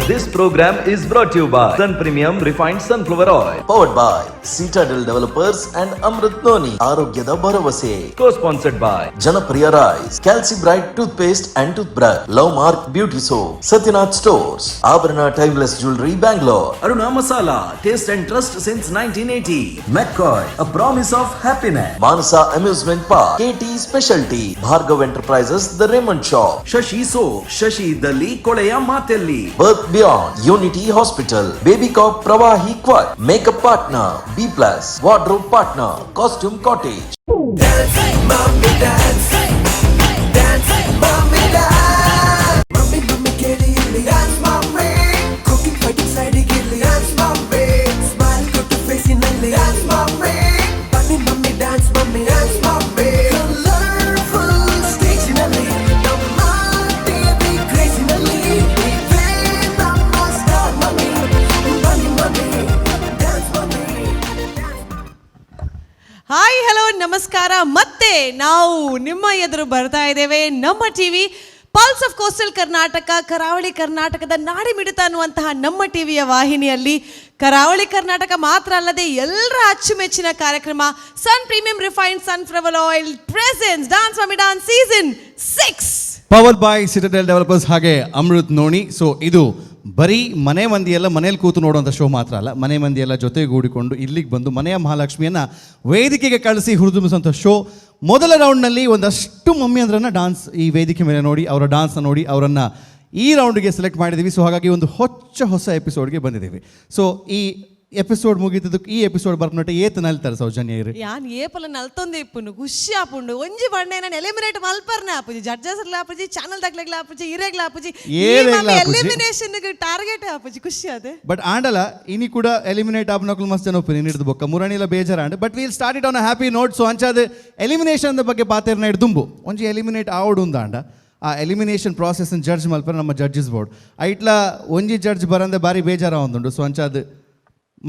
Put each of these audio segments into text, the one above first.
This program is brought you by Sun Premium Refined Sunflower Oil. Powered by Citadel Developers and Amrit Noni, ಆರೋಗ್ಯದ ಭರವಸೆ. Co sponsored by Janapriya rice, Calci Bright tooth paste and tooth brush, Love Mark beauty soap, Satyanath stores, Abharana timeless jewellery, Bangalore. Aruna Masala, taste and trust since 1980. McCoy, a promise of happiness. Manasa amusement park, KT specialty, Bhargav enterprises, the Raymond shop. Shashi soap, Shashi ಇದ್ದಲ್ಲಿ ಕೊಳೆಯ ಮಾತೆಲ್ಲಿ. Birth Beyond, Unity Hospital, Baby Cop Pravahi Quad, Makeup Partner, B Plus, Wardrobe Partner, Costume Cottage. Mummy mummy ಕೇಳಿ ಇಲ್ಲಿ dance mummy, cooking fighting ಸೈಡಿಗೆ ಇಲ್ಲಿ dance mummy, smile ಕೊಟ್ಟು ಫೇಸಿನಲ್ಲಿ dance mummy, ಬನ್ನಿ mummy dance mummy, dance mummy, colourful ಸ್ಟೇಜಿನಲ್ಲಿ ನಮ್ಮ TV ಕ್ರೇಜಿನಲ್ಲಿ ಇವೇ ನಮ್ಮ star mummy, ಬನ್ನಿ mummy dance mummy. Hi, hello, ನಮಸ್ಕಾರ. ಮತ್ತೆ ನಾವು ನಿಮ್ಮ ಎದುರು ಬರ್ತಾ ಇದ್ದೇವೆ. ನಮ್ಮ TV, pulse of coastal Karnataka, ಕರಾವಳಿ ಕರ್ನಾಟಕದ ನಾಡಿ ಮಿಡಿತ ಅನ್ನುವಂತಹ ನಮ್ಮ ಟಿವಿಯ ವಾಹಿನಿಯಲ್ಲಿ ಕರಾವಳಿ ಕರ್ನಾಟಕ ಮಾತ್ರ ಅಲ್ಲದೆ ಎಲ್ಲರ ಅಚ್ಚುಮೆಚ್ಚಿನ ಕಾರ್ಯಕ್ರಮ Sun Premium Refined Sunflower Oil presents Dance Mummy Dance season 6. Powered by Citadel developers ಹಾಗೆ ಅಮೃತ್ ನೋಣಿ. ಸೊ ಇದು ಬರೀ ಮನೆ ಮಂದಿಯೆಲ್ಲ ಮನೇಲಿ ಕೂತು ನೋಡುವಂಥ ಶೋ ಮಾತ್ರ ಅಲ್ಲ, ಮನೆ ಮಂದಿಯೆಲ್ಲ ಜೊತೆಗೂಡಿಕೊಂಡು ಇಲ್ಲಿಗೆ ಬಂದು ಮನೆಯ ಮಹಾಲಕ್ಷ್ಮಿಯನ್ನು ವೇದಿಕೆಗೆ ಕಳಿಸಿ ಹುರಿದುಂಬಿಸುವಂಥ ಶೋ. ಮೊದಲ ರೌಂಡ್ನಲ್ಲಿ ಒಂದಷ್ಟು ಮಮ್ಮಿಯಂದ್ರನ್ನ ಡಾನ್ಸ್ ಈ ವೇದಿಕೆ ಮೇಲೆ ನೋಡಿ, ಅವರ ಡಾನ್ಸ್ನ ನೋಡಿ ಅವರನ್ನು ಈ ರೌಂಡ್ಗೆ ಸೆಲೆಕ್ಟ್ ಮಾಡಿದ್ದೀವಿ. ಸೊ ಹಾಗಾಗಿ ಒಂದು ಹೊಚ್ಚ ಹೊಸ ಎಪಿಸೋಡ್ಗೆ ಬಂದಿದ್ದೀವಿ. ಸೊ ಈ ಎಪಿಸೋಡ್ ಮುಗಿದಿದ್ದಕ್ಕೆ ಈ ಎಪಿಸೋಡ್ ಬರ್ನಟ್ಟೆ ಏತ್ ನಲ್ತಾರೆ ಸೌಜನ್ಯ ಇರು? ಯಾನ್ ಏಪಲ ನಲ್ತೊಂದೆ ಇಪ್ಪುನು, ಖುಷಿ ಆಪುಂಡು. ಒಂಜಿ ಬಣ್ಣ ನಾನು ಎಲಿಮಿನೇಟ್ ಮಲ್ಪರ್ನ ಆಪುಜಿ, ಜಡ್ಜಸ್ ಆಪುಜಿ, ಚಾನಲ್ ದಕ್ಲೆಗ್ಲ ಆಪುಜಿ, ಇರೆಗ್ಲ ಆಪುಜಿ. ಏರೆಗ್ಲ ಆಪುಜಿ. ಎಲಿಮಿನೇಷನ್ ಟಾರ್ಗೆಟ್ ಆಪುಜಿ, ಖುಷಿ ಅದೇ. ಬಟ್ ಆಂಡಲ ಇನಿ ಕೂಡ ಎಲಿಮಿನೇಟ್ ಆಪ್ನಕ್ಲು ಮಸ್ತ್ ಜನ ಒಪ್ಪಿನಿ ಹಿಡಿದು ಬೊಕ್ಕ ಮುರಣಿಲ ಬೇಜಾರಾಂಡ್, but we'll start it on happy note. So ಅಂಚಾದ elimination ಬಗ್ಗೆ ಪಾತೆರ್ನ ದುಂಬು ಒಂಜಿ ಎಲಿಮಿನೇಟ್ ಆವಡು ಉಂದಾಂಡ ಆ elimination process judge ಮಲ್ಪರೆ ನಮ್ಮ ಜಡ್ಜಸ್ ಬೋರ್ಡ್ ಐಟ್ಲ ಒಂಜಿ ಜಡ್ಜ್ ಬರಂದೆ ಬಾರಿ ಬೇಜಾರ ಒಂದುಂಡು. ಸೊ ಅಂಚಾದ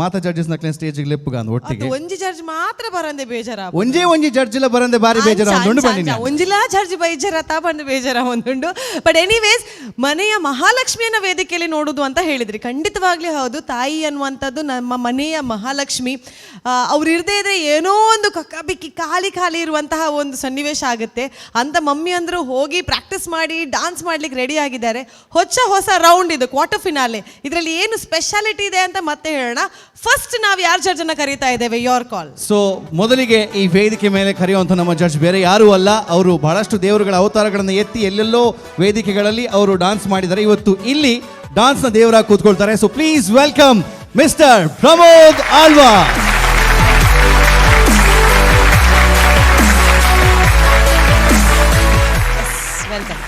ಮಾತಾ ಜಡ್ಜಸ್ ನಕ್ಲೆ ಸ್ಟೇಜಿಗೆ ಲೆಪ್ಪುಗಾಂದು ಒಟ್ಟಿಗೆ. ಅದು ಒಂಜಿ ಜಡ್ಜ್ ಮಾತ್ರ ಬರಂದೆ ಬೇಜಾರ. ಒಂಜೇ ಒಂಜಿ ಜಡ್ಜ್ ಇಲ್ಲ ಬರಂದೆ ಬಾರಿ ಬೇಜಾರ ಒಂದುಂಡು ಬನ್ನಿ. ಒಂಜಿಲಾ ಜಡ್ಜ್ ಬೇಜಾರ ತಾ ಬಂದು ಬೇಜಾರ ಒಂದುಂಡು. ಬಟ್ ಎನಿವೇಸ್, ಮನೆಯ ಮಹಾಲಕ್ಷ್ಮಿಯನ್ನ ವೇದಿಕೆಯಲ್ಲಿ ನೋಡುದು ಅಂತ ಹೇಳಿದ್ರಿ. ಖಂಡಿತವಾಗ್ಲೂ ಹೌದು. ತಾಯಿ ಅನ್ನುವಂಥದ್ದು ನಮ್ಮ ಮನೆಯ ಮಹಾಲಕ್ಷ್ಮಿ. ಅವ್ರು ಇರದೇ ಇದ್ರೆ ಏನೋ ಒಂದು ಕಕ್ಕಾಬಿಕ್ಕಿ, ಖಾಲಿ ಖಾಲಿ ಇರುವಂತಹ ಒಂದು ಸನ್ನಿವೇಶ ಆಗುತ್ತೆ. ಅಂತ ಮಮ್ಮಿ ಅಂದ್ರು ಹೋಗಿ ಪ್ರಾಕ್ಟೀಸ್ ಮಾಡಿ ಡಾನ್ಸ್ ಮಾಡ್ಲಿಕ್ಕೆ ರೆಡಿ ಆಗಿದ್ದಾರೆ. ಹೊಚ್ಚ ಹೊಸ ರೌಂಡ್ ಇದು, ಕ್ವಾರ್ಟರ್ ಫಿನಾಲೆ. ಇದರಲ್ಲಿ ಏನು ಸ್ಪೆಷಾಲಿಟಿ ಇದೆ ಅಂತ ಮತ್ತೆ ಹೇಳೋಣ. ಫಸ್ಟ್ ನಾವು ಯಾರು ಜಡ್ಜ್ ಅನ್ನ ಕರೀತಾ ಇದ್ದೇವೆ? Your call. So ಮೊದಲಿಗೆ ಈ ವೇದಿಕೆ ಮೇಲೆ ಕರೆಯುವಂಥ ನಮ್ಮ ಜಡ್ಜ್ ಬೇರೆ ಯಾರೂ ಅಲ್ಲ. ಅವರು ಬಹಳಷ್ಟು ದೇವರುಗಳ ಅವತಾರಗಳನ್ನು ಎತ್ತಿ ಎಲ್ಲೆಲ್ಲೋ ವೇದಿಕೆಗಳಲ್ಲಿ ಅವರು ಡಾನ್ಸ್ ಮಾಡಿದ್ದಾರೆ. ಇವತ್ತು ಇಲ್ಲಿ ಡಾನ್ಸ್ನ ದೇವರಾಗಿ ಕೂತ್ಕೊಳ್ತಾರೆ. So please welcome Mister Pramod Alva. Welcome.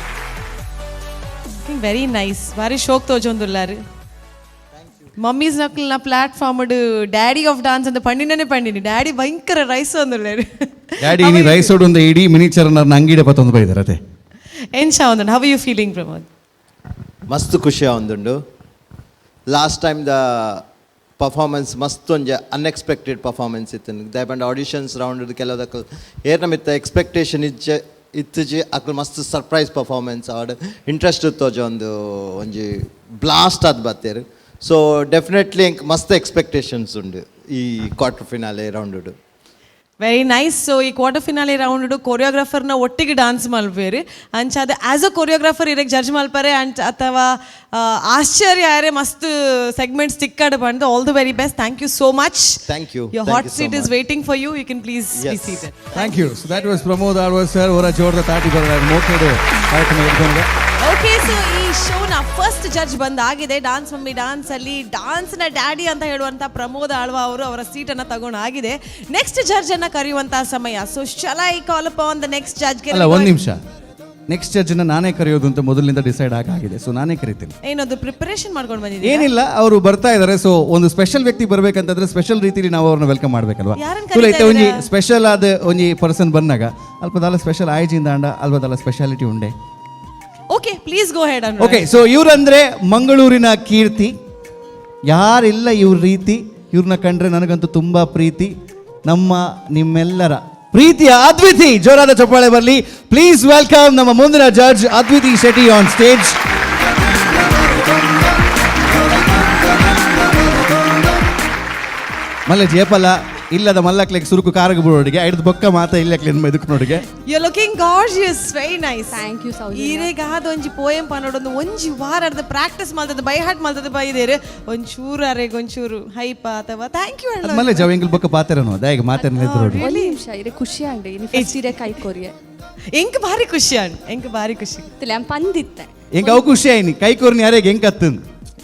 Very nice. ಭಾರಿ ಶೋಕ್ ತೋಜೊಂದುಲ್ಲಾರು ಮಮ್ಮೀಸ್ ನಕ್ಲ್ನ platform daddy of dance ಅಂತ ಪಂಡಿನೇ ಪಂಡಿನಿ. ಡ್ಯಾಡಿ ಭಯಂಕರ ರೈಸ್ ಅಂದುಲ್ಲಾರು. ಡ್ಯಾಡಿ ಇನಿ ರೈಸ್ ಒಂದು ಇಡೀ ಮಿನಿಚರ್ ಅಂಗಿಡೆ ಪತ್ತೊಂದು ಬೈದಾರೆ ಅದೇ. ಎಂಚ ಒಂದುಂಡು? How you feeling, Pramod? ಮಸ್ತ್ ಖುಷಿ ಒಂದುಂಡು. Last time the performance ಮಸ್ತ್ ಒಂಜಿ ಅನ್ಎಕ್ಸ್ಪೆಕ್ಟೆಡ್ ಪರ್ಫಾರ್ಮೆನ್ಸ್ ಇತ್ತು. ದಯಪಂಡ ಆಡಿಷನ್ಸ್ ರೌಂಡ್ ಕೆಲವುದಕ್ಕಲ್ ಏರ್ನ ಮಿತ್ತ ಎಕ್ಸ್ಪೆಕ್ಟೇಷನ್ ಇಜ್ಜೆ ಇತ್ತುಜಿ, ಅಕ್ಲು ಮಸ್ತ್ ಸರ್ಪ್ರೈಸ್ ಪರ್ಫಾರ್ಮೆನ್ಸ್ ಆಡ್ ಇಂಟ್ರೆಸ್ಟ್ ತೋಜ ಒಂದು ಒಂಜಿ ಬ್ಲಾಸ್ಟ್ ಆದ್ ಬತ್ತೇರು. ಸೊ ಡೆಫಿನೆಟ್ಲಿ ಮಸ್ತ್ ಎಕ್ಸ್ಪೆಕ್ಟೇಷನ್ಸ್ ಉಂಡು ಈ quarter finale round. Very nice. So ಈ quarter finale round ಕೊರಿಯೋಗ್ರಾಫರ್ನ ಒಟ್ಟಿಗೆ ಡಾನ್ಸ್ ಮಲ್ಪೇರಿ. ಅಂಚಾದ as a choreographer ಇರಕ್ಕೆ ಜಡ್ಜ್ ಮಲ್ಪರೆ ಅಂಚ ಅಥವಾ ಆಶ್ಚರ್ಯ ಆರೆ ಮಸ್ತ್ ಸೆಗ್ಮೆಂಟ್ಸ್ ತಿಕ್ಕಾಡು ಬಂದು. All the very best. Thank you so much. Thank you. Your Thank hot you so seat is much. Waiting for you. You can please be seated. Thank you. So that was Pramod Alva sir. ಅವರ ಜೋರದ ತಾಟಿ ಬರ ಮೋಕೆಡು ಕಾರ್ಯಕ್ರಮ ಇಟ್ಕೊಂಡು. Okay, so ಈ ಶೋನ first judge ಬಂದಾಗಿದೆ. Dance mummy dance ಅಲ್ಲಿ ಡಾನ್ಸ್ನ daddy ಅಂತ ಹೇಳುವಂತ ಪ್ರಮೋದ್ ಆಳ್ವ ಅವರು ಅವರ ಸೀಟನ್ನು ತಗೊಂಡಾಗಿದೆ. ನೆಕ್ಸ್ಟ್ ಜಡ್ಜ್ ಅನ್ನ ಕರೆಯುವಂತಹ ಸಮಯ. So shall I call upon the next judge? ಅಲ್ಲ, ಒಂದು ನಿಮಿಷ. ನೆಕ್ಸ್ಟ್ ಜಡ್ಜ್ನ ನಾನೇ ಕರೆಯೋದು ಅಂತ ಮೊದಲಿನಿಂದ ಡಿಸೈಡ್ ಆಗಿದೆ. ಸೊ ನಾನೇ ಕರಿತೀನಿ. ಏನದು ಪ್ರಿಪರೇಷನ್ ಮಾಡ್ಕೊಂಡು ಬಂದಿದ್ದೀರಾ? ಏನಿಲ್ಲ, ಅವರು ಬರ್ತಾ ಇದ್ದಾರೆ. ಸೊ ಒಂದು ಸ್ಪೆಷಲ್ ವ್ಯಕ್ತಿ ಬರ್ಬೇಕಂತಂದ್ರೆ ಸ್ಪೆಷಲ್ ರೀತಿಲಿ ನಾವು ಅವ್ರನ್ನ welcome ಮಾಡ್ಬೇಕಲ್ವಾ? ಯಾರನ್ನ ತುಲ ಕರೀತಾ ಇತ್ತೆ ಒಂಜಿ ಇದ್ದೀರಾ? ಸ್ಪೆಷಲ್ ಆದ ಒಂಜಿ ಪರ್ಸನ್ ಬಂದಾಗ ಅಲ್ಪದಾಲ ಸ್ಪೆಷಲ್ ಆಯ್ಜಿಂದ ಅಂಡ ಅಲ್ಪದಾಲ ಸ್ಪೆಷಾಲಿಟಿ ಉಂಡೆ. Okay, please go ahead. Okay, so ಇವರಂದ್ರೆ ಮಂಗಳೂರಿನ ಕೀರ್ತಿ, ಯಾರಿಲ್ಲ ಇವ್ರ ರೀತಿ. ಇವ್ರನ್ನ ಕಂಡ್ರೆ ನನಗಂತೂ ತುಂಬಾ ಪ್ರೀತಿ. ನಮ್ಮ ನಿಮ್ಮೆಲ್ಲರ ಪ್ರೀತಿಯ ಅದ್ವಿತಿ. ಜೋರಾದ ಚಪ್ಪಾಳೆ ಬರಲಿ. ಪ್ಲೀಸ್ welcome ನಮ್ಮ ಮುಂದಿನ judge Adviti Shetty on stage. ಮಲ್ಲ ಜೇಪಲ ಇಲ್ಲದ ಮಲ್ಲಕ್ಲೆಗ್ ಸುರುಕು ಕಾರಗ ಬುಡೋಡಿಗೆ ಐದು ಬೊಕ್ಕ ಮಾತ ಇಲ್ಲಕ್ಲೆ ಎದುಕು ನೋಡಿಗೆ. You looking gorgeous, very nice. Thank you, Soujanya. ಈರೆಗಾದ ಒಂಜಿ ಪೋಯಂ ಪನೋಡೊಂದು ಒಂಜಿ ವಾರ ಅರ್ಧ ಪ್ರಾಕ್ಟೀಸ್ ಮಲ್ತದ, ಬೈ ಹಾರ್ಟ್ ಮಲ್ತದ ಬೈದೇರು. ಒಂಚೂರು ಅರೆಗ್ ಒಂಚೂರು ಹೈಪ ಅಥವಾ thank you. ಅದ್ ಮಲ್ಲ ಜವ ಎಂಗಿಲ್ ಬೊಕ್ಕ ಪಾತೆರನು ದಾಯಗ ಮಾತೆರನು ಎದುರೋಡು. ಒಂದು ನಿಮಿಷ ಇರೆ, ಖುಷಿ ಆಂಡ್ ಇನಿ ಫಸ್ಟ್ ಇರೆ ಕೈ ಕೊರಿಯೆ. ಎಂಕ್ ಭಾರಿ ಖುಷಿ ಆಂಡ್, ಎಂಕ್ ಭಾರಿ ಖುಷಿ. ತಿಲೆ ಪಂದಿತ್ತೆ. ಎಂಕ್ ಅವು ಖುಷಿ ಆಯ್ನಿ. ಕೈ ಕೊರ್ನಿ ಯಾರೇಗ್ ಹೆಂಗ್ ಕತ್ತನ್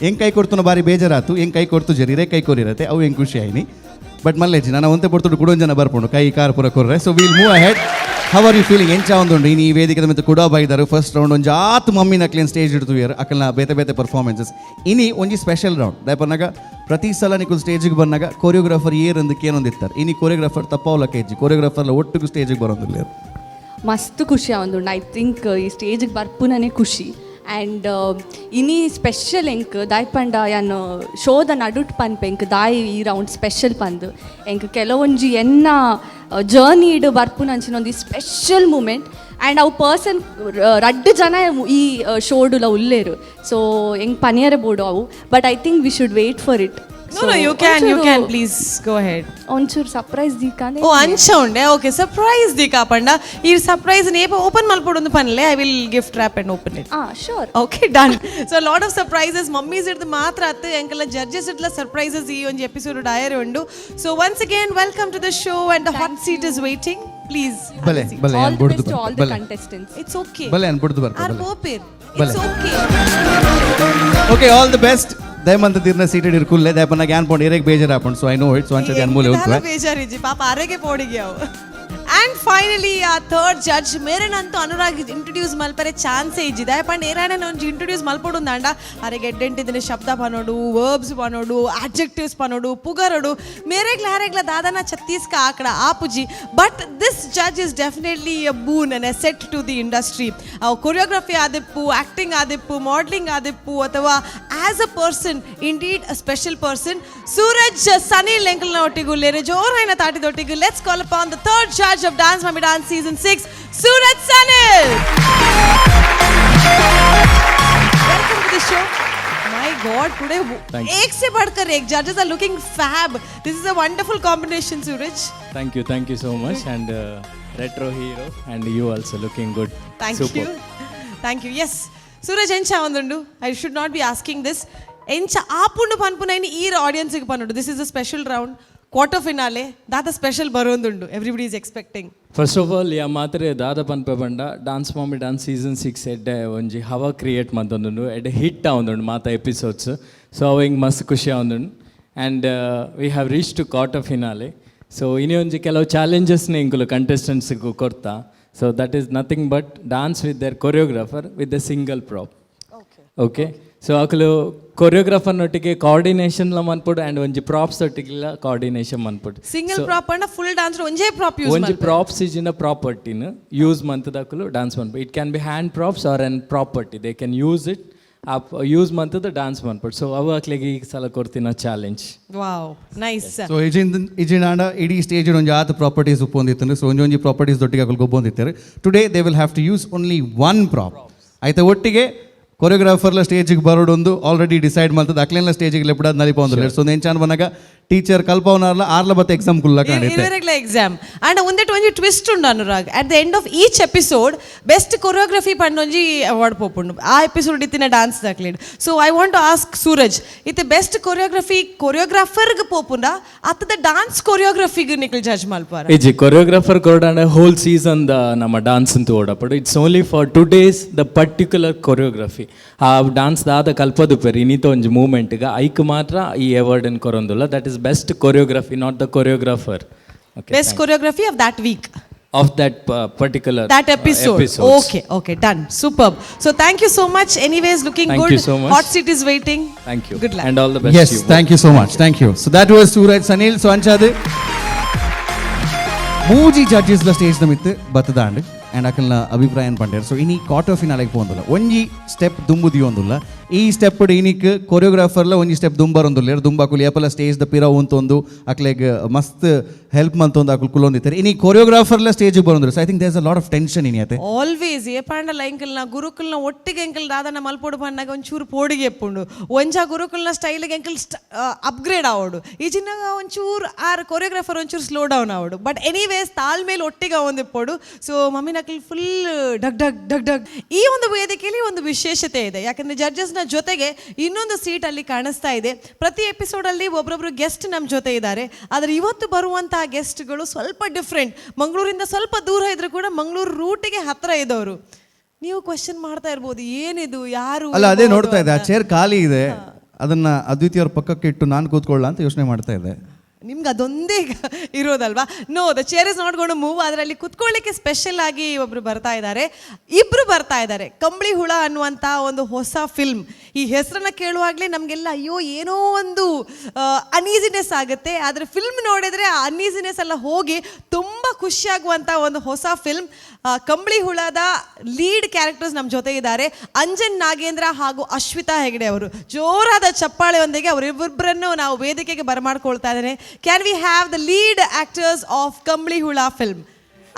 ಹೆಂಗ್ ಕೈ ಕೊಡ್ತುನ ಬಾರಿ ಬೇಜಾರಾತು. ಹೆಂಗ್ ಕೈ ಕೊಡ್ತು ಜರಿ ಇರೇ ಕೈ ಕೊರಿರತ್ತೆ, ಅವು ಹೆಂಗ್ ಖುಷಿ ಆಯ್ನಿ. ಬಟ್ ಮಲ್ಲೇಜಿ ನಾನು ಒಂತೆ ಪೊರ್ತುಡು ಕುಡೊಂದು ಜನ ಬರ್ಪುಂಡು ಕೈ ಕಾರ್ ಪೂರ ಕೊರ್ರೆ. So we'll move ahead. How are you feeling? ಎಂಚ ಒಂದುಂಡು ಇನಿ ಈ ವೇದಿಕೆ ಮತ್ತೆ ಕುಡ ಬೈದರು? ಫಸ್ಟ್ ರೌಂಡ್ ಒಂಜಿ ಆತ್ ಮಮ್ಮಿನ ಕ್ಲೀನ್ ಸ್ಟೇಜ್ ಇಡ್ತುವಿಯರ್, ಅಕಲ್ನ ಬೇತೆ ಬೇತೆ ಪರ್ಫಾರ್ಮೆನ್ಸಸ್. ಇನಿ ಒಂಜಿ ಸ್ಪೆಷಲ್ ರೌಂಡ್. ದಾಯಪನ್ನಾಗ ಪ್ರತಿ ಸಲ ನಿಕುಲ್ ಸ್ಟೇಜಿಗೆ ಬಂದಾಗ ಕೊರಿಯೋಗ್ರಾಫರ್ ಏರ್ ಅಂದಕ್ಕೆ ಏನೊಂದಿತ್ತಾರೆ. ಇನಿ ಕೊರಿಯೋಗ್ರಾಫರ್ ತಪ್ಪಾವಲ ಕೆಜಿ ಕೊರಿಯೋಗ್ರಾಫರ್ ಒಟ್ಟಿಗೆ ಸ್ಟೇಜಿಗೆ ಬರೋದಿಲ್ಲ. ಮಸ್ತ್ ಖುಷಿ ಆವೊಂದುಂಡು. I think ಈ ಸ್ಟೇಜಿಗೆ ಬರ್ಪುನನೇ ಖುಷಿ. ಆ್ಯಂಡ್ ಇನಿ ಸ್ಪೆಷಲ್ ಎಂಕ್ ದಾಯ್ ಪಂಡ ಯಾನ್ ಶೋದ ನಡುಟ್ ಪನ್ಪೆ ಎಂಕ್ ದಾಯ್ ಈ ರೌಂಡ್ ಸ್ಪೆಷಲ್ ಪಂದು. ಎಂಕ್ ಕೆಲವೊಂಜಿ ಎನ್ನ ಜರ್ನಿ ಇಡ್ ಬರ್ಪುನಂಚಿನ ಒಂದು special moment. And ಅವು ಪರ್ಸನ್ ರಡ್ಡು ಜನ ಈ ಶೋಡುಲ ಉಲ್ಲೇರು. ಸೊ ಎಂಕ್ ಪನಿಯರೆ ಬೋಡು ಅವು, but I think we should wait for it. No, you can, you can, please go ahead. ಒಂಚೂರು ಸರ್ಪ್ರೈಸ್ ದೀಕಾನೆ. ಓ, ಅಂಚ ಉಂಡೆ. ಓಕೆ, ಸರ್ಪ್ರೈಸ್ ದೀಕಾ ಪಂಡ ಈ ಸರ್ಪ್ರೈಸ್ ನೇಪ ಓಪನ್ ಮಲ್ಪೊಡೊಂದು ಪನ್ಲೆ. I will gift wrap and open it. ಹಾಂ, sure. Okay, done. So lot of surprises mummies ಹಿಡ್ದು ಮಾತ್ರ ಅತ್ತು, ಎಂಕೆಲ್ಲ ಜಡ್ಜಸ್ ಇಡ್ಲ ಸರ್ಪ್ರೈಸಸ್ ಈ ಒಂಜಿ ಎಪಿಸೋಡ್ ಡಯರ್ ಉಂಡು. So once again, welcome to the show, and the hot seat is waiting, please. ಬಲೆ ಬಲೆ. ಆಲ್ the ಬುಡ್ದು best all the ಬಲೆ. Contestants. It's okay. ಬಲೆ ಅನ್ ಬುಡ್ದು ಬರ್ಪ. ಆರ್ ಬಲೆ. ಪೋಪೇರ್. ಬಲೆ. It's okay. Okay, all the best. ದಯಮಂತ ತೀರ್ನ seated ಇರ್ಕುಲ್ಲೆ. ದಯಪನ್ನ Gyan ಪೋಂಡ್ ಏರೇಗ್ ಬೇಜಾರು ಹಾಪುಂಡು. So I know it. So ಅಂಚ ಧ್ಯಾನ್ ಮೂಲೆ ಉಂಟು. ಬೇಜಾರಿಜ್ಜಿ, ಪಾಪ ಅರೆಗೆ ಪೋಡಿಗೆ ಅವು. ಆ್ಯಂಡ್ ಫೈನಲಿ ಆ ಥರ್ಡ್ ಜಡ್ಜ್ ಮೇರೆನಂತೂ ಅನುರಾಗ್ ಇಂಟ್ರೊಡ್ಯೂಸ್ ಮಲ್ಪರೆ ಚಾನ್ಸೇ ಇಜ್ಜಿ. ದಯಪಂಡ ಏರಾಣ ಒಂಜಿ ಇಂಟ್ರೊಡ್ಯೂಸ್ ಮಲ್ಪೊಡು ಅಂಡ ಅರೆಗೆ ಎಡ್ಡೆಂಟಿದ್ರೆ ಶಬ್ದ ಪನೋಡು, ವರ್ಬ್ಸ್ ಪನೋಡು, ಅಡ್ಜೆಕ್ಟಿವ್ಸ್ ಪನೋಡು, ಪುಗರೋಡು. ಮೇರೆಗ್ಲ ಹಾರೆಗ್ಲ ದಾದನ ಛತ್ತೀಸ್ಕ ಆಕಡ ಆಪುಜಿ. But this judge is definitely a boon and asset to the industry. Choreography ಆದಿಪ್ಪು, acting ಆದಿಪ್ಪು, modelling ಆದಿಪ್ಪು, ಅಥವಾ as a person, indeed a special person. Suraj Sanil ಎಂಕಲ್ನ ಒಟ್ಟಿಗೆ ಜೋರಾಯಿನ ತಾಟಿದೊಟ್ಟಿಗೆ let's call upon the third judge of Dance Mummy Dance season 6, Suraj Sanil. Welcome to the show. My God, today एक से बढ़कर एक judges are looking fab. This is a wonderful combination, Suraj. Thank you, thank you so much. And retro hero, and you also looking good. Thank Superb. You, thank you. Yes, Suraj, ಎಂಚ ಒಂದುಂಡು? I should not be asking this. ಎಂಚ ಆಪುಂಡು ಪನ್ಪುನೈನ್ ಈ ಆಡಿಯನ್ಸ್ಗೆ ಪನ್ನುಂಡು? This is a special round, quarter finale. ದಾದ special ಬರೋಂದುಂಡು? Everybody is expecting. First of all, ಯಾ ಮಾತ್ರೆ ದಾದ ಪನ್ಪೆ ಬಂಡ dance mummy dance season 6 ಎಡ್ಡೆ ಒಂಜಿ ಹವಾ ಕ್ರಿಯೇಟ್ ಮಂತೊಂದುಂಡು, ಎಡ್ಡೆ ಹಿಟ್ ಆವೊಂದುಂಡು ಮಾತ ಎಪಿಸೋಡ್ಸ್. ಸೊ ಅವು ಹಿಂಗೆ ಮಸ್ತ್ ಖುಷಿ ಆವೊಂದುಂಡು. And we have reach to quarter finale. So ಇನಿ ಒಂಜಿ ಕೆಲವು ಚಾಲೆಂಜಸ್ನ ಇಂಕುಲು ಕಂಟೆಸ್ಟೆಂಟ್ಸ್ಗೆ Koratla. So that is nothing but dance with their choreographer with the single prop, okay? So ಅಕುಲು ಕೊರಿಯೋಗ್ರಾಫರ್ ನೊಟ್ಟಿಗೆ ಕೋಆರ್ಡಿನೇಷನ್ ಲ ಮನ್ಪೊಡು ಆ್ಯಂಡ್ ಒಂಜಿ ಪ್ರಾಪ್ಸ್ ಒಟ್ಟಿಗೆಲ ಕೋಆರ್ಡಿನೇಷನ್ ಮನ್ಪೊಡು. ಸಿಂಗಲ್ ಪ್ರಾಪ್ ಅಂಡ ಫುಲ್ ಡಾನ್ಸ್ ಒಂಜೇ ಪ್ರಾಪ್ ಯೂಸ್? ಒಂಜಿ ಪ್ರಾಪ್ಸ್ ಇಜಿನ ಪ್ರಾಪರ್ಟಿನ ಯೂಸ್ ಮಂತದಕುಲು ಡಾನ್ಸ್ ಮನ್ಪು. It can be hand props or an property they can use it. ಆ ಯೂಸ್ ಮಂತದ ಡಾನ್ಸ್ ಮನ್ಪೊಡು. ಸೊ ಅವು ಅಕ್ಲೆಗೆ ಈ ಸಲ ಕೊಡ್ತೀನ challenge. Wow, nice. So ಇಜಿಂದ ಇಜಿನಾಂಡ ಇಡೀ ಸ್ಟೇಜ್ ಒಂಜಿ ಆತ ಪ್ರಾಪರ್ಟೀಸ್ ಉಪ್ಪೊಂದಿತ್ತು. ಸೊ ಒಂಜಿ ಒಂಜಿ ಪ್ರಾಪರ್ಟೀಸ್ ದೊಟ್ಟಿಗೆ ಅಕುಲು ಗೊಬ್ಬೊಂದಿತ್ತಾರೆ. Today they will have to use only one prop. ಆಯ್ತಾ? ಒಟ್ಟಿಗೆ ಕೊರಿಯೋಗ್ರಾಫರ್ಲ ಸ್ಟೇಜಿಗೆ ಬರೋಡೊಂದು ಆಲ್ರೆಡಿ ಡಿಸೈಡ್ ಮಾಡ್ತದೆ. ಅಕ್ಲೆಲ್ಲ ಸ್ಟೇಜಿಗೆ ಲೆಪ್ಪಡಾದ್ ನಲಿಪೊಂದಿಲ್ಲ. ಸೊ ಎಂಚಾನ್ ಬನ್ನಾಗ ಟೀಚರ್ ಕಲ್ಪವನಾರ್ಲ ಆರ್ಲ ಬತ್ತ ಎಕ್ಸಾಮ್ ಕುಲ್ಲ ಕಾಣಿತ್ತೆ. ಇರುವೆರೆಗ್ಲ ಎಕ್ಸಾಮ್. ಅಂಡ್ ಒಂದೆಟ್ ಒಂಜಿ ಟ್ವಿಸ್ಟ್ ಉಂಡು Anurag. At the end of each episode best choreography ಪಂಡೊಂಜಿ award ಪೋಪುಂಡು ಆ ಎಪಿಸೋಡ್ ಇತ್ತಿನ ಡಾನ್ಸ್ ದಾಕ್ಲೇಡ್. So I want to ask Suraj, ಇತ್ತೆ ಬೆಸ್ಟ್ ಕೊರಿಯೋಗ್ರಫಿ ಕೊರಿಯೋಗ್ರಾಫರ್ಗೆ ಪೋಪುಂಡ ಅತ್ತದ ಡಾನ್ಸ್ ಕೊರಿಯೋಗ್ರಫಿಗೆ ನಿಕಲ್ ಜಡ್ಜ್ ಮಲ್ಪಾರ? ಇಜ್ಜಿ, ಕೊರಿಯೋಗ್ರಾಫರ್ ಕೊರಡಾಂಡ hole season the ನಮ್ಮ ಡಾನ್ಸ್ ಅಂತ ಓಡಪಡು. It's only for today's the particular choreography. ಆ ಡಾನ್ಸ್ ದಾದ ಕಲ್ಪದು ಪೇರು ಇನ್ನಿತ ಒಂಜಿ ಮೂಮೆಂಟ್ಗೆ ಐಕ್ ಮಾತ್ರ ಈ ಅವಾರ್ಡ್ ಕೊರೊಂದುಲ್ಲ. That is best choreography, not the choreographer, okay? Best choreography of that week. Of that particular that episode. Okay, done. Superb. So thank you so much. Anyways, looking Thank good. You so much. Hot seat is waiting. Thank you. Good luck. And all the best. Yes, thank you so much, thank you. So that was Suraj Sanil. So ಅಂಚಾದ್ ಮೂಜಿ ಜಡ್ಜಸ್ಲ stage ಮಿತ್ತು ಬತ್ತದಾಂಡ್ and ಅಕಲ್ನ ಅಭಿಪ್ರಾಯ ಪಂಡೇರ್. So ಇನಿ quarter ಫಿನಾಲೆಗೆ ಪೋಂದುಲ್ಲ, ಒಂಜಿ step ದುಂಬು ದಿಯೊಂದುಲ್ಲ. ಈ step ಇನಿಕ್ ಕೊರಿಯೋಗ್ರಾಫರ್ಲ ಒಂಜಿ step ದುಂಬರೊಂದುಲ್ಲೆರ್. ದುಂಬಾಕುಲು ಏಪಲ ಸ್ಟೇಜ್ ದ ಪಿರ ಉಂತೊಂದು ಅಕ್ಲೆಗ್ ಮಸ್ತ್ ಹೆಲ್ಪ್ ಮಂತೊಂದು ಅಕುಲು ಕುಲೊಂದಿತ್ತೆರ್. ಇನಿ ಕೊರಿಯೋಗ್ರಾಫರ್ಲ stage ಬರೊಂದುಲ್ಲೆರ್. So I think there's a lot of tension ಇನಿ ಅತೆ? ಆಲ್ವೇಸ್. ಏಪಾಂಡಲ ಎಂಕಲ್ನ ಗುರುಕುಲ್ನ ಒಟ್ಟಿಗೆ ಎಂಕಲ್ ದಾದನ ಮಲ್ಪೊಡು ಪನ್ನಾಗ ಒಂಚೂರು ಪೋಡಿಗೆ ಎಪ್ಪುಂಡು. ಒಂಜ ಗುರುಕುಲ್ನ ಸ್ಟೈಲ್ಗೆ ಎಂಕಲ್ ಅಪ್ಗ್ರೇಡ್ ಆವೊಡು, ಈ ಚಿನ್ನಗ ಒಂಚೂರು ಆರ್ ಕೊರಿಯೋಗ್ರಾಫರ್ ಒಂಚೂರು ಸ್ಲೋ ಡೌನ್ ಆವೊಡು. ಬಟ್ ಎನಿವೇಸ್, ತಾಳ್ಮೇಲೆ ಒಟ್ಟಿಗೆ ಒಂದಿಪ್ಪೊಡು. ಸೊ ಮಮ್ಮಿನಕಲ್ ಫುಲ್ ಡಗ್ ಡಗ್ ಡಗ್ ಡಗ್. ಈ ಒಂದು ವೇದಿಕೆಯಲ್ಲಿ ಒಂದು ವಿಶೇಷತೆ ಇದೆ. ಯಾಕಂದ್ರೆ ಜಡ್ಜಸ್ನ ಜೊತೆಗೆ ಇನ್ನೊಂದು ಸೀಟ್ ಅಲ್ಲಿ ಕಾಣಿಸ್ತಾ ಇದೆ. ಪ್ರತಿ ಎಪಿಸೋಡ್ ಅಲ್ಲಿ ಒಬ್ಬೊಬ್ರು ಗೆಸ್ಟ್ ನಮ್ಮ ಜೊತೆ ಇದ್ದಾರೆ. ಆದರೆ ಇವತ್ತು ಬರುವಂತಹ ಗೆಸ್ಟ್ಗಳು ಸ್ವಲ್ಪ ಡಿಫ್ರೆಂಟ್. ಮಂಗಳೂರಿಂದ ಸ್ವಲ್ಪ ದೂರ ಇದ್ರು ಕೂಡ ಮಂಗಳೂರು ರೂಟಿಗೆ ಹತ್ರ ಇದ್ದವರು. ನೀವು ಕ್ವಶನ್ ಮಾಡ್ತಾ ಇರ್ಬೋದು, ಏನಿದು, ಯಾರು ಅಲ್ಲ, ಅದೇ ಇರ್ಬೋದು ನೋಡ್ತಾ ಇದ್ದೆ. ಆ ಅಂತ. ಚೇರ್ ಖಾಲಿ ಇದೆ. ಅದನ್ನ ಅದ್ವಿತೀಯವ್ರ ಪಕ್ಕಕ್ಕೆ ಇಟ್ಟು ನಾನು ಕೂತ್ಕೊಳ್ಳ ಅಂತ ಯೋಚನೆ ಮಾಡ್ತಾ ಇದ್ದೆ. ನಿಮ್ಗೆ ಅದೊಂದೇ ಈಗ ಇರೋದಲ್ವಾ? No, the chair is not gonna move. ಅದರಲ್ಲಿ ಕುತ್ಕೊಳ್ಳಿಕ್ಕೆ ಸ್ಪೆಷಲ್ ಆಗಿ ಒಬ್ರು ಬರ್ತಾ ಇದ್ದಾರೆ, ಇಬ್ರು ಬರ್ತಾ ಇದ್ದಾರೆ. ಕಂಬಳಿ ಹುಳ ಅನ್ನುವಂಥ ಒಂದು ಹೊಸ ಫಿಲ್ಮ್. ಈ ಹೆಸರನ್ನ ಕೇಳುವಾಗಲೇ ನಮಗೆಲ್ಲ ಅಯ್ಯೋ, ಏನೋ ಒಂದು ಅನ್ಈಸಿನೆಸ್ ಆಗುತ್ತೆ. ಆದರೆ ಫಿಲ್ಮ್ ನೋಡಿದರೆ ಆ ಅನ್ಈಸಿನೆಸ್ ಎಲ್ಲ ಹೋಗಿ ತುಂಬ ಖುಷಿಯಾಗುವಂಥ ಒಂದು ಹೊಸ ಫಿಲ್ಮ್. ಕಂಬಳಿ ಹುಳದ ಲೀಡ್ ಕ್ಯಾರೆಕ್ಟರ್ಸ್ ನಮ್ಮ ಜೊತೆ ಇದ್ದಾರೆ, ಅಂಜನ್ ನಾಗೇಂದ್ರ ಹಾಗೂ ಅಶ್ವಿತಾ ಹೆಗಡೆ ಅವರು. ಜೋರಾದ ಚಪ್ಪಾಳೆಯೊಂದಿಗೆ ಅವರಿಬ್ಬರನ್ನು ನಾವು ವೇದಿಕೆಗೆ ಬರಮಾಡ್ಕೊಳ್ತಾ ಇದ್ದೇನೆ. Can we have the lead actors of Kambali Hula film,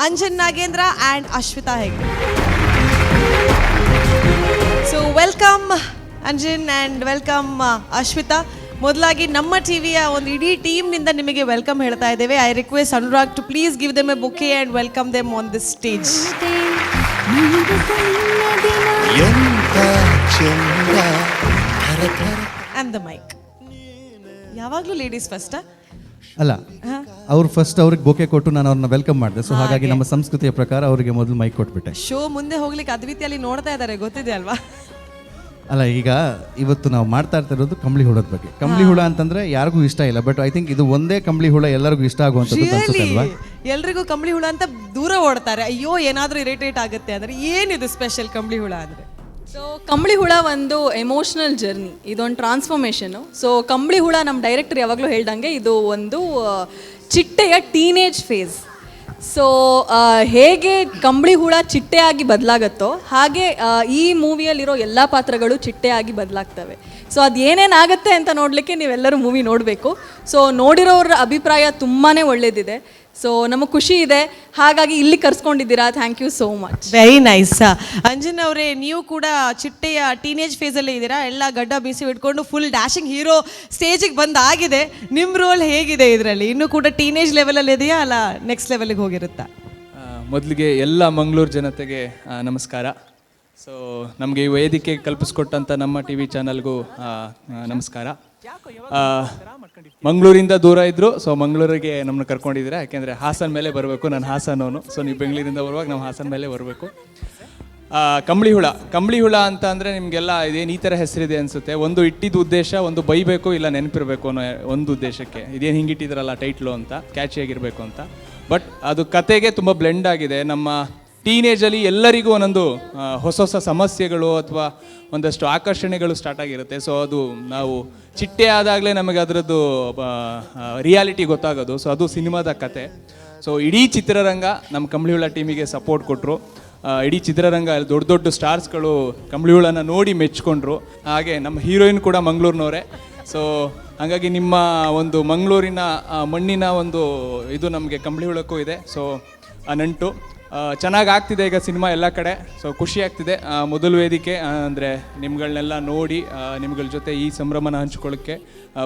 Anjan Nagendra and Ashwitha Hegde? So welcome, Anjan, and welcome, Ashwitha. ಮೊದಲಾಗಿ ನಮ್ಮ ಟಿವಿಯ ಒಂದು ಇಡೀ ಟೀಮ್ನಿಂದ ನಿಮಗೆ welcome ಹೇಳ್ತಾ ಇದ್ದೇವೆ. I request Anurag to please give them a bouquet and welcome them on this stage. ಎಂತ ಚಂದ ಥರ ಥರ. And the mic. ಯಾವಾಗಲೂ ಲೇಡೀಸ್ ಫಸ್ಟಾ? ಅಲ್ಲ, ಅವ್ರು ಫಸ್ಟ್, ಅವ್ರಿಗೆ ಬೊಕೆ ಕೊಟ್ಟು ನಾನು ಅವ್ರನ್ನ welcome ಮಾಡಿದೆ. ಸೊ ಹಾಗಾಗಿ ನಮ್ಮ ಸಂಸ್ಕೃತಿಯ ಪ್ರಕಾರ ಅವರಿಗೆ ಮೊದಲು ಮೈಕ್ ಕೊಟ್ಬಿಟ್ಟೆ. ಶೋ ಮುಂದೆ ಹೋಗ್ಲಿಕ್ಕೆ ಅದ್ವಿತೀಯಲ್ಲಿ ನೋಡ್ತಾ ಇದ್ದಾರೆ, ಗೊತ್ತಿದೆ ಅಲ್ವಾ? ಅಲ್ಲ, ಈಗ ಇವತ್ತು ನಾವು ಮಾಡ್ತಾ ಇರ್ತಿರೋದು ಕಂಬಳಿ ಹುಳದ ಬಗ್ಗೆ. ಕಂಬಳಿ ಹುಳ ಅಂತಂದ್ರೆ ಯಾರಿಗೂ ಇಷ್ಟ ಇಲ್ಲ. ಬಟ್ I think ಇದು ಒಂದೇ ಕಂಬಳಿ ಹುಳ ಎಲ್ಲರಿಗೂ ಇಷ್ಟ ಆಗುವಂಥದ್ದು ಅನ್ಸುತ್ತೆ ಅಲ್ವಾ? ಎಲ್ರಿಗೂ ಕಂಬಳಿ ಹುಳ ಅಂತ ದೂರ ಓಡ್ತಾರೆ. ಅಯ್ಯೋ, ಏನಾದ್ರೂ ಇರಿಟೇಟ್ ಆಗುತ್ತೆ ಅಂದ್ರೆ. ಏನಿದು ಸ್ಪೆಷಲ್ ಕಂಬಳಿ ಹುಳ ಅಂದ್ರೆ? ಸೊ ಕಂಬಳಿ ಹುಳ ಒಂದು ಎಮೋಷ್ನಲ್ ಜರ್ನಿ, ಇದೊಂದು ಟ್ರಾನ್ಸ್ಫಾರ್ಮೇಷನು. ಸೊ ಕಂಬಳಿ ಹುಳ, ನಮ್ಮ ಡೈರೆಕ್ಟರ್ ಯಾವಾಗಲೂ ಹೇಳ್ದಂಗೆ, ಇದು ಒಂದು ಚಿಟ್ಟೆಯ ಟೀನೇಜ್ ಫೇಸ್. ಸೊ ಹೇಗೆ ಕಂಬಳಿ ಹುಳ ಚಿಟ್ಟೆಯಾಗಿ ಬದಲಾಗತ್ತೋ ಹಾಗೆ ಈ ಮೂವಿಯಲ್ಲಿರೋ ಎಲ್ಲ ಪಾತ್ರಗಳು ಚಿಟ್ಟೆಯಾಗಿ ಬದಲಾಗ್ತವೆ. ಸೊ ಅದು ಏನೇನಾಗುತ್ತೆ ಅಂತ ನೋಡಲಿಕ್ಕೆ ನೀವೆಲ್ಲರೂ ಮೂವಿ ನೋಡಬೇಕು. ಸೊ ನೋಡಿರೋರ ಅಭಿಪ್ರಾಯ ತುಂಬಾ ಒಳ್ಳೇದಿದೆ. ಸೊ ನಮಗೆ ಖುಷಿ ಇದೆ. ಹಾಗಾಗಿ ಇಲ್ಲಿ ಕರ್ಸ್ಕೊಂಡಿದ್ದೀರಾ. Thank you so much. Very nice. Anjan ಅವರೇ, ನೀವು ಕೂಡ ಚಿಟ್ಟೆಯ ಟೀನೇಜ್ ಫೇಸಲ್ಲೇ ಇದ್ದೀರಾ. ಎಲ್ಲ ಗಡ್ಡ ಮೀಸೆ ಇಟ್ಕೊಂಡು ಫುಲ್ ಡ್ಯಾಶಿಂಗ್ ಹೀರೋ ಸ್ಟೇಜಿಗೆ ಬಂದಾಗಿದೆ. ನಿಮ್ಮ ರೋಲ್ ಹೇಗಿದೆ ಇದರಲ್ಲಿ? ಇನ್ನೂ ಕೂಡ ಟೀನೇಜ್ ಲೆವೆಲಲ್ಲಿ ಇದೆಯಾ, ಅಲ್ಲ ನೆಕ್ಸ್ಟ್ ಲೆವೆಲ್ಗೆ ಹೋಗಿರುತ್ತಾ? ಮೊದಲಿಗೆ ಎಲ್ಲ ಮಂಗಳೂರು ಜನತೆಗೆ ನಮಸ್ಕಾರ. ಸೊ ನಮಗೆ ಈ ವೇದಿಕೆ ಕಲ್ಪಿಸ್ಕೊಟ್ಟಂಥ ನಮ್ಮ ಟಿವಿ ಚಾನಲ್ಗೂ ನಮಸ್ಕಾರ. ಮಂಗಳೂರಿಂದ ದೂರ ಇದ್ದರು, ಸೊ ಮಂಗಳೂರಿಗೆ ನಮ್ಮನ್ನ ಕರ್ಕೊಂಡಿದ್ದೀರಾ. ಯಾಕೆಂದರೆ ಹಾಸನ್ ಮೇಲೆ ಬರಬೇಕು, ನಾನು ಹಾಸನವನು. ಸೊ ನೀವು ಬೆಂಗಳೂರಿಂದ ಬರುವಾಗ ನಾವು ಹಾಸನ್ ಮೇಲೆ ಬರಬೇಕು. ಕಂಬಳಿ ಹುಳ. ಕಂಬಳಿ ಹುಳ ಅಂತ ಅಂದರೆ ನಿಮಗೆಲ್ಲ ಇದೇನು ಈ ಥರ ಹೆಸರಿದೆ ಅನಿಸುತ್ತೆ. ಒಂದು ಇಟ್ಟಿದ್ದ ಉದ್ದೇಶ, ಒಂದು ಬೈಬೇಕು, ಇಲ್ಲ ನೆನಪಿರಬೇಕು ಅನ್ನೋ ಒಂದು ಉದ್ದೇಶಕ್ಕೆ. ಇದೇನು ಹಿಂಗಿಟ್ಟಿದ್ರಲ್ಲ ಟೈಟ್ಲು ಅಂತ, ಕ್ಯಾಚಿಯಾಗಿರಬೇಕು ಅಂತ. ಬಟ್ ಅದು ಕತೆಗೆ ತುಂಬ ಬ್ಲೆಂಡ್ ಆಗಿದೆ. ನಮ್ಮ ಟೀನೇಜಲ್ಲಿ ಎಲ್ಲರಿಗೂ ಒಂದೊಂದು ಹೊಸ ಹೊಸ ಸಮಸ್ಯೆಗಳು ಅಥವಾ ಒಂದಷ್ಟು ಆಕರ್ಷಣೆಗಳು ಸ್ಟಾರ್ಟ್ ಆಗಿರುತ್ತೆ. ಸೊ ಅದು ನಾವು ಚಿಟ್ಟೆ ಆದಾಗಲೇ ನಮಗೆ ಅದರದ್ದು ರಿಯಾಲಿಟಿ ಗೊತ್ತಾಗೋದು. ಸೊ ಅದು ಸಿನಿಮಾದ ಕತೆ. ಸೊ ಇಡೀ ಚಿತ್ರರಂಗ ನಮ್ಮ ಕಂಬಳಿ ಹುಳ ಟೀಮಿಗೆ ಸಪೋರ್ಟ್ ಕೊಟ್ಟರು. ಇಡೀ ಚಿತ್ರರಂಗ, ದೊಡ್ಡ ದೊಡ್ಡ ಸ್ಟಾರ್ಸ್ಗಳು ಕಂಬಳಿ ಹುಳನ ನೋಡಿ ಮೆಚ್ಕೊಂಡ್ರು. ಹಾಗೆ ನಮ್ಮ ಹೀರೋಯಿನ್ ಕೂಡ ಮಂಗಳೂರಿನವರೇ. ಸೊ ಹಾಗಾಗಿ ನಿಮ್ಮ ಒಂದು ಮಂಗಳೂರಿನ ಮಣ್ಣಿನ ಒಂದು ಇದು ನಮಗೆ ಕಂಬಳಿ ಹುಳಕ್ಕೂ ಇದೆ. ಸೊ ಆ ನಂಟು ಚೆನ್ನಾಗಿ ಆಗ್ತಿದೆ ಈಗ ಸಿನಿಮಾ ಎಲ್ಲ ಕಡೆ. ಸೊ ಖುಷಿ ಆಗ್ತಿದೆ. ಮೊದಲ ವೇದಿಕೆ ಅಂದರೆ ನಿಮ್ಗಳನ್ನೆಲ್ಲ ನೋಡಿ ನಿಮ್ಗಳ ಜೊತೆ ಈ ಸಂಭ್ರಮನ ಹಂಚ್ಕೊಳ್ಳೋಕ್ಕೆ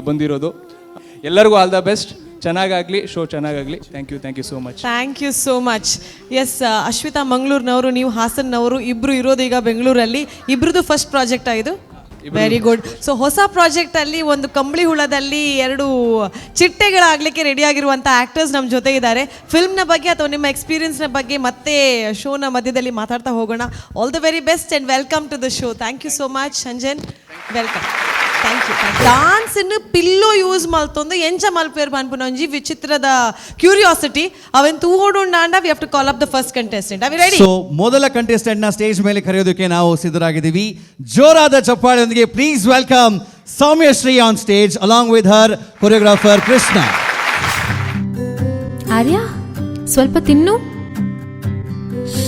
ಬಂದಿರೋದು. ಎಲ್ಲರಿಗೂ ಆಲ್ the best. ಚೆನ್ನಾಗಾಗಲಿ, ಶೋ ಚೆನ್ನಾಗಾಗಲಿ. Thank you, thank you so much. Thank you so much. Yes, Ashwitha ಮಂಗಳೂರಿನವರು, ನೀವು ಹಾಸನ್ನವರು. ಇಬ್ರು ಇರೋದು ಈಗ ಬೆಂಗಳೂರಲ್ಲಿ. ಇಬ್ರದ್ದು ಫಸ್ಟ್ ಪ್ರಾಜೆಕ್ಟ್ ಇದು. Very good. ಸೊ ಹೊಸ ಪ್ರಾಜೆಕ್ಟ್ ಅಲ್ಲಿ ಒಂದು ಕಂಬಳಿ ಹುಳದಲ್ಲಿ ಎರಡು ಚಿಟ್ಟೆಗಳಾಗಲಿಕ್ಕೆ ರೆಡಿ ಆಗಿರುವಂಥ ಆಕ್ಟರ್ಸ್ ನಮ್ಮ ಜೊತೆ ಇದ್ದಾರೆ. ಫಿಲ್ಮ್ನ ಬಗ್ಗೆ ಅಥವಾ ನಿಮ್ಮ ಎಕ್ಸ್ಪೀರಿಯನ್ಸ್ನ ಬಗ್ಗೆ ಮತ್ತೆ ಶೋನ ಮಧ್ಯದಲ್ಲಿ ಮಾತಾಡ್ತಾ ಹೋಗೋಣ. All the very best and welcome to the show. Thank you so much, Anjan. Welcome. Thank you. Dance pillow use ಮಲ್ತೊಂದು ಎಂಚ ಮಲ್ಪೇರ್ ಪನ್ಪುನ ಒಂಜಿ ವಿಚಿತ್ರದ ಕ್ಯೂರಿಯಾಸಿಟಿ. ಅವೆನ್ ತೂವೊಡುಂಡಾಂಡ we have to call up the first contestant. Are ready? So ಮೊದಲ contestant ನ stage ಮೇಲೆ ಕರೆಯೋದಕ್ಕೆ ನಾವು ಸಿದ್ಧರಾಗಿದ್ದೀವಿ. ಜೋರಾದ ಚಪ್ಪಾಳೆಯೊಂದಿಗೆ please welcome Soumyashree on stage, along with her choreographer Krishna. ಆರ್ಯ, ಸ್ವಲ್ಪ ತಿನ್ನು.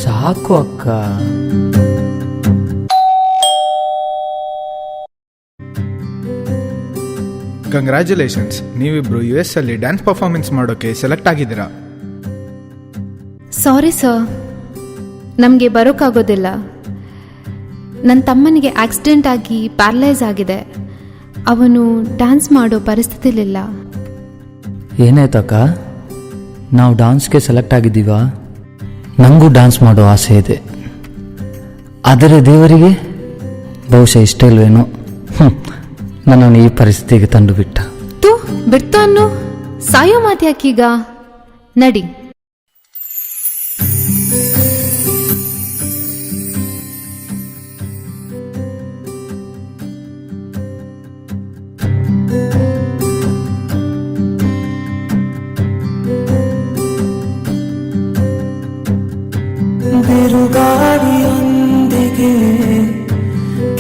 ಸಾಕು ಅಕ್ಕ. Congratulations, ನೀವಿಬ್ರು ಯು ಎಸ್ ಅಲ್ಲಿ ಡ್ಯಾನ್ಸ್ ಪರ್ಫಾರ್ಮೆನ್ಸ್ ಮಾಡೋಕೆ ಸೆಲೆಕ್ಟ್ ಆಗಿದ್ದೀರಾ. ಸಾರಿ ಸರ್, ನಮಗೆ ಬರೋಕ್ಕಾಗೋದಿಲ್ಲ. ನನ್ನ ತಮ್ಮನಿಗೆ ಆಕ್ಸಿಡೆಂಟ್ ಆಗಿ ಪ್ಯಾರಲೈಸ್ ಆಗಿದೆ. ಅವನು ಡ್ಯಾನ್ಸ್ ಮಾಡೋ ಪರಿಸ್ಥಿತಿಲಿಲ್ಲ. ಏನಾಯ್ತಕ್ಕ, ನಾವು ಡಾನ್ಸ್ಗೆ ಸೆಲೆಕ್ಟ್ ಆಗಿದ್ದೀವಾ? ನನಗೂ ಡ್ಯಾನ್ಸ್ ಮಾಡೋ ಆಸೆ ಇದೆ, ಆದರೆ ದೇವರಿಗೆ ಬಹುಶಃ ಇಷ್ಟ ಇಲ್ವೇನೋ, ನನ್ನನ್ನು ಈ ಪರಿಸ್ಥಿತಿಗೆ ತಂದು ಬಿಟ್ಟ. ತೂ ಬಿಡ್ತು ಅನ್ನು ಸಾಯೋ ಮಾತ್ಯಾಕೀಗ? ನಡಿ. ಬಿರುಗಾಳಿಯೊಂದಿಗೆ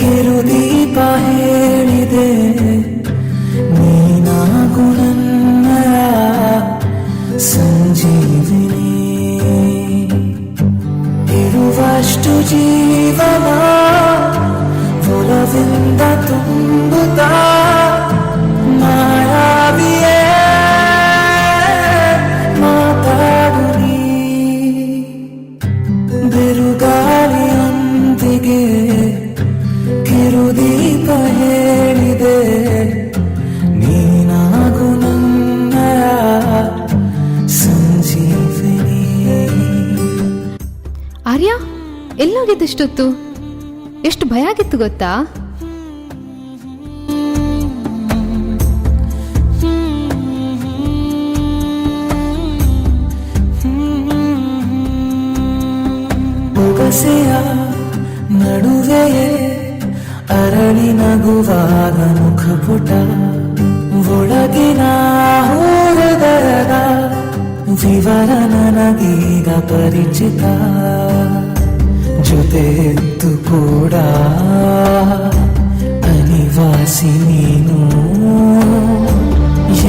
ಕಿರುದೀಪ ಹೇಳಿದೆ, ನೀನಾಗು ನನ್ನ ಸಂಜೀವಿನಿ. ಇರುವಷ್ಟು ಜೀವನ ಒಲವಿಂದ ತುಂಬುತ್ತಾ ಮಾಯಾವಿಯೇ ಮಾತಾಡು ನೀ. ಬಿರುಗಾಳಿಯೊಂದಿಗೆ ಕಿರುದೀಪ ಹೇಳಿದೆ, ನೀನಾಗು ನನ್ನ ಸಂಜೀವಿನಿ. ಆರ್ಯ, ಎಲ್ಲೋಗಿದ್ದಷ್ಟೊತ್ತು? ಎಷ್ಟು ಭಯ ಆಗಿತ್ತು ಗೊತ್ತಾ? ಬೊಗಸೆಯ ನಡುವೆಯೇ ಅರಳಿ ನಗುವಾಗ ಮುಖಪುಟ, ಒಳಗಿನ ಹೃದಯದ ವಿವರ ನನಗೀಗ ಪರಿಚಿತ. ಜೊತೆ ಇದ್ದು ಕೂಡ ಅನಿವಾಸಿ ನೀನು,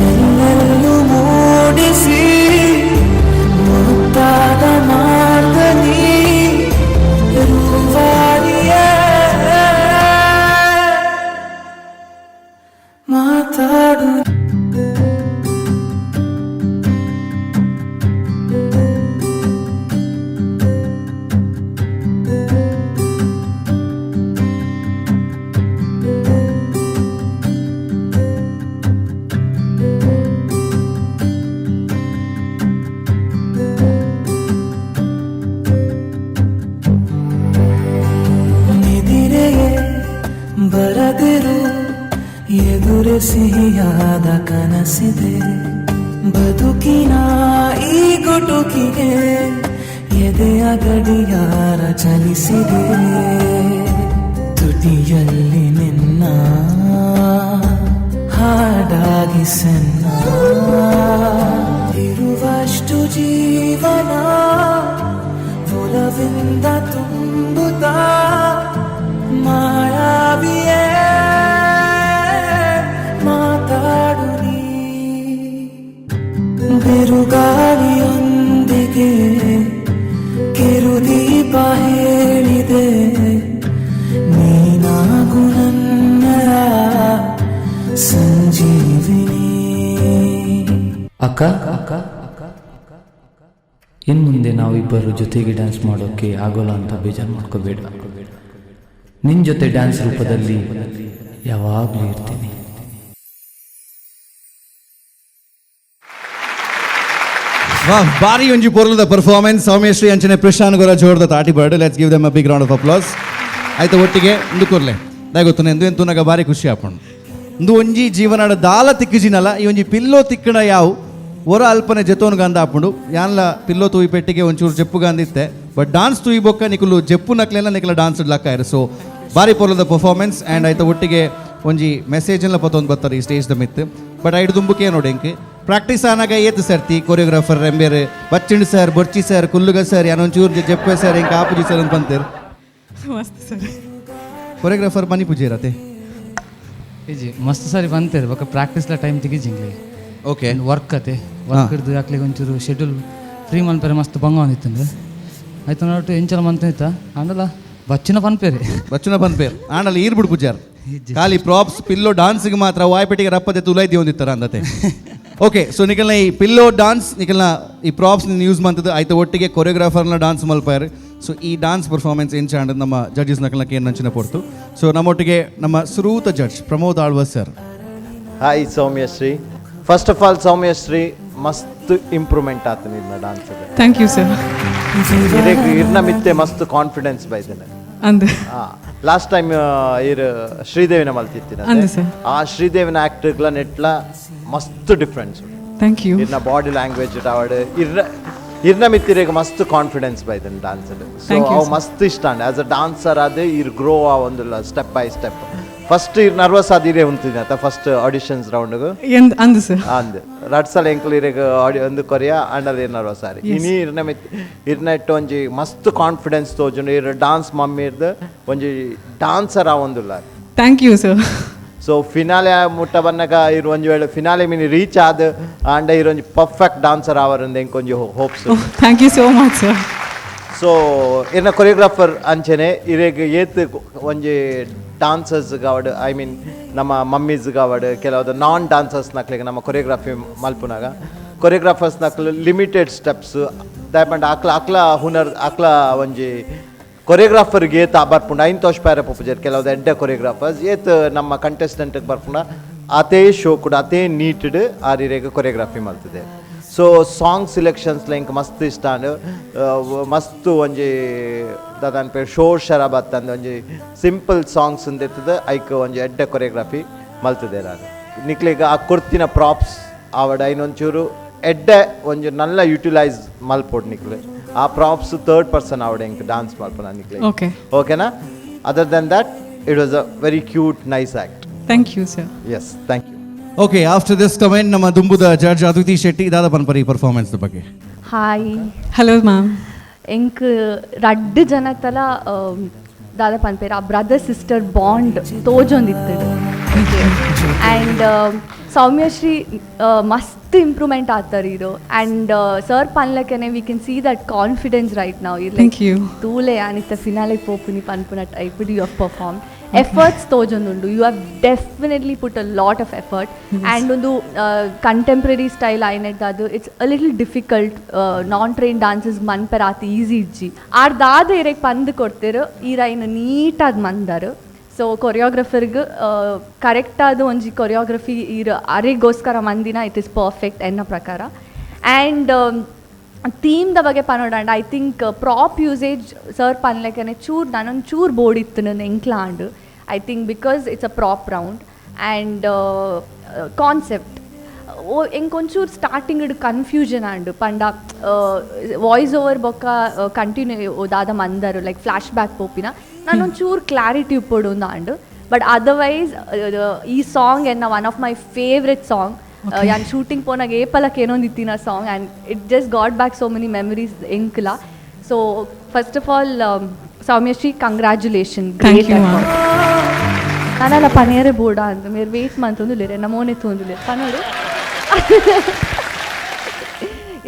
ಎಲ್ಲೆಲ್ಲೂ ಮೂಡಿಸಿ ಮುತ್ತಾದ ಮಾರ್ಗ ನೀ ರೂವಾರಿಯೇ ಮಾತಾಡು. ನಿದಿರೆಯೇ ಬರದಿರು ಎದುರೆ ಸಿಹಿಯಾದ ಕನಸಿದೆ, ಬದುಕಿನ ಈ ಗುಟುಕಿಗೆ ಎದೆಯ ಗಡಿಯಾರ ಚಲಿಸಿದೆ. ತುಟಿಯಲ್ಲಿ ನಿನ್ನ ಹಾಡಾಗಿ ಸೆನ್ನ, ಇರುವಷ್ಟು ಜೀವನ ಒಲವಿಂದ ತುಂಬುತ್ತಾ ಮಾಯಾವಿಯೇ ಮಾತಾಡು ನೀ. ಬಿರುಗಾಳಿಯೊಂದಿಗೆ ಕಿರುದೀಪ ಹೇಳಿದೆ, ನೀನಾಗು ನನ್ನ ಸಂಜೀವಿನಿ. ಅಕ್ಕ, ಇನ್ನು ಮುಂದೆ ನಾವಿಬ್ಬರು ಜೊತೆಗೆ ಡ್ಯಾನ್ಸ್ ಮಾಡೋಕ್ಕೆ ಆಗೋಲ್ಲ ಅಂತ ಬೇಜಾರು ಮಾಡ್ಕೋಬೇಡ. ನಿನ್ನ ಜೊತೆ ಡ್ಯಾನ್ಸ್ ರೂಪದಲ್ಲಿ ಯಾವಾಗಲೂ ಇರ್ತೀನಿ. ವಾಹ್, ಬಾರಿ ಒಂಜಿ ಪೊರ್ಲದ ಪರ್ಫಾರ್ಮೆನ್ಸ್. ಸೌಮ್ಯಶ್ರೀ ಅಂಚನೆ Prashant ಗೊರ ಜೋರ್ದ ತಾಟಿ bird. Let's give them a big round of applause. ಆಯ್ತು, ಒಟ್ಟಿಗೆ ಇಂದು ಕೊರ್ಲೆ ದಾಯ ಗೊತ್ತು ಎಂದು ಎಂತೂನಾಗ ಬಾರಿ ಖುಷಿ ಆಪುಂಡು. ಇಂದು ಒಂಜಿ ಜೀವನದ ದಾಲ ತಿಕ್ಕಿಜಿನಲ್ಲ, ಈ ಒಂಜಿ ಪಿಲ್ಲೋ ತಿಕ್ಕಣ ಯಾವು ಒರ ಅಲ್ಪನೆ ಜೆತೋನ್ ಗಂದ ಆಪುಂಡು. ಯಾನ್ಲ ಪಿಲ್ಲೋ ತೂಯಿ ಪೆಟ್ಟಿಗೆ ಒಂಚೂರು ಜೆಪ್ಪು ಗಂದಿತ್ತೆ, ಬಟ್ ಡಾನ್ಸ್ ತೂಯಿ ಬೊಕ್ಕ ನಿಕುಲು ಜೆಪ್ಪು ನಕ್ಲೆಲ್ಲ ನಿಕಲ ಡಾನ್ಸ್ ಲಕ್ಕ. ಸೊ ಬಾರಿ ಪೊರ್ಲದ ಪರ್ಫಾರ್ಮೆನ್ಸ್. ಆ್ಯಂಡ್ ಆಯ್ತು ಒಟ್ಟಿಗೆ ಒಂಜಿ ಮೆಸೇಜ್ ಎಲ್ಲ ಪತ್ತೊಂದು ಬರ್ತಾರೆ ಈ ಸ್ಟೇಜ್ the ಮಿತ್. ಬಟ್ ಐಡ್ ದುಂಬುಕೆ ನೋಡಿ ಎಂಕ್ ಪ್ರಾಕ್ಟೀಸ್ ಆನಾಗ ಏತ್ ಸರ್ತಿ ಕೊರಿಯೋಗ್ರಾಫರ್ ಎಂಬೇರು ಬಚ್ಚಿಂಡ್ ಸರ್, ಬೊರ್ಚಿ ಸರ್, ಕುಲ್ಲುಗ ಸರ್, ಯಾನೊಂಚೂರು ಜೆಪ್ಪೆ ಸರ್, ಎಂಕ್ ಆಪುಜಿ ಸರ್ ಅಂತ ಬಂತೇರು. ಮಸ್ತ್ ಸರ್. ಕೊರಿಯೋಗ್ರಾಫರ್ ಮನಿ ಪೂಜೆ ಇರತ್ತೆ. ಇಜಿ ಮಸ್ತ್ ಸಾರಿ ಬಂತೇರು, ಬೊಕ ಪ್ರಾಕ್ಟೀಸ್ಲ ಟೈಮ್ ತಿಗಿಜಿಂಗ್ಲಿ. ವರ್ಕ್ ಅತೆ, ವರ್ಕ್ ಹಿಡ್ದು ಯಾಕ್ಲಿಗೆ ಒಂಚೂರು ಶೆಡ್ಯೂಲ್ ಫ್ರೀ ಮನ್ಪೇರೆ ಮಸ್ತ್ ಬಂಗ ಬಂದಿತ್ತಂದ್ರೆ ಆಯ್ತು ನೋಟು ಎಂಚಲ ಮಂತ ಇತ್ತ ಆಂಡಲ ಬಚ್ಚಿನ ಪನ್ಪೇರಿ. ಬಚ್ಚನ ಪನ್ಪೇರ್ ಆಂಡಲ ಈರ್ ಬಿಡು ಪೂಜಾರ್. ಖಾಲಿ ಪ್ರಾಪ್ಸ್ ಪಿಲ್ಲೋ ಡಾನ್ಸ್ಗೆ ಮಾತ್ರ ವಾಯ್ಪೇಟಿಗೆ ರಪ್ಪದೆ ತುಲೈದಿ ಒಂದಿತ್ತರ ಅಂದತೆ. ಓಕೆ, ಸೊ ನಿಕಲ್ನ ಈ ಪಿಲ್ಲೋ ಡಾನ್ಸ್ ನಿಕಲ್ನ ಈ ಪ್ರಾಪ್ಸ್ ಯೂಸ್ ಮಂತದ್ದು ಆಯ್ತು, ಒಟ್ಟಿಗೆ ಕೊರಿಯೋಗ್ರಾಫರ್ನ ಡಾನ್ಸ್ ಮಲ್ಪಾಯರ್. ಸೊ ಈ ಡಾನ್ಸ್ ಪರ್ಫಾರ್ಮೆನ್ಸ್ ಎಂಚ ಆಂಡ್ ನಮ್ಮ ಜಡ್ಜಸ್ ನಕಲ್ನ ಕೇನ್ ನಂಚಿನ ಪೊರ್ತು. ಸೊ ನಮ್ಮೊಟ್ಟಿಗೆ ನಮ್ಮ ಸುರೂತ judge Pramod Alva sir. Hi Soumyashree. First of all Soumyashree, ಮಸ್ತ್ ಇಂಪ್ರೂವ್ಮೆಂಟ್ ಆತ ನಿನ್ನ dance. Thank you sir. ಇರ್ನ ಮಿತ್ತೆ ಮಸ್ತ್ ಕಾನ್ಫಿಡೆನ್ಸ್ ಬೈದೇನೆ. ಅಂದ್. ಲಾಸ್ಟ್ ಟೈಮ್ ಇರ್ ಶ್ರೀದೇವಿನ ಮಲ್ತಿತ್ತಿನ. ಅಂದ್ ಸರ್. ಆ ಶ್ರೀದೇವಿನ ಆಕ್ಟರ್ಗಳ ನೆಟ್ಲ ಮಸ್ತ್ difference. Thank you. ಇರ್ನ ಬಾಡಿ ಲ್ಯಾಂಗ್ವೇಜ್ ಆವಡ್, ಇರ್ನ ಇರ್ನ ಮಿತ್ತಿರೇಗ ಮಸ್ತ್ confidence ಬೈದನ್ dance. So Thank you, ಅವು sir. ಮಸ್ತ್ ಇಷ್ಟ as a dancer. ಅದು ಇರ್ ಗ್ರೋ ಆ ಒಂದು step by step. First ಇರ್ ನರ್ವಸ್ ಆದಿರೇ ಉಂತಿನ ಫಸ್ಟ್ ಆಡಿಷನ್ಸ್ ರೌಂಡ್ಗು. ಎಂದ್ ಅಂದ್ ಸರ್. ಅಂದ್ ರಡ್ ಸಲ ಎಂಕಲ್ ಇರೆಗ್ ಆಡಿ ಒಂದು ಕೊರಿಯಾ ಅಂಡಲ್ ಇರ್ ನರ್ವಸ್ ಆರಿ. ಇನಿ ಇರ್ನ ಮಿತ್ ಇರ್ನ ಇಟ್ಟು ಒಂಜಿ ಮಸ್ತ್ ಕಾನ್ಫಿಡೆನ್ಸ್ ತೋಜುಂಡು. ಇರ್ ಡಾನ್ಸ್ ಮಮ್ಮಿ ಇರ್ದು ಒಂಜಿ ಡಾನ್ಸರ್ ಆ ಒಂದುಲ್ಲ. Thank you sir. So finale ಮುಟ್ಟ ಬನ್ನಗ ಇರ್ ಒಂಜಿ ವೇಳೆ finale mini reach ಆದ್ ಆಂಡ ಇರ್ ಒಂಜಿ ಪರ್ಫೆಕ್ಟ್ ಡಾನ್ಸರ್ ಆವರಂದ ಎಂಕ್ ಒಂಜಿ hopes. Thank you so much sir. So ಇರ್ನ ಕೊರಿಯೋಗ್ರಾಫರ್ ಅಂಚನೆ ಇರೆಗ್ ಏತ್ ಒಂಜಿ ಡಾನ್ಸರ್ಸ್ ಗಾವಡ್, I mean ನಮ್ಮ ಮಮ್ಮೀಸ್ ಗಾವಡ್, ಕೆಲವೊಂದು ನಾನ್ ಡಾನ್ಸರ್ಸ್ ನಕ್ಲಿಗೆ ನಮ್ಮ ಕೊರಿಯೋಗ್ರಫಿ ಮಲ್ಪುನಾಗ ಕೊರಿಯೋಗ್ರಾಫರ್ಸ್ ನಕ್ಲು ಲಿಮಿಟೆಡ್ ಸ್ಟೆಪ್ಸ್ ದಾಯಪಂಡ ಅಕ್ಲ ಅಕ್ಲ ಹುನರ್ ಅಕ್ಲ ಒಂಜಿ ಕೊರಿಯೋಗ್ರಾಫರ್ಗೆ ಏತ್ ಬರ್ಪುಂಡು ಐನ್ ತೋಷ್ಪಾರ ಪೊಪ್ಪುಜೆರ್. ಕೆಲವೊಂದು ಎಡ್ಡೆ ಕೊರಿಯೋಗ್ರಾಫರ್ಸ್ ಏತ್ ನಮ್ಮ ಕಂಟೆಸ್ಟೆಂಟ್ಗೆ ಬರ್ಪುಂಡ ಅತೇ ಶೋ ಕೂಡ ಅತೇ ನೀಟೆಡ್ ಆರಿರೆಗ್ ಕೊರಿಯೋಗ್ರಫಿ ಮಲ್ತದೆ. So song selections ಎಂಕ್ ಮಸ್ತ್ ಇಷ್ಟ ಆಂಡ್. ಮಸ್ತ್ ಒಂಜಿ ದಾದ ಪೇರ್ ಶೋರ್ ಶರಾಬತ್ ಅಂದ್ ಒಂಜಿ ಸಿಂಪಲ್ ಸಾಂಗ್ಸ್ ಇರ್ತದೆ, ಐಕ್ ಒಂಜಿ ಎಡ್ಡೆ ಕೊರಿಯೋಗ್ರಫಿ ಮಲ್ತದೆ. ನಾನು ನಿಕ್ಲೆಗ್ ಆ ಕೊರ್ತಿನ ಪ್ರಾಪ್ಸ್ ಆವಡ ಐನೊಂಚೂರು ಎಡ್ಡೆ ಒಂಜಿ ನಲ್ಲ ಯುಟಿಲೈಸ್ ಮಲ್ಪೊಡು ನಿಕ್ಲೆ. ಆ props third person ಆವಡ ಎಂಕ್ ಡಾನ್ಸ್ ಮಲ್ಪುನ ನಿಕ್ಲೆ. ಓಕೆ. ಓಕೆನಾ? Other than that, it was a very cute, nice act. Thank you sir. Yes, thank you. Okay, after this comment ನಮ್ಮ ದುಂಬುದ ಜಡ್ಜ್ ಅದಿತಿ ಶೆಟ್ಟಿ ದಾದ ಪನ್ಪರಿ ಪರ್ಫಾರ್ಮೆನ್ಸ್ ಬಗ್ಗೆ? Hi. Hello ma'am. ಎಂಕ್ ರಡ್ಡ್ ಜನತಲ ದಾದ ಪನ್ಪೇರ್ ಆ brother sister bond ತೋಜೊಂದಿತ್ತು. And Soumyashree ಮಸ್ತ್ ಇಂಪ್ರೂವ್ಮೆಂಟ್ ಆತಾರ ಇರು. ಆ್ಯಂಡ್ ಸರ್ ಪನ್ಲಕೆನೆ we can see that confidence right ನಾವು. Thank you. ತೂಲೆ ಆನಿತ್ತ ಫಿನಾಲೆ ಪೋಪುನಿ ಪನ್ಪುನ type you have perform. Efforts ತೋಜೊಂದುಂಡು. You have definitely put a lot of effort. And ಒಂದು ಕಂಟೆಂಪ್ರರಿ ಸ್ಟೈಲ್ ಆಯ್ನೆಡ್ದು it's a little difficult. Non trained dancers ಮನ್ಪೆರ ಆತ easy ಇಜ್ಜಿ. ಆರ್ ದಾದ ಇರೆಗ್ ಪಂದ್ ಕೊಡ್ತೇರು, ಈರೈನ್ ನೀಟಾದ್ ಮಂದಾರು. ಸೊ ಕೊರಿಯೋಗ್ರಫರ್ಗ್ ಕರೆಕ್ಟಾದ ಒಂಜಿ ಕೊರಿಯೋಗ್ರಫಿ ಈರ್ ಅರೆಗೋಸ್ಕರ ಮಂದಿನ it is perfect ಎನ್ನ ಪ್ರಕಾರ. ಆ್ಯಂಡ್ ಥೀಮ್ದ ಬಗ್ಗೆ ಪನೋಡಂಡ, I think prop usage sir ಪನ್ಲೆಕನೆ ಚೂರು ನಾನೊಂದು ಚೂರು ಬೋಡಿತ್ತು ನನ್ನ ಎಂಕ್ಲಾಂಡ್. I think because it's a prop round and concept ಓ ಎಂಕೊಂಚೂರು ಸ್ಟಾರ್ಟಿಂಗ್ ಕನ್ಫ್ಯೂಷನ್ ಆಂಡ್. ಪಂಡ ವಾಯ್ಸ್ ಓವರ್ ಬೊಕ್ಕ ಕಂಟಿನ್ಯೂ ದಾದ ಮಂದರು like flash back ಪೋಪಿನ ನಾನೊಂಚೂರು ಕ್ಲಾರಿಟಿ ಉಪ್ಪೊಡು and. But otherwise ಈ ಸಾಂಗ್ ಎನ್ನ one of my favourite song. ಯಾನ್ ಶೂಟಿಂಗ್ ಪೋನಾಗ ಏಪಲಕ್ಕೆ ಏನೊಂದು ಇತ್ತಿನ song, and it just got back so many memories ಎಂಕ್ಲ. So first of all Soumyashree, congratulation. Thank great. you, ma'am. ನಾನೆಲ್ಲ ಪನಿಯರೇ ಬೋಡ ಅಂತ ಮೇರ್ ವೇಟ್ ಮಂತೊಂದುಲ್ಲೆರ್, ಎನ್ನ ಮೋನೆ ತೂಂದುಲ್ಲೆರ್, ಪನೋಡು.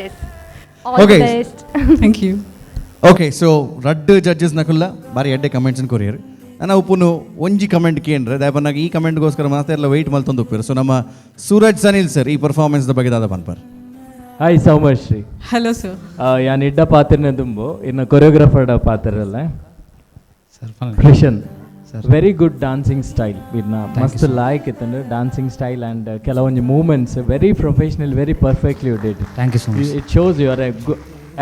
S, all best. Thank you. Okay, so ರಡ್ಡ್ ಜಡ್ಜಸ್ ನಕುಲ್ಲ ಬಾರಿ ಎಡ್ಡೆ ಕಮೆಂಟ್ಸ್ ಕೊರಿಯರ್. ನಾನು ಉಪ್ಪುನು ಒಂಜಿ ಕಮೆಂಟ್ ಕೇಂದ್ರ ದಾಯಪನ್ನಾಗ ಈ ಕಮೆಂಟ್ಗೋಸ್ಕರ ಮಾತ್ರ ಎಲ್ಲ ವೆಯ್ಟ್ ಮಲ್ತೊಂದು ಉಪ್ಪಿರು. ಸೊ ನಮ್ಮ ಸೂರಜ್ ಸನಿಲ್ ಸರ್ ಈ ಪರ್ಫಾರ್ಮೆನ್ಸ್ ಬಗ್ಗೆ ದಾದ ಪನ್ಪರ್? Hi Soumyashree. Hello sir. ಯಾನ್ ಇಡ್ಡ ಪಾತ್ರನೇ ದುಂಬು ಇನ್ನು choreographer ಪಾತ್ರಲ್ಲ. Sir. Krishan. Sir. Very good dancing style ಇದನ್ನ. Thank you, ಮಸ್ತ್ sir. ಲಾಯ್ಕ್ ಇತ್ತಂದ್ರೆ dancing style and ಕೆಲವೊಂದು movements very professional, very perfectly you did. Thank you so much. It shows you are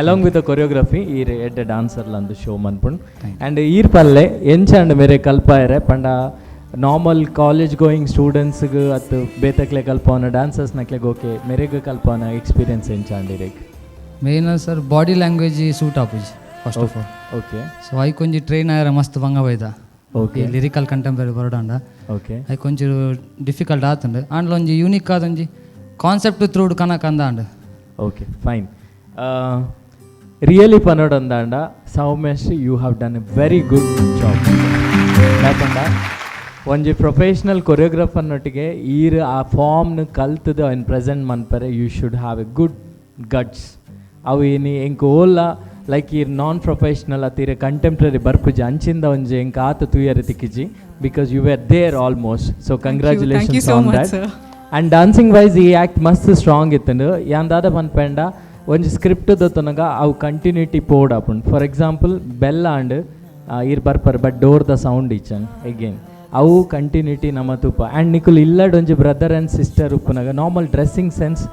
along with the choreography ಈರ್ ಎಡ್ಡೆ dancer ಅಂದು show ಮನ್ಪುಂಡು. And ಈರ್ ಪಲ್ಲೆ ಎಂಚಂಡ್ ಮೇರೆ ಕಲ್ಪಾಯರೆ ಪಂಡ normal college going ಸ್ಟೂಡೆಂಟ್ಸ್ಗೆ ಅತ್ತು ಬೇತಕ್ಲೆ ಕಲ್ಪವನ ಡಾನ್ಸರ್ಸ್ ನಕ್ಲೆಗ್ ಓಕೆ, ಮೇರೆಗ್ ಕಲ್ಪವನ ಎಕ್ಸ್ಪೀರಿಯನ್ಸ್ ಎಂಚಾಂಡ್ ಇರೆಗ್? Main sir body language suit ಆಪುಜಿ first of all. So ಐಕ್ ಒಂಜಿ ಟ್ರೈನ್ ಆಯರ ಮಸ್ತ್ ಬಂಗ ಬೈದ. ಈ ಲಿರಿಕಲ್ ಕಂಟೆಂಪ್ರರಿ ಬರೋಡಂಡ ಐಕ್ ಒಂಚೂರು ಡಿಫಿಕಲ್ಟ್ ಆತುಂಡು. ಆಂಡ್ಲ ಒಂಜಿ ಯೂನಿಕ್ ಆದ ಒಂಜಿ ಕಾನ್ಸೆಪ್ಟ್ ತ್ರೂಡ್ ಕನಕ ಅಂದಾಂಡ್. Okay, fine. Really ಪನೋಡಂದಾಂಡ Soumyashree, you have done a very good job. ಯಾಕಂಡ ಒಂಜಿ ಪ್ರೊಫೆಷ್ನಲ್ ಕೊರಿಯೋಗ್ರಾಫರ್ನೊಟ್ಟಿಗೆ ಈರ್ ಆ ಫಾರ್ಮ್ನ ಕಲ್ತದ ಇನ್ ಪ್ರೆಸೆಂಟ್ ಮನ್ಪರೆ you should have a good guts. ಅವು ಏನಿ ಎಂಕ್ ಓಲ್ಲ ಲೈಕ್ ಈರ್ ನಾನ್ ಪ್ರೊಫೆಷ್ನಲ್ ಅತ್ತೀರ ಕಂಟೆಂಪ್ರರಿ ಬರ್ಪುಜಿ ಅಂಚಿಂದ ಒಂಜಿ ಎಂಕ್ ಆತ ತೂಯರೆ ತಿಕ್ಕಿಜಿ. Because you were there almost, so congratulations so on much, that. Sir. And dancing wise ಈ act ಮಸ್ತ್ strong ಇತ್ತಂಡು. ಯಾನ್ ದಾದ ಪನ್ಪೆಂಡ, ಒಂಜಿ ಸ್ಕ್ರಿಪ್ಟ್ ದೊತ್ತನಗ ಅವು ಕಂಟಿನ್ಯೂಟಿ ಪೋಡ್ ಆಪುಂಡು. For example bell and ಈರ್ ಬರ್ಪರ್, but door the sound ಇಚ್ಚನ್ again ಅವು ಕಂಟಿನ್ಯೂಟಿ ನಮ್ಮ ತೂಪ. ಆ್ಯಂಡ್ ನಿಕುಲು ಇಲ್ಲಡ್ ಒಂಜಿ brother and sister ಉಪ್ಪುನಗ normal dressing sense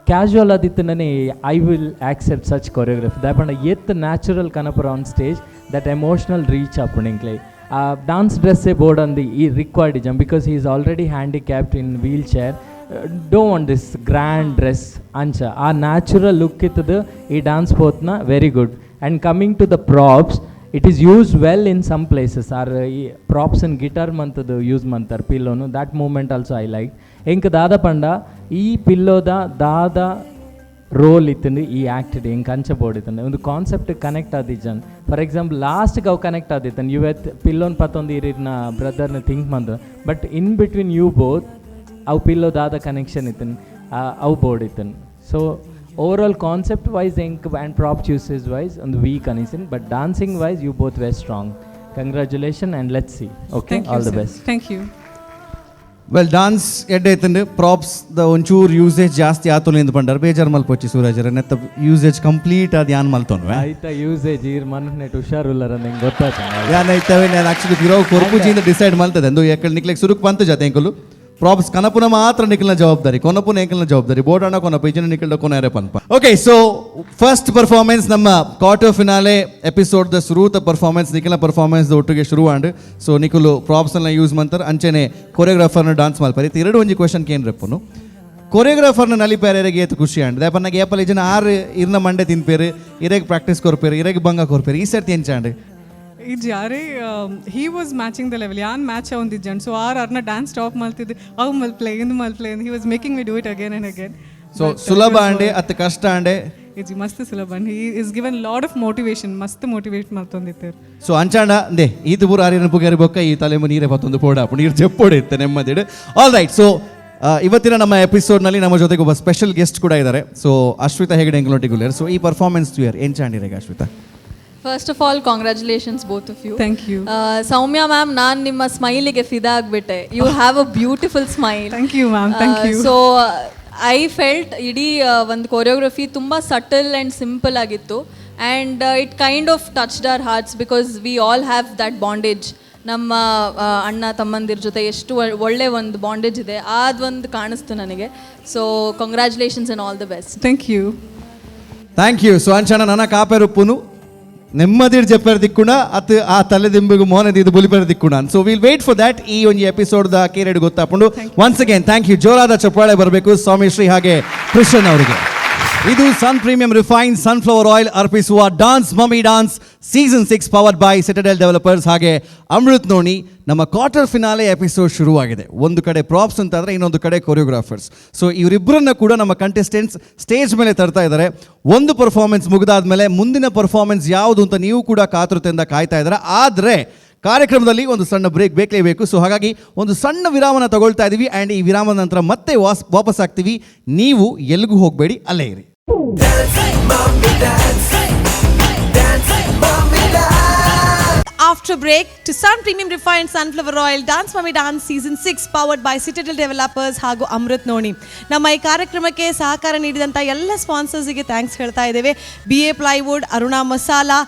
casual ಆದಿತ್ತನೇ I will accept such choreography. ದಾಯಪಂಡ ಏತ್ natural Kanakapura on stage, that emotional reach ಆಪುಂಡು ಎಂಕ್ಲೆ. ಆ ಡಾನ್ಸ್ ಡ್ರೆಸ್ಸೇ ಬೋರ್ಡ್ ಅಂದು ಈ required ಇಜಮ್, because he is already handicapped in wheel chair. Don't want this grand dress ಅಂಚ. ಆ natural look ಇತ್ತದು ಈ dance ಪೋತ್ನ very good. And coming to the props, it is use well in some places. Are ಈ props and guitar ಮಂತದ್ದು use ಮಂತಾರೆ ಪಿಲ್ಲೋನು, that moment also I like. ಎಂಕ್ ದಾದ ಪಂಡ ಈ ಪಿಲ್ಲೋದ ದಾದ role ಇತ್ತಂದು ಈ ಆ್ಯಕ್ಟೆಡ್ ಎಂಕ್ ಅಂಚ ಬೋರ್ಡ್ ಒಂದು ಕಾನ್ಸೆಪ್ಟ್ ಕನೆಕ್ಟ್ ಆದಿಜ್ಜನ್. ಫಾರ್ ಎಕ್ಸಾಂಪಲ್ ಲಾಸ್ಟ್ಗೆ ಅವು ಕನೆಕ್ಟ್ ಆದಿತ್ತನ್, ಯುವೆತ್ ಪಿಲ್ಲೋನ್ ಪತ್ತೊಂದು ಇರಿನ ಬ್ರದರ್ನ ಥಿಂಕ್ ಮಂದು, but in between you both ಅವು ಪಿಲ್ಲೋ ದಾದ ಕನೆಕ್ಷನ್ ಇತ್ತನ್ ಅವು ಬೋರ್ಡ್ ಇತ್ತನ್. So over all concept wise ಎಂಕ್ and props usage wise ಒಂದು weak ಅನಿಸಿನ್, but dancing wise you both were strong. Congratulation and let's see, okay? Thank you, all the sir. Best. Thank you. Well, dance ಎಡ್ಡೆ ಐತಂಡು. Props the ಒಂಚೂರು usage ಜಾಸ್ತಿ ಆತುಲಿಂದ ಪಂಡರ್. ಬೇಜಾರು ಮಲ್ಪೊಚ್ಚಿ ಸೂರಜರ, ನೆತ್ತ usage complete ಅದು ಯಾನ್ ಮಲ್ತೊನ್ವೆ. ಆಯ್ತಾ, usage ಈರ್ ಮನಸ್ನೆಟ್ ಹುಷಾರುಲ್ಲರ ನಿಂಗೆ ಗೊತ್ತಾಯ್ತು. ಯಾನ್ ಐತವೆ, ನಾನು ಆಕ್ಚುಲಿ ಪಿರೋ ಕೊರ್ಪುಜಿಯಿಂದ ಡಿಸೈಡ್ ಮಲ್ತದೆ ಅಂದು. ಯಾಕಂದ್ರೆ ನಿಕ್ಲೆಗ್ ಸುರುಕ್ ಬಂತು ಜಾತೆ ಎಂಕುಲು ಪ್ರಾಪ್ಸ್ ಕನಪುನ ಮಾತ್ರ ನಿಖಲ್ನ ಜವಾಬ್ದಾರಿ, ಕೊನಪುನ ಎಂಕಲ್ನ ಜವಾಬ್ದಾರಿ. ಬೋರ್ಡ್ ಕೊನಪ ಇಜನ ನಿಖಲ್ಡ ಕೊನಾರೆ ಪನ್ಪ. Okay, so first performance ನಮ್ಮ quarter finale episode the ಸುರೂತ performance, ನಿಖಲ್ನ performance ಒಟ್ಟಿಗೆ ಶುರು and. So ನಿಖಲು props ಎಲ್ಲ ಯೂಸ್ ಮಂತಾರೆ, ಅಂಚೆನೆ ಕೊರಿಯೋಗ್ರಾಫರ್ನ ಡಾನ್ಸ್ ಮಲ್ಪರೆ. ಎರಡು ಒಂಜಿ ಕ್ವಶನ್ ಕೇನ್ ರೆಪ್ಪುನು. ಕೊರಿಯೋಗ್ರಾಫರ್ನ ನಲಿಪೇರೆಗೆ ಏತು ಖುಷಿ ಅಂಡ್? ದೇಪನ್ನಾಗ ಏಪಲ್ ಇಜನ ಆರು ಇರ್ನ ಮಂಡೆ ತಿನ್ಪೇರು, ಇರೆಗ್ ಪ್ರಾಕ್ಟೀಸ್ ಕೊರ್ಪೇರು, ಇರೆಗ್ ಬಂಗ ಕೊರ್ಪೇರು, ಈ ಸರ್ತಿ ಎಂಚಾಂಡ್? ಇಜ್ಜಿ he was matching the level. ಯಾನ್ ಮ್ಯಾಚ್ ಅವಂದಿಜ್ಜಂಡ್. ಸೊ ಆರ್ ಅರ್ನ ಡ್ಯಾನ್ಸ್ ಸ್ಟಾಪ್ ಮಲ್ತಿದ್ದು, ಅವು ಮಲ್ಪ್ಲೆ, ಇಂದು ಮಲ್ಪ್ಲೆ. He was making me do it again and again. So ಸುಲಭ ಅಂಡೆ ಅತ್ ಕಷ್ಟ ಅಂಡೆ? ಇಜ್ಜಿ, ಮಸ್ತ್ ಸುಲಭ. He is given lot of motivation. ಮಸ್ತ್ ಮೋಟಿವೇಟ್ ಮಲ್ತೊಂದಿತ್ತೇರು. ಸೊ ಅಂಚಾಂಡ ಅಂದೆ ಈತ ಪೂರ ಆರ್ಯನ ಪುಗಾರಿ ಬೊಕ್ಕ ಈ ತಲೆಮು ನೀರೇ ಪತ್ತೊಂದು ಪೋಡ ನೀರು ಚೆಪ್ಪೋಡು ಇತ್ತೆ ನೆಮ್ಮದಿಡು. All right, so ಇವತ್ತಿನ ನಮ್ಮ ಎಪಿಸೋಡ್ನಲ್ಲಿ ನಮ್ಮ ಜೊತೆಗೆ ಒಬ್ಬ ಸ್ಪೆಷಲ್ ಗೆಸ್ಟ್ ಕೂಡ ಇದ್ದಾರೆ. ಸೊ ಅಶ್ವಿತಾ ಹೆಗಡೆ ಎಂಗ್ಲೊಟ್ಟಿಗುಲೇರ್. ಸೊ ಈ ಪರ್ಫಾರ್ಮೆನ್ಸ್ ಟು ಎಂಚಾಂಡಿರೇಗ Ashwitha? First of all, congratulations, both of you. Thank you. Soumya ma'am, ನಾನು ನಿಮ್ಮ ಸ್ಮೈಲಿಗೆ ಫಿದಾ ಆಗಿಬಿಟ್ಟೆ. You have a beautiful smile. Thank you, ma'am. Thank you. So I felt ಇಡೀ ಒಂದು ಕೊರಿಯೋಗ್ರಫಿ ತುಂಬ subtle and simple ಆಗಿತ್ತು, and it kind of touched our hearts because we all have that bondage. ನಮ್ಮ ಅಣ್ಣ ತಮ್ಮಂದಿರ ಜೊತೆ ಎಷ್ಟು ಒಳ್ಳೆ ಒಂದು ಬಾಂಡೇಜ್ ಇದೆ, ಅದೊಂದು ಕಾಣಿಸ್ತು ನನಗೆ. So congratulations and all the best. Thank you. Thank you. So ಅಂಚಾಣ ನನ್ನ ಕಾಪೆರುಪ್ಪುನು ನೆಮ್ಮದಿಡ್ ಜೆಪ್ಪರ್ ದಿಕ್ಕುಣ ಅತ್ ಆ ತಲೆದಿಂಬಿಗೆ ಮೋನದ ಇದು ಬುಲಿಪೆರ್ ದಿಕ್ಕುಣ. So we'll wait for that. ಈ ಒಂದು episode the ಕೇರೆಡ್ ಗೊತ್ತಾಪುಂಡು. Once again thank you. ಜೋರಾದ ಚಪ್ಪಾಳೆ ಬರಬೇಕು ಸ್ವಾಮಿ ಶ್ರೀ ಹಾಗೆ ಕೃಷ್ಣನ್ ಅವರಿಗೆ. ಇದು Sun Premium refine sunflower oil ಅರ್ಪಿಸುವ Dance Mummy Dance season 6, powered by Citadel Developers ಹಾಗೆ ಅಮೃತ್ ನೋಣಿ. ನಮ್ಮ quarter finale episode ಶುರುವಾಗಿದೆ. ಒಂದು ಕಡೆ ಪ್ರಾಪ್ಸ್ ಅಂತಾದರೆ ಇನ್ನೊಂದು ಕಡೆ ಕೊರಿಯೋಗ್ರಾಫರ್ಸ್. ಸೊ ಇವರಿಬ್ಬರನ್ನ ಕೂಡ ನಮ್ಮ ಕಂಟೆಸ್ಟೆಂಟ್ಸ್ ಸ್ಟೇಜ್ ಮೇಲೆ ತರ್ತಾ ಇದ್ದಾರೆ. ಒಂದು ಪರ್ಫಾರ್ಮೆನ್ಸ್ ಮುಗಿದಾದ್ಮೇಲೆ ಮುಂದಿನ ಪರ್ಫಾರ್ಮೆನ್ಸ್ ಯಾವುದು ಅಂತ ನೀವು ಕೂಡ ಕಾತುರತೆಯಿಂದ ಕಾಯ್ತಾ ಇದ್ದಾರೆ. ಆದರೆ ಕಾರ್ಯಕ್ರಮದಲ್ಲಿ ಒಂದು ಸಣ್ಣ ಬ್ರೇಕ್ ಬೇಕೇ ಬೇಕು. ಸೊ ಹಾಗಾಗಿ ಒಂದು ಸಣ್ಣ ವಿರಾಮನ ತಗೊಳ್ತಾ ಇದ್ದೀವಿ. ಆ್ಯಂಡ್ ಈ ವಿರಾಮದ ನಂತರ ಮತ್ತೆ ವಾಪಸ್ ಆಗ್ತೀವಿ. ನೀವು ಎಲ್ಲಿಗೂ ಹೋಗಬೇಡಿ, ಅಲ್ಲೇ ಇರಿ. Dance, mommy, dance. Dance, mommy, dance. After break to Sun Premium Refined Sunflower Oil Dance Mummy Dance Season 6, powered by Citadel Developers ಹಾಗೂ ಅಮೃತ್ ನೋಣಿ. ನಮ್ಮ ಈ ಕಾರ್ಯಕ್ರಮಕ್ಕೆ ಸಹಕಾರ ನೀಡಿದಂಥ ಎಲ್ಲ ಸ್ಪಾನ್ಸರ್ಸಿಗೆ thanks ಹೇಳ್ತಾ ಇದ್ದೇವೆ. B A plywood, Aruna masala,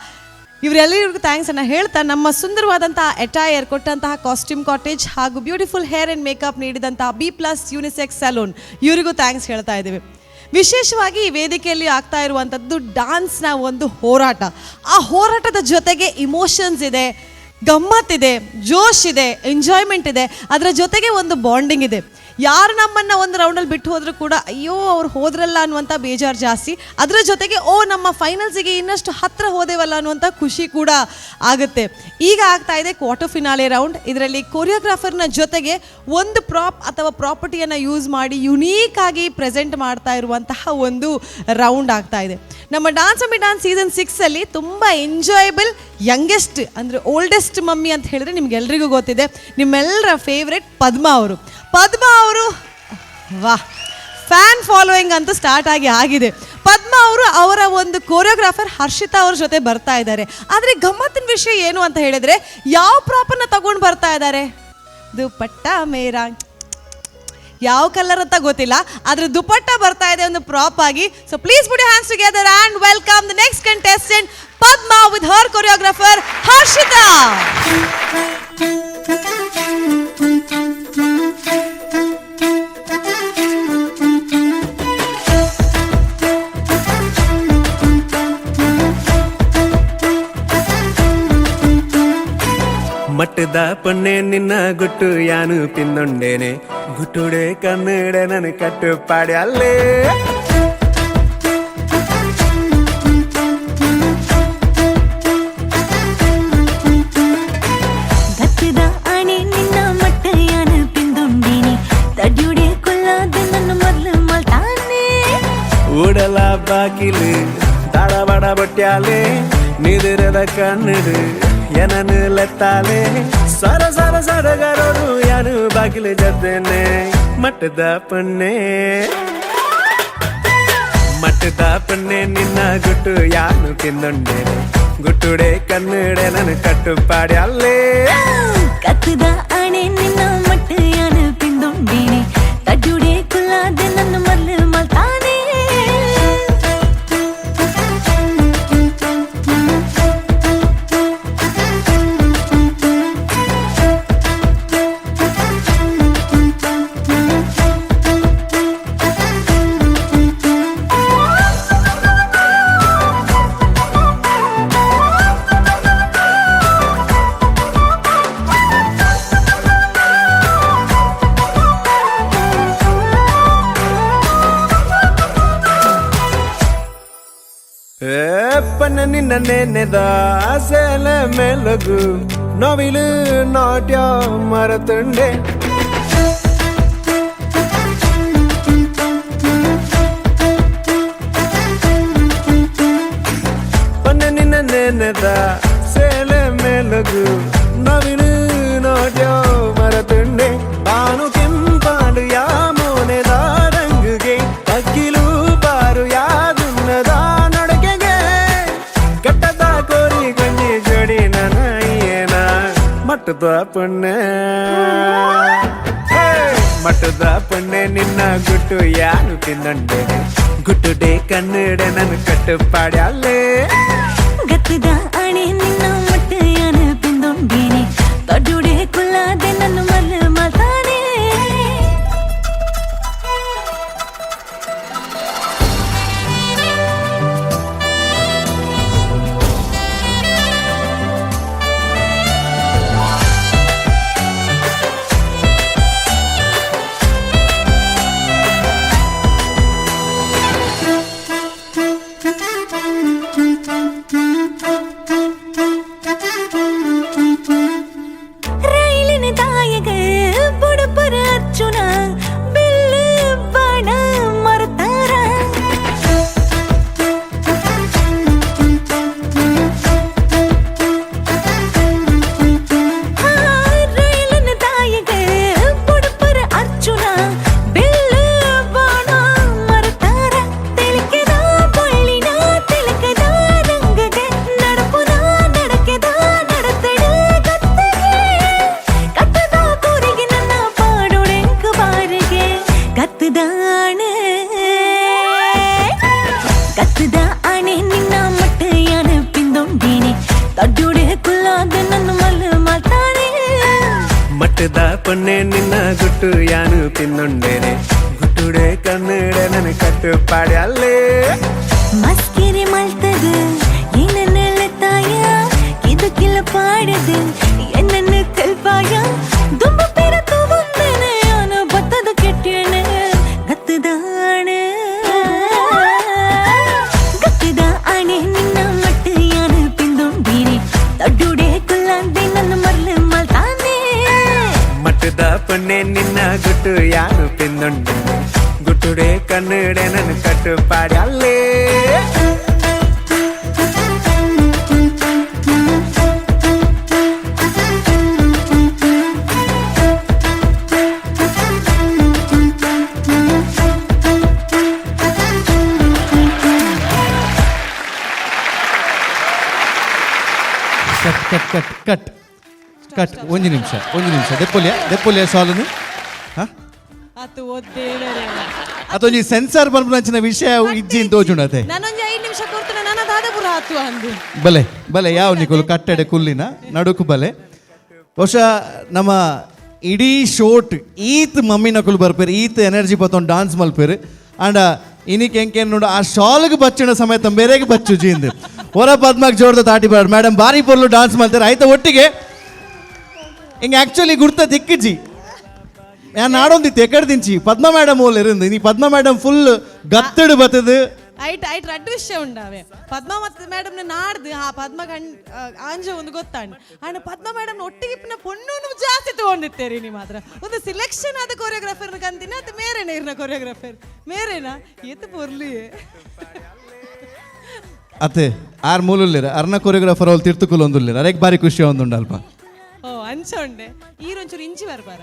ಇವರೆಲ್ಲರಿಗೂ thanks ಅನ್ನು ಹೇಳ್ತಾ, ನಮ್ಮ ಸುಂದರವಾದಂತಹ ಅಟೈರ್ ಕೊಟ್ಟಂತಹ ಕಾಸ್ಟ್ಯೂಮ್ ಕಾಟೇಜ್ ಹಾಗೂ beautiful hair and makeup ನೀಡಿದಂತಹ B plus unisex salon, ಇವರಿಗೂ thanks ಹೇಳ್ತಾ ಇದ್ದೇವೆ. ವಿಶೇಷವಾಗಿ ಈ ವೇದಿಕೆಯಲ್ಲಿ ಆಗ್ತಾ ಇರುವಂಥದ್ದು ಡಾನ್ಸ್ನ ಒಂದು ಹೋರಾಟ. ಆ ಹೋರಾಟದ ಜೊತೆಗೆ ಇಮೋಷನ್ಸ್ ಇದೆ, ಗಮ್ಮತ್ತಿದೆ, ಜೋಶ್ ಇದೆ, ಎಂಜಾಯ್ಮೆಂಟ್ ಇದೆ, ಅದರ ಜೊತೆಗೆ ಒಂದು ಬಾಂಡಿಂಗ್ ಇದೆ. ಯಾರು ನಮ್ಮನ್ನು ಒಂದು ರೌಂಡಲ್ಲಿ ಬಿಟ್ಟು ಹೋದರೂ ಕೂಡ ಅಯ್ಯೋ ಅವ್ರು ಹೋದ್ರಲ್ಲ ಅನ್ನುವಂಥ ಬೇಜಾರು ಜಾಸ್ತಿ. ಅದರ ಜೊತೆಗೆ ಓ ನಮ್ಮ ಫೈನಲ್ಸಿಗೆ ಇನ್ನಷ್ಟು ಹತ್ತಿರ ಹೋದೇವಲ್ಲ ಅನ್ನುವಂಥ ಖುಷಿ ಕೂಡ ಆಗುತ್ತೆ. ಈಗ ಆಗ್ತಾ ಇದೆ quarter finale round. ಇದರಲ್ಲಿ ಕೊರಿಯೋಗ್ರಾಫರ್ನ ಜೊತೆಗೆ ಒಂದು ಪ್ರಾಪ್ ಅಥವಾ ಪ್ರಾಪರ್ಟಿಯನ್ನು ಯೂಸ್ ಮಾಡಿ ಯುನೀಕ್ ಆಗಿ ಪ್ರೆಸೆಂಟ್ ಮಾಡ್ತಾ ಇರುವಂತಹ ಒಂದು ರೌಂಡ್ ಆಗ್ತಾ ಇದೆ. ನಮ್ಮ dance mummy dance season 6 ಅಲ್ಲಿ ತುಂಬ ಎಂಜಾಯಬಲ್ ಯಂಗೆಸ್ಟ್ ಅಂದರೆ ಓಲ್ಡೆಸ್ಟ್ ಮಮ್ಮಿ ಅಂತ ಹೇಳಿದ್ರೆ ನಿಮ್ಗೆಲ್ರಿಗೂ ಗೊತ್ತಿದೆ, ನಿಮ್ಮೆಲ್ಲರ ಫೇವ್ರೆಟ್ ಪದ್ಮಾ ಅವರು. ಪದ್ಮಾ ಅವರು, ವಾಹ್, ಫ್ಯಾನ್ ಫಾಲೋಯಿಂಗ್ ಅಂತೂ ಸ್ಟಾರ್ಟ್ ಆಗಿ ಆಗಿದೆ. ಪದ್ಮಾ ಅವರು ಅವರ ಒಂದು ಕೊರಿಯೋಗ್ರಾಫರ್ ಹರ್ಷಿತಾ ಅವ್ರ ಜೊತೆ ಬರ್ತಾ ಇದ್ದಾರೆ. ಆದರೆ ಗಮ್ಮತ್ತಿನ ವಿಷಯ ಏನು ಅಂತ ಹೇಳಿದ್ರೆ, ಯಾವ ಪ್ರಾಪನ್ನ ತಗೊಂಡು ಬರ್ತಾ ಇದ್ದಾರೆ? ದುಪಟ್ಟ ಮೇರಾ. ಯಾವ ಕಲರ್ ಅಂತ ಗೊತ್ತಿಲ್ಲ, ಆದ್ರೆ ದುಪಟ್ಟ ಬರ್ತಾ ಇದೆ ಒಂದು ಪ್ರಾಪ್ ಆಗಿ. So please put hands together and welcome the next contestant Padma with her choreographer Harshita. ಮಟ್ಟದ ಪೊನ್ನೆ ನಿನ್ನ ಗುಟ್ಟು ಯಾನು ತಿಂದೊಂಡೇನೆ, ಗುಟ್ಟುಡೆ ಕನ್ನಡ ನನ್ನ ಕಟ್ಟು ಪಾಡಿ ಅಲ್ಲೇ. ಗತ್ತದ ಆಣೆ ನಿನ್ನ ಮಟ್ಟ ಯಾನು ತಿಂದೊಂಡೇನೆ, ತಡ್ಯುಡೆ ಕೊಲ್ಲಾದ ನನ್ನ ಮೊದಲು ಮಲ್ತಾನೆ. ಉಡಲ ಬಾಕಿಲು ತಡಬಡ ಬಟ್ಯಾಲೆ, ನಿದಿರದ ಕನ್ನಡು ಏನನು ಲೆತ್ತಾಲೆ, ಸರ ಸರ ಸಡಗರೋಡು ಯಾನು ಬಾಗಿಲು ಜದ್ದೇನೆ. ಮಟ್ಟದ ಪೊನ್ನೆ ಮಟ್ಟದ ಪೊನ್ನೆ ನಿನ್ನ ಗುಟ್ಟು ಯಾನು ತಿಂದೊಂಡೇನೆ, ಗುಟ್ಟುಡೆ ಕನ್ನಡೆ ನನ್ನ ಕಟ್ಟು ಪಾಡಿ ಅಲ್ಲೇ. ಕತ್ತದ ಆಣೆ ನಿನ್ನ ಮಟ್ಟ ಯಾನು ತಿಂದೊಂಡೇನೆ, ತಡ್ಯುಡೆ ಕೊಲ್ಲಾದ ನನ್ನ ಮೊದಲು ಮಲ್ತಾನೆ. ಪನ್ನ ನಿನ್ನ ನೆನೆದ ಸೇಲೆ ಮೇಲಗು ನವಿಲು ನಾಟ್ಯ ಮರತುಂಡೆ. ಪನ್ನ ನಿನ್ನ ನೆನೆದ ಸೇಲೆ ಮೇಲಗು ನವಿಲು ನಾಟ್ಯ ಮರತುಂಡೆ. ಬಾನು ಕೆಂಪಾಡು ಯಾ ಮೋನೆದ ರಂಗುಗೆ, ಅಕ್ಕಿಲು ಬಾರು ಯಾದುನ್ನದ ನಡಕೆಗೆ, ಕಟ್ಟದ ಕೋರಿ ಕೊಂಜಿ ಜೋಡಿ ನನಯ್ಯನ. ಮಟ್ಟದ ಪೊನ್ನೆ ಮಟ್ಟದ ಪೊನ್ನೆ ನಿನ್ನ ಗುಟ್ಟು ಯಾನು ತಿಂದೊಂಡೇನೆ, ಗುಟ್ಟುಡೆ ಕನ್ನಡ ನನ್ನ ಕಟ್ಟು ಪಾಡಿ ಅಲ್ಲೇ. ಗತ್ತದ ಆಣೆ ನಿನ್ನ ಮಟ್ಟ ಯಾನು ತಿಂದೊಂಡೇನೆ, ತಡ್ಯುಡೆ ಕೊಲ್ಲಾದೆ ನನ್ನ ಮಲ್ಲ ಮಲ್ತಾನೆ. ರೈಲಿನ ತಾಯಗ ಬುಡಪರ ಅರ್ಜುನ ಬಿಲ್ಲು ಬಾಣ ಮರತಾರ. ರೈಲಿನ ತಾಯಗ ಬುಡಪರ ಅರ್ಜುನ ಬಿಲ್ಲು ಬಾಣ ಮರತಾರ. ತೆಲಕದ ಪೊಳ್ಳಿನ ತೆಲಕದ ರಂಗಗ ನಡಪುನ ನಡಕೆದ ನಡತಡ ಗತ್ತಗೆ, ಕತ್ತದ ಕೂರಿಗೆ ನನ್ನ ಪಾಡೊಡೆಂಕು ಬಾರಿಗೆ. ಕತ್ತದ ಆಣೆ ಕತ್ತದ ಆಣೆ ನಿನ್ನ ಮಟ್ಟ ಯಾನು ಪಿಂದೊಂಡೇನೆ, ತಡ್ಡುಡೆ ಕುಲ್ಲಾದ ನನ್ನ ಮಲ್ಲ ಮಲ್ತಾನೆ. ಮಟ್ಟದ ಪೊನ್ನೆ ನಿನ್ನ ಗುಟ್ಟು ಯಾನು ತಿಂದೊಂಡೇನೆ, ಗುಟ್ಟುಡೆ ಕನ್ನಡ ನನ್ನ ಕಟ್ಟು ಪಾಡಿ ಅಲ್ಲೇ. ಮಸ್ಕಿರಿ ಮಲ್ತದು ಏನನ್ನೆಲ್ಲ ತಾಯ, ಇದಕ್ಕೆಲ್ಲ ಪಾಡದು ಏನನ್ನು ಕಲ್ಪಾಯ, ದುಂಬ ಪೆರ ತೂವಂದನೆ ಯಾನು ಬತ್ತದ ಕೆಟ್ಟಣೆ. ಗತ್ತದ ಆಣೆ ಗತ್ತದ ಆಣೆ ನಿನ್ನ ಮಟ್ಟ ಯಾನು ತಿಂದೊಂಡೇನೆ, ತಡ್ಡುಡೆ ಕುಲ್ಲಾಂದೆ ನನ್ನ ಮರ್ಲು ಮಲ್ತಾನೆ. ಮಟ್ಟದ ಪೊನ್ನೆ ನಿನ್ನ ಗುಟ್ಟು ಯಾನು ತಿಂದೊಂಡೇನೆ, ಗುಟ್ಟುಡೆ ಕನ್ನಡ ನನ್ನ ಕಟ್ಟು ಪಾಡಿ ಅಲ್ಲೇ. Cut cut cut cut. ಕಟ್. ಒಂಜಿ ನಿಮಿಷ, ಒಂಜಿ ನಿಮಿಷ. ದೆಪ್ಪೊಲಿಯ, ದೆಪ್ಪೊಲಿಯ ಶಾಲನು. ಹಾ, ಅತ್ತು ಒದ್ದೇಳರೆ. ಅದೊಂಜಿ ಸೆನ್ಸಾರ್ ಬರ್ಪುನಂಚಿನ ವಿಷಯ ಇಜ್ಜಿ ತೋಜುಂಡತೆ. ನಾನೊಂಜಿ 5 ನಿಮಿಷ ಕೊಡ್ತೇನೆ, ನನ್ನ ದಾದ ಪುರ ಆತು ಅಂದು. ಬಲೆ ಬಲೆ, ಯಾವ ನಿಕೋಲು ಕಟ್ಟಡೆ ಕುಲ್ಲಿನ ನಡುಕು ಬಲೆ. ಬಹುಶಃ ನಮ್ಮ ಇಡೀ ಶೋಟ್ ಈತ್ ಮಮ್ಮಿನಕುಲು ಬರ್ಪೇರು, ಈತ್ ಎನರ್ಜಿ ಪತ್ತೊಂದು ಡಾನ್ಸ್ ಮಲ್ಪೇರು. ಆಂಡ ಇನಿಕ್ ಎಂಕೆ ನೋಡು, ಆ ಶಾಲ್ಗೆ ಬಚ್ಚಿನ ಸಮೇತ ಬೇರೆಗೆ ಬಚ್ಚು ಜೀಂದು ಹೊರ ಪದ್ಮಕ್ ಜೋಡ್ದ ತಾಟಿ ಬಾರ್ ಮೇಡಮ್ ಬಾರಿ ಪೊರ್ಲು ಡಾನ್ಸ್ ಮಾಡ್ತಾರೆ. ಆಯ್ತಾ ಒಟ್ಟಿಗೆ ಹಿಂಗೆ ಆ್ಯಕ್ಚುಲಿ ಗುರ್ತ ದಿಕ್ಕಿಜಿ ನಾನು ನಾಡೊಂದಿತ್ತು ಎಕಡೆ ದಿಂಚಿ ಪದ್ಮ ಮೇಡಮ್ ಓಲ್ ಇರಂದು. ನೀ ಪದ್ಮ ಮೇಡಮ್ ಫುಲ್ ಗತ್ತಡು ಬತ್ತದು. ಐಟ್ ಐಟ್ ರಡ್ಡು ವಿಷಯ ಉಂಡಾವೆ. ಪದ್ಮ ಮತ್ತು ಮೇಡಮ್ನ ನಾಡ್ದು ಆ ಪದ್ಮ ಗಂಡ್ ಆಂಜ ಒಂದು ಗೊತ್ತಾಂಡ್. ಆಂಡ ಪದ್ಮ ಮೇಡಮ್ ಒಟ್ಟಿಗೆ ಇಪ್ಪಿನ ಪೊಣ್ಣು ಜಾಸ್ತಿ ತಗೊಂಡಿತ್ತೇರಿ. ನೀ ಮಾತ್ರ ಒಂದು ಸಿಲೆಕ್ಷನ್ ಆದ ಕೊರಿಯೋಗ್ರಾಫರ್ ಕಂತಿನ ಅದು ಮೇರೇನ ಇರ್ನ ಕೊರಿಯೋಗ್ರಾಫರ್ ಮೇರೇನಾ ಏತು ಪೊರ್ಲಿ. ಅತ್ತೆ ಆರ್ ಮೂಲುಲ್ಲೇರ ಅರ್ನ ಕೊರಿಯೋಗ್ರಾಫರ್ ಅವ್ರು ತಿರ್ತುಕುಲ್ ಒಂದುಲ್ಲೇರ ಅರೇಕ್ ಬಾರಿ ಖುಷಿ ಒಂದುಂಡು ಅಲ್ಪ. ಓ ಅಂಚ ಉಂಡೆ ಈರೊಂಚೂರು ಇಂಚಿ ಬರ್ಬಾರ.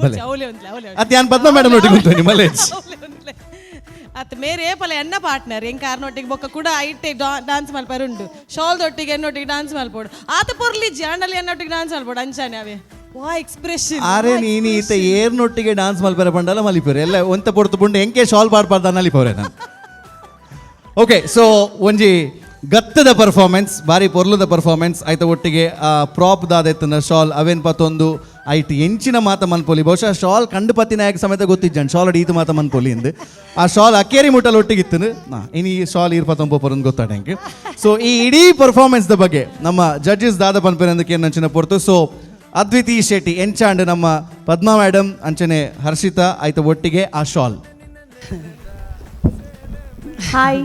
ಬಲೆ. ಅವಲೆ ಒಂದ್ಲೆ ಅವಲೆ. ಅತ್ತೆ ಯಾನ್ ಪದ್ಮ ಮೇಡಮ್ ಒಟ್ಟಿಗೆ ಕುಂತೇನಿ ಮಲೇಜ್. ಅತ್ ಮೇರೆ ಏಪಲ ಎನ್ನ ಪಾರ್ಟ್ನರ್ ಎಂಕ ಆರ್ನೊಟ್ಟಿಗೆ ಬೊಕ್ಕ ಕೂಡ ಐಟೆ ಡಾನ್ಸ್ ಮಲ್ಪರು ಉಂಡು. ಶಾಲ್ ದೊಟ್ಟಿಗೆ ಎನ್ನೊಟ್ಟಿಗೆ ಡಾನ್ಸ್ ಮಲ್ಪೋಡು. ಆತ ಪೊರ್ಲಿ ಜಾಂಡಲಿ ಎನ್ನೊಟ್ಟಿಗೆ ಡಾನ್ಸ್ ಮಲ್ಪೋಡು ಅಂಚಾನೆ ಅವೇ ವಾ ಎಕ್ಸ್ಪ್ರೆಷನ್. ಆರೆ ನೀನಿ ಈತ ಏರ್ನೊಟ್ಟಿಗೆ ಡಾನ್ಸ್ ಮಲ್ಪರ ಪಂಡಲ ಮಲಿಪೇರು ಎಲ್ಲ ಒಂತ ಪೊರ್ತು ಪುಂಡು ಎಂಕೆ ಶಾಲ್ ಪಾಡ್ಪಾರ್ದ ನಲಿಪವ್ರೆ ನಾನು. ಓಕೆ, ಸೊ ಒಂಜಿ ಗತ್ತದ ಪರ್ಫಾರ್ಮೆನ್ಸ್, ಬಾರಿ ಪೊರ್ಲದ ಪರ್ಫಾರ್ಮೆನ್ಸ್ ಆಯ್ತ. ಒಟ್ಟಿಗೆ ಆ ಪ್ರಾಪ್ ದಾದೆತ್ತನ ಶಾಲ್ ಅವೇನ್ ಪತ್ತೊಂದು ಐಟ್ ಎಂಚಿನ ಮಾತ ಮನ್ಪೊಲಿ. ಬಹುಶಃ ಶಾಲ್ ಕಂಡು ಪತ್ತಿ ನಾಯಕ ಸಮೇತ ಗೊತ್ತಿಜ್ಜಾನ್ ಶಾಲ್ ಅಡಿ ಈತ ಮಾತ ಮನ್ಪೊಲಿ ಇಂದು. ಆ ಶಾಲ್ ಅಕ್ಕೇರಿ ಮುಟ್ಟಲ್ ಒಟ್ಟಿಗೆ ಇತ್ತು. ಇನಿ ಶಾಲ್ ಈರ್ ಪತ್ತೊಂಪೊರಂದು ಗೊತ್ತಾಡ ಹೆಂಗೆ. ಸೊ ಈ ಇಡೀ ಪರ್ಫಾರ್ಮೆನ್ಸ್ the ಬಗ್ಗೆ ನಮ್ಮ ಜಡ್ಜಸ್ ದಾದ ಪನ್ಪೆರಂದಕ್ಕೆ ಏನಂಚಿನ ಪೊರ್ತು. ಸೊ ಅದ್ವಿತಿ ಶೆಟ್ಟಿ ಎಂಚಾಂಡ್ ನಮ್ಮ ಪದ್ಮಾ ಮೇಡಮ್ ಅಂಚನೆ ಹರ್ಷಿತಾ ಆಯ್ತ ಒಟ್ಟಿಗೆ ಆ shawl. Hi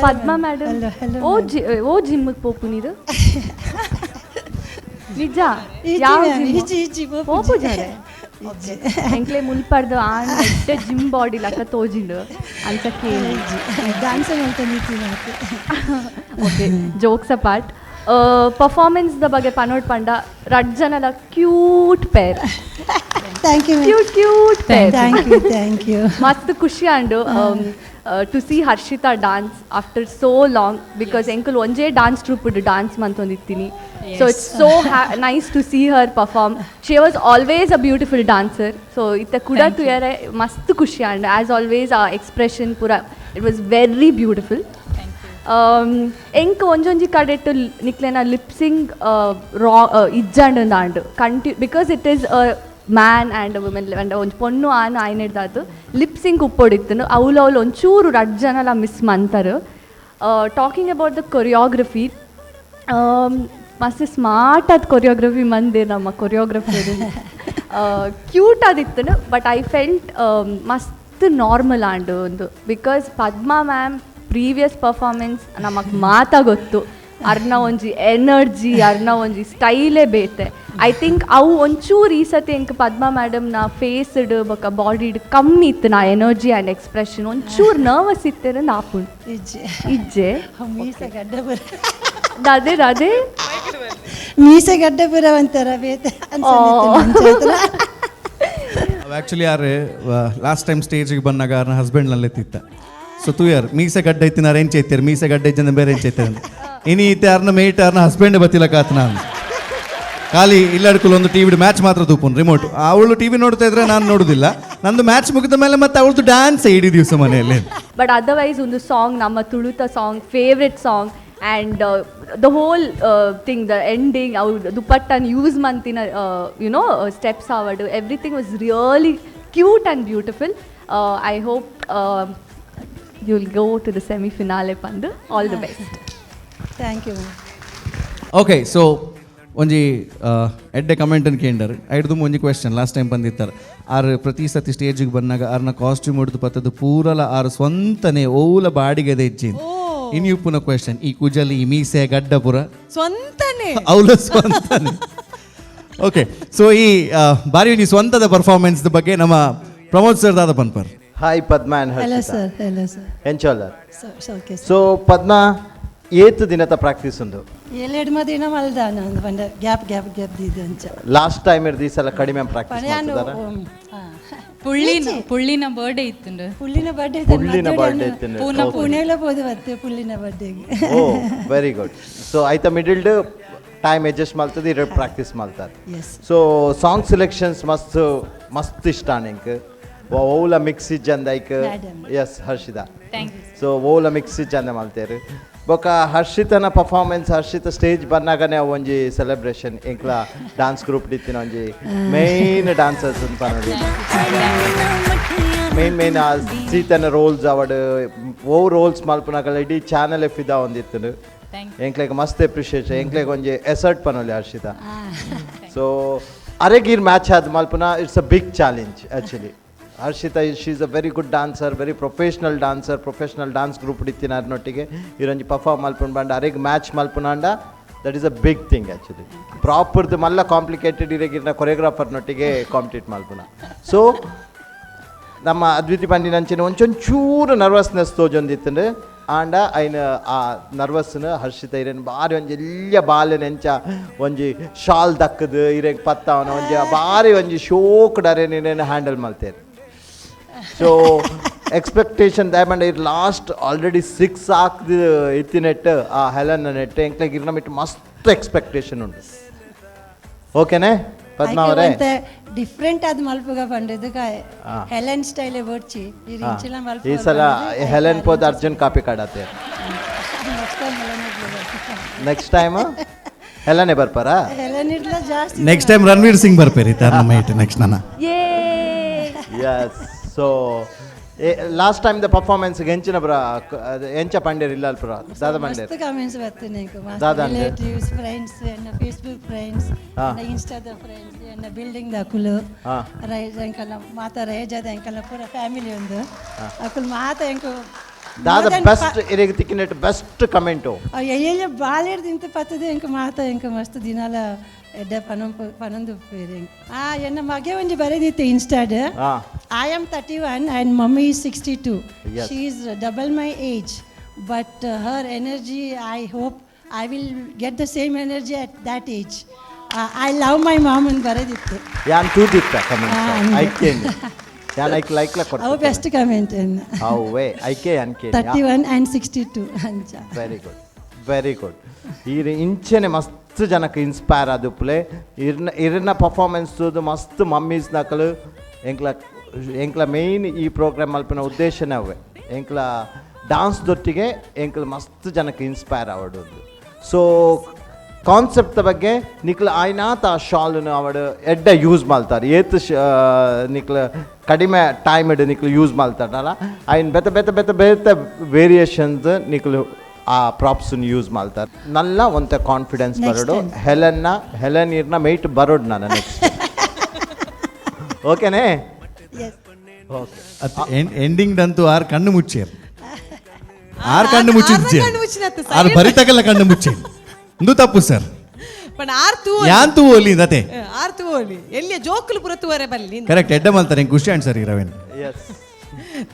Padma madam. ಓ ಜಿ ಓ ಜಿಮ್ಗೆ ಪೋಪುನೀರು ನಿಜ? ಯಾವ ಪೋಪುಜಾರೆ ಎಂಕ್ಲೆ ಮುಲ್ಪರ್ದು ಆನ್ ಎಡ್ಡೆ ಜಿಮ್ ಬಾಡಿ ಲಕ್ಕ ತೋಜಿಂಡು ಅಂಚ ಕೇಳಿ. ಡಾನ್ಸ್ ಮಾಡ್ಕೊಂಡಿದ್ದೀನಿ. Okay, jokes apart, performance the ಬಗ್ಗೆ ಪನೋಡ್ ಪಂಡ ರಡ್ ಜನಲ cute pair. Thank you. Cute cute pair. Thank you, thank you. ಮಸ್ತ್ ಖುಷಿ and to see Harshita dance after so long, because ಎಂಕುಲ್ ಒಂಜೇ ಡಾನ್ಸ್ ಟ್ರೂಪ್ ಡಾನ್ಸ್ ಮಂತೊಂದಿತ್ತೀನಿ. So it's so nice to see her perform. She was always a beautiful dancer. So ಇತ್ತ ಕೂಡ ತುಯರೆ ಮಸ್ತ್ ಖುಷಿ ಆಂಡ್ as always ಆ ಎಕ್ಸ್ಪ್ರೆಷನ್ ಪೂರ it was very beautiful. ಎಂಕ್ ಒಂಜೊಂಜಿ ಕಡೆಟ್ ನಿಕ್ಲೆನ ಲಿಪ್ಸಿಂಗ್ ರಾ ಇಜ್ಜಂಡ್ ಆಂಡ್ ಕಂಟಿ because it is a man and women and ಒಂಜಿ ಪೊಣ್ಣು ಆನ್ ಆಯ್ನೆಡ್ದಾತು ಲಿಪ್ಸಿಂಗ್ ಉಪ್ಪೊಡಿತ್ತು. ಅವ್ಲು ಅವ್ಲು ಒಂಚೂರು ರಡ್ಡ್ ಜನಲ ಮಿಸ್ ಮಂತರು. ಟಾಕಿಂಗ್ ಅಬೌಟ್ the choreography, ಮಸ್ತ್ ಸ್ಮಾರ್ಟ್ ಆದ ಕೊರಿಯೋಗ್ರಫಿ ಮಂದೆ ನಮ್ಮ ಕೊರಿಯೋಗ್ರಫರ್. ಕ್ಯೂಟ್ ಆದಿತ್ತು, ಬಟ್ I felt ಮಸ್ತ್ ನಾರ್ಮಲ್ ಆಂಡ್ ಒಂದು because Padma ma'am previous performance ನಮಗೆ ಮಾತಾ ಗೊತ್ತು. ಅರ್ನ ಒಂಜಿ ಎನರ್ಜಿ, ಅರ್ನ ಒಂಜಿ ಸ್ಟೈಲೇ ಬೇತೆ. I think ಅವು ಒಂಚೂರು ಈ ಸತಿ ಎಂಕ್ ಪದ್ಮಾ ಮೇಡಮ್ನ ಫೇಸ್ಡ್ ಬೊಕ್ಕ ಬಾಡಿಡ್ ಕಮ್ಮಿ ಇತ್ತು ನಾ ಎನರ್ಜಿ ಆ್ಯಂಡ್ ಎಕ್ಸ್ಪ್ರೆಷನ್. ಒಂಚೂರು ನರ್ವಸ್ ಇತ್ತೇನೆ ಆಪುಂಡು. ಇಜ್ಜೆ. ಇಜ್ಜೆ. ಮೀಸೆ ಗಡ್ಡ ಪುರ. ಅದೇ ಅದೇ. ಮೀಸೆ ಗಡ್ಡ ಪುರ ಒಂಥರ ಬೇತೆ. ಆ್ಯಕ್ಚುಲಿ ಯಾರು ಲಾಸ್ಟ್ ಟೈಮ್ ಸ್ಟೇಜಿಗೆ ಬಂದಾಗ ಅವ್ರನ್ನ ಹಸ್ಬೆಂಡ್ನಲ್ಲಿ ತಿತ್ತ. ಸೊ ತೂಯರ್ ಮೀಸೆ ಗಡ್ಡ ಇತ್ತಿನಾರ ಎಂಚ ಐತೇರು, ಮೀಸೆ ಗಡ್ಡ ಇಜ್ಜಂದ ಬೇರೆ ಎಂಚ ಐತೇರು. ಇನಿ ಇತ್ತೆ ಯಾರನ್ನ ಮೇಟ್ ಯಾರನ್ನ ಹಸ್ಬೆಂಡ್ ಬತ್ತಿಲ್ಲ ಕಾತನ ಖಾಲಿ ಇಲ್ಲಡ್ಕುಲ್ ಒಂದು ಟಿವಿ ಮ್ಯಾಚ್ ಮಾತ್ರ ತೂಪುನ್ ರಿಮೋಟ್. ಅವಳು ಟಿವಿ ನೋಡ್ತಾ ಇದ್ರೆ ನಾನು ನೋಡುದಿಲ್ಲ. ನಂದು ಮ್ಯಾಚ್ ಮುಗಿದ ಮೇಲೆ ಮತ್ತೆ ಅವಳದು ಡ್ಯಾನ್ಸ್ ಇಡೀ ದಿವಸ ಮನೆಯಲ್ಲಿ. ಬಟ್ ಅದರ್ವೈಸ್ ಒಂದು ಸಾಂಗ್ ನಮ್ಮ ತುಳುತ song favourite song and the whole thing the ending ಅವು ದುಪಟ್ಟನ್ ಯೂಸ್ ಮಂತಿನ ಯುನೋ ಸ್ಟೆಪ್ಸ್ ಆವಡು everything was really cute and beautiful. I hope you will go to the semi finale ಪಂದು. All the best. Thank you. Okay, so ಒಂಜಿ ಎಡ್ಡೆ ಕಮೆಂಟನ್ನು ಕೇಂಡರ್ ಐಡ್ದು ಒಂಜಿ question last time ಬಂದಿತ್ತಾರೆ. ಆರು ಪ್ರತಿ ಸತಿ ಸ್ಟೇಜಿಗೆ ಬಂದಾಗ ಆರ್ನ ಕಾಸ್ಟ್ಯೂಮ್ ಹೊಡೆದು ಪತ್ತದು ಪೂರಲ ಆರು ಸ್ವಂತನೇ ಓಲ ಬಾಡಿಗೆದೆ ಇಜ್ಜಿ. ಇನ್ ಉಪ್ಪುನ ಕ್ವೆಶನ್ ಈ ಕುಜಲಿ ಈ ಮೀಸೆ ಗಡ್ಡ ಪುರ ಸ್ವಂತನೇ ಅವಳ ಸ್ವಂತನೇ. ಓಕೆ, ಸೊ ಈ ಬಾರಿ ಒಂಜಿ ಸ್ವಂತದ ಪರ್ಫಾರ್ಮೆನ್ಸ್ ಬಗ್ಗೆ ನಮ್ಮ ಪ್ರಮೋದ್ ಸರ್ ದಾದ ಪನ್ಪರ್. Hi Padma and hello Harshita. Sir, hello sir. ಎಂಚೋಲರ್. Okay. So Padma ಏತ್ ದಿನದ ಪ್ರಾಕ್ಟೀಸ್ ಉಂದು? ಏಳೆರಡು ಮದಿನ ಮಲ್ದ ನಾನು ಪಂಡ ಗ್ಯಾಪ್ ಗ್ಯಾಪ್ ಗ್ಯಾಪ್ ದಿದ್ದು ಅಂಚ. ಲಾಸ್ಟ್ ಟೈಮ್ ಇರ್ದು ಈ ಸಲ ಕಡಿಮೆ ಪ್ರಾಕ್ಟೀಸ್ ಪಣಯಾನು ಮಾಡ್ತಿದಾರ? ಪುಳ್ಳಿನ ಪುಳ್ಳಿನ ಬರ್ಡೇ ಇತ್ತುಂಡು. ಪುಳ್ಳಿನ ಬರ್ಡೇ. ಪುಳ್ಳಿನ birthday ಇತ್ತುಂಡು. Okay. ಪುಣೆಲ ಪೋದು ಬತ್ತೆ ಪುಳ್ಳಿನ ಬರ್ಡೇಗೆ. ಓ ವೆರಿ ಗುಡ್. ಸೊ ಐತ ಮಿಡಿಲ್ಡ್ Time adjust ಮಲ್ತದೆ ಇರ ಪ್ರಾಕ್ಟೀಸ್ ಮಲ್ತಾರೆ. So song selections ಮಸ್ತ್ ಮಸ್ತ್ ಇಷ್ಟ ಎಂಕ್. ಓಲ ಮಿಕ್ಸ್ ಇಜ್ಜಂದ ಐಕ್. ಎಸ್ ಹರ್ಷಿತಾ, ಸೊ ಓಲ ಮಿಕ್ಸ್ ಇಜ್ಜಂದ ಮಲ್ತೇರು. ಬೊಕ ಹರ್ಷಿತನ ಪರ್ಫಾರ್ಮೆನ್ಸ್, ಹರ್ಷಿತ ಸ್ಟೇಜ್ ಬನ್ನಾಗನೆ ಒಂಜಿ ಸೆಲೆಬ್ರೇಷನ್. ಎಂಕ್ಲ ಡಾನ್ಸ್ ಗ್ರೂಪ್ ಇತ್ತಿನ ಒಂಜಿ ಮೇನ್ ಡಾನ್ಸರ್ಸ್ ಅಂತ ಪನೊಲಿ. ಮೇನ್ ಮೇನ್ ಆ ಸೀತನ ರೋಲ್ಸ್ ಅವಡ್ ಓ ರೋಲ್ಸ್ ಮಲ್ಪುನಕಲ ಇಡೀ ಚಾನಲ್ ಎಫ್ ಇದ ಒಂದಿತ್ತು. ಎಂಕ್ಲೆಗ್ ಮಸ್ತ್ ಅಪ್ರಿಷಿಯೇಷನ್, ಎಂಕ್ಲೆಗ್ ಒಂಜಿ ಎಸರ್ಟ್ ಪನೊಲಿ ಹರ್ಷಿತಾ. ಸೊ ಅರೆಗೀರ್ ಮ್ಯಾಚ್ ಆದ ಮಲ್ಪುನ it's a big challenge actually. Harshita she is a very good dancer, very professional dancer, professional dance group ಇತ್ತಿನ ಅರ್ನೊಟ್ಟಿಗೆ ಇರೊಂಜಿ ಪರ್ಫಾರ್ಮ್ ಮಲ್ಪುನ ಬಂಡ ಅರೆಗ್ ಮ್ಯಾಚ್ ಮಲ್ಪುನಾಂಡ that is a big thing actually. ಪ್ರಾಪರ್ದು ಮಲ್ಲ ಕಾಂಪ್ಲಿಕೇಟೆಡ್ ಇರಗಿರ್ನ ಕೊರಿಯೋಗ್ರಾಫರ್ನೊಟ್ಟಿಗೆ ಕಾಂಪಿಟೇಟ್ ಮಲ್ಪುನ. ಸೊ ನಮ್ಮ ಅದ್ವಿತಿ ಪಂಡಿನಂಚಿನ ಒಂಚೊಂಚೂರು ನರ್ವಸ್ನೆಸ್ ತೋಜೊಂದಿತ್ತಂಡು. ಆಂಡ ಐನ ಆ ನರ್ವಸ್ನ ಹರ್ಷಿತ ಇರೇನು ಬಾರಿ ಒಂಜಿ ಎಲ್ಲಿಯ ಬಾಲೆ ನೆಂಚ ಒಂಜಿ ಶಾಲ್ ದಕ್ಕದು ಇರೇಗ್ ಪತ್ತಾವನ ಒಂಜಿ ಬಾರಿ ಒಂಜಿ ಶೋಕ್ ಡರೇನೇನು ಹ್ಯಾಂಡಲ್ ಮಲ್ತೇನೆ. ಸೊ ಎಕ್ಸ್ಪೆಕ್ಟೇಷನ್ ದಯಮಂಡ ಇರ್ ಲಾಸ್ಟ್ ಆಲ್ರೆಡಿ 6 ಹಾಕ್ದು ಇತ್ತಿನೆಟ್ ಆ ಹೆಲನ್ ನೆಟ್ ಎಂಕ್ಲೆಗ್ ಇರ್ನ ಮಿಟ್ಟು ಮಸ್ತ್ ಎಕ್ಸ್ಪೆಕ್ಟೇಷನ್ ಉಂಟು. ಓಕೆನೆ ಪದ್ಮಾ ಅವರೇ? ಡಿಫ್ರೆಂಟ್ ಆದ ಮಲ್ಪುಗ ಪಂಡಿದ್ದು ಹೆಲೆನ್ ಸ್ಟೈಲ್ ಬೋಡ್ಚಿ ಈ ಇಂಚಿನ ಮಲ್ಪುಗ. ಈ ಸಲ ಹೆಲೆನ್ ಪೋದ ಅರ್ಜುನ್ ಕಾಪಿ ಕಾಡತ್ತೆ. ನೆಕ್ಸ್ಟ್ ಟೈಮ್ ಹೆಲನೆ ಬರ್ಪಾರಾ? ಹೆಲೆನ್ ಇರ್ಲ ಜಾಸ್ತಿ. ನೆಕ್ಸ್ಟ್ ಟೈಮ್ ರಣವೀರ್ ಸಿಂಗ್ ಬರ್ಪೇರಿ ನಮ್ಮ ಇಟ್ಟು ನೆಕ್ಸ್ಟ್ ನನ್ನ. Yes. So last time the performance ಎಂಚಿನ ಬ್ರ ಎಂಚ ಪಂಡೇರ್ ಇಲ್ಲ ಅಲ್ಪ ದಾದಾ ಪಂಡೇರ್ ಮಸ್ತ್ ಕಾಮೆಂಟ್ಸ್ ಬರ್ತೀನಿ. ದಾದಾ ರಿಲೇಟಿವ್ಸ್, ಫ್ರೆಂಡ್ಸ್, ಎನ್ನ ಫೇಸ್ಬುಕ್ ಫ್ರೆಂಡ್ಸ್, ಇನ್ಸ್ಟಾದ ಫ್ರೆಂಡ್ಸ್, ಎನ್ನ ಬಿಲ್ಡಿಂಗ್ ಅಕುಲು ರೈಜ್ ಅಂಕಲ್ ಮಾತಾ ರೇಜದ ಅಂಕಲ್ ಪೂರ ಫ್ಯಾಮಿಲಿ ಒಂದು ಅಕುಲು ಮಾತಾ ಎಂಕು ದಾದಾ ಬೆಸ್ಟ್ ಇರೆಗ್ ತಿಕ್ಕಿನೆಟ್ ಬೆಸ್ಟ್ ಕಮೆಂಟು ಎಯ್ಯ ಬಾಳೆಡ್ ದಿಂತ ಪತ್ತದೆ ಎಂಕು ಮಾತಾ ಎಂಕು ಮಸ್ತ್ ದಿನಾಲ ಎಡ್ಡೆ ಪನೊಂದು ಆ ಎನ್ನ ಮಗೆ ಒಂಜಿ ಬರೆದಿತ್ತು ಇನ್ಸ್ಟಾಡ್. I am 31 and mummy is 62. Yes. She is double my age, but her energy, I hope I will get the same energy at that age. I love my mom and ಬರೆದಿತ್ತು. ಯಾನ್ ತೂದಿತ್ತ comment ಐಕೇನು ಯಾನ್ ಐಕ್ like ಲ ಕೊಡ್ತೆ ಅವು best comment ಎನ್ನ. ಅವೇ ಐಕೆ ಅನ್ಕೆ 31 and 62 ಅಂಚ. Very good, very good. ಈರ್ ಇಂಚೆನೆ ಮಸ್ತ್ ಜನಕ್ಕೆ ಇನ್ಸ್ಪೈರ್ ಆದುಪ್ಲೆ ಇರ್ನ ಇರ್ನ ಪರ್ಫಾರ್ಮೆನ್ಸ್ ತೂದು ಮಸ್ತ್ ಮಮ್ಮೀಸ್ ನಕಲು. ಎಂಕ್ಲ ಎಂಕ್ಲ ಮೇಯ್ನ್ ಈ ಪ್ರೋಗ್ರಾಮ್ ಮಲ್ಪಿನ ಉದ್ದೇಶನೇ ಅವೇ ಎಂಕ್ಲ ಡಾನ್ಸ್ ದೊಟ್ಟಿಗೆ ಎಂಕ್ಲ ಮಸ್ತ್ ಜನಕ್ಕೆ ಇನ್ಸ್ಪೈರ್ ಆವಡು. ಸೊ ಕಾನ್ಸೆಪ್ಟ್ ಬಗ್ಗೆ ನಿಕ್ಲ ಆಯ್ನಾತ ಆ ಶಾಲನ್ನು ಅವಡು ಎಡ್ಡ ಯೂಸ್ ಮಾಡ್ತಾರೆ. ಏತ್ ನಿಕ್ಲ ಕಡಿಮೆ ಟೈಮ್ ಇಡು ನಿಕ್ಲು ಯೂಸ್ ಮಾಡ್ತಾರಲ್ಲ ಐನ್ ಬೆತ್ತ ಬೆತ್ತ ಬೆತ್ತ ಬೆತ್ತ ವೇರಿಯೇಷನ್ಸ್ ನಿಕ್ಲು ಆ ಪ್ರಾಪ್ಸನ್ನು ಯೂಸ್ ಮಾಡ್ತಾರೆ. ನಲ್ಲ ಒಂತ ಕಾನ್ಫಿಡೆನ್ಸ್ ಬರೋಡು ಹೆಲನ್ನ ಹೆಲನ್ ಇರ್ನ ಮೇಟ್ ಬರೋಡು ನಾನು ನೆಕ್ಸ್ಟ್. ಓಕೆನೇ? ಎಂಡಿಂಗ್ ಅಂತೂ ಆರು ಕಣ್ಣು ಮುಚ್ಚಿರ್, ಆರು ಕಣ್ಣು ಮುಚ್ಚಿದ್ಜೆ, ಆರು ಬರಿತಕಲ್ಲ ಕಣ್ಣು ಮುಚ್ಚಿ ಒಂದು ತಪ್ಪು ಸರ್. ಯಾನ್ ತೂ ಒಲಿ ಅದೇ ಆರ್ ತೂ ಒಲಿ ಎಲ್ಲಿಯ ಜೋಕುಲು ಪುರ ತೂವರೆ ಬಲ್ಲಿ. ಕರೆಕ್ಟ್ ಎಡ್ಡ ಮಲ್ತಾರೆ ಖುಷಿ and sir Raveen.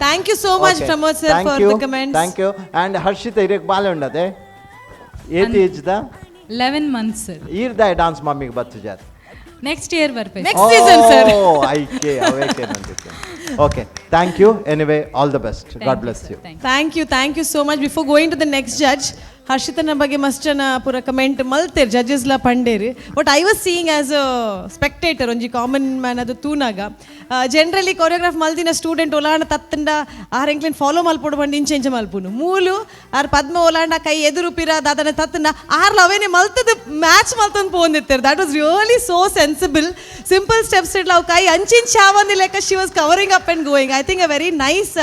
Thank you so much Pramod sir for the comments. Thank you. And Harshita ಇರೇಕ್ ಬಾಲೆ ಉಂಡದೆ ಏತ್ age the? 11 months sir. ಈರ್ದ dance ಮಮ್ಮಿಗೆ ಬತ್ತು ಜಾತ್ ನೆಕ್ಸ್ಟ್ ಇಯರ್ ಬರ್ಪೆ. Next season sir. ಓ ಐಕೆ ಅವೇಕೆ ನಂದಿಕ್ಕೆ. Okay, thank you. Anyway, all the best. God bless you. Thank you, thank you so much. Before going to the next judge, ಹರ್ಷಿತನ ಬಗ್ಗೆ ಮಸ್ತ್ ಜನ ಪೂರ ಕಮೆಂಟ್ ಮಲ್ತೇರ್ ಜಡ್ಜಸ್ಲ ಪಂಡೇರಿ. But I was seeing as a spectator ಒಂಜಿ ಕಾಮನ್ man ಅದು ತೂನಾಗ generally choreograph ಮಲ್ದಿನ student ಒಲಾಂಡ ತತ್ತಂಡ R ಎಂಕ್ಲೆನ್ follow ಮಲ್ಪೊಡು ಬಂದು ಇಂಚೆಂಚ ಮಲ್ಪುನು ಮೂಲು ಆರ್ ಪದ್ಮ ಒಲಾಂಡ ಕೈ ಎದುರು ಪಿರ ದಾದನ ತತ್ತಂಡ ಆರ್ಲ ಅವೇನೆ ಮಲ್ತದ ಮ್ಯಾಚ್ ಮಲ್ತಂದು ಪೋಂದಿತ್ತಾರೆ. That was really so sensible. Simple steps ಇಡ್ಲ ಅವು ಕೈ ಅಂಚಿಂಚ್ ಚಾವಂದಿ ಲೆಕ್ಕ she was covering up and going. I think a very nice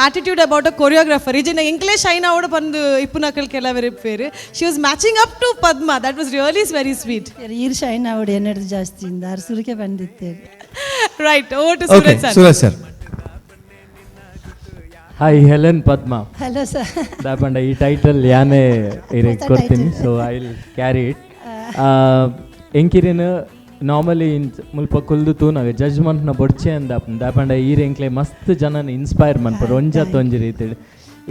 attitude about a choreographer. ಈಜಿನ ಎಂಕ್ಲೆ shine ಅವಡು ಬಂದು ಇಪ್ಪುನಕಲ್ ಕೆಲವರು ಪೇರು. She was matching up to Padma. That was really very sweet. ಈರ್ shine ಅವಡು ಎನ್ನಡ್ದು ಜಾಸ್ತಿ ಇಂದ ಆರು ಸುರುಕೆ ಬಂದಿತ್ತೇವೆ. Right, over to Suraj sir. Suraj sir. Hi Helen Padma. Hello sir. ದಾಪಂಡ ಈ title ಯಾನೇ ಇರೆಗ್ ಕೊಡ್ತೀನಿ, so I will carry it. ಎಂಕಿರಿನ normally ಮುಲ್ಪ ಕುಲ್ದು ತೂನಾಗ ಜಡ್ಜ್ಮೆಂಟ್ನ ಬೊಡ್ಚೆ ಅಂದ ದಾಪಂಡ ಈರ್ ಎಂಕ್ಲೆ ಮಸ್ತ್ ಜನನ ಇನ್ಸ್ಪೈರ್ ಮನ್ಪರು ಒಂಜತ್ ಒಂಜಿ ರೀತಿ.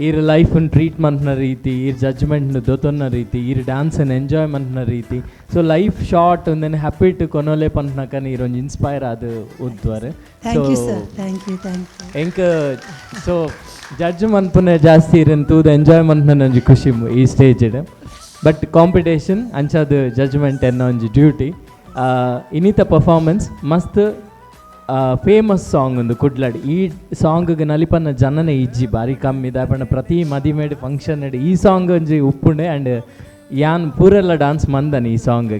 ಈರ್ ಲೈಫನ್ ಟ್ರೀಟ್ಮೆಂಟ್ನ ರೀತಿ, ಈರ್ ಜಡ್ಜ್ಮೆಂಟ್ನ ದೊತೊನ್ನ ರೀತಿ, ಈರ್ ಡ್ಯಾನ್ಸನ್ ಎಂಜಾಯ್ಮೆಂಟ್ನ ರೀತಿ. So life short ಒಂದೇನು ಹ್ಯಾಪಿ ಟು ಕೊನೋಲೆ ಪಂಟ್ನಕನ ಈರ್ ಒಂಜಿ ಇನ್ಸ್ಪೈರ್ ಆದ್ ಉದ್ವರ್. Thank you sir, thank you, thank you. ಎಂಕ್ ಸೊ ಜಡ್ಜ್ ಮನ್ಪುನೆ ಜಾಸ್ತಿ ಇರನ್ ತೂದು ಎಂಜಾಯ್ ಮನ್ಪುನೆ ಒಂಜಿ ಖುಷಿ ಈ ಸ್ಟೇಜ್. ಬಟ್ ಕಾಂಪಿಟೇಷನ್ ಅಂಚಾದ ಜಜ್ಮೆಂಟ್ ಎನ್ನ ಒಂಜಿ ಡ್ಯೂಟಿ. ಇನಿತ ಪರ್ಫಾರ್ಮೆನ್ಸ್ ಮಸ್ತ್ ಫೇಮಸ್ ಸಾಂಗ್ ಒಂದು ಕುಡ್ಲಡ್. ಈ ಸಾಂಗ್ಗೆ ನಲಿಪನ್ನ ಜನನೇ ಇಜ್ಜಿ ಬಾರಿ ಕಮ್ಮಿ ದಾಪಣ್ಣ. ಪ್ರತಿ ಮದಿಮೇಡ್ ಫಂಕ್ಷನ್ ಈ ಸಾಂಗ್ ಒಂಜಿ ಉಪ್ಪುಂಡೆ ಆ್ಯಂಡ್ ಯಾನ್ ಪೂರೆಲ್ಲ ಡಾನ್ಸ್ ಮಂದನಿ ಈ ಸಾಂಗ್.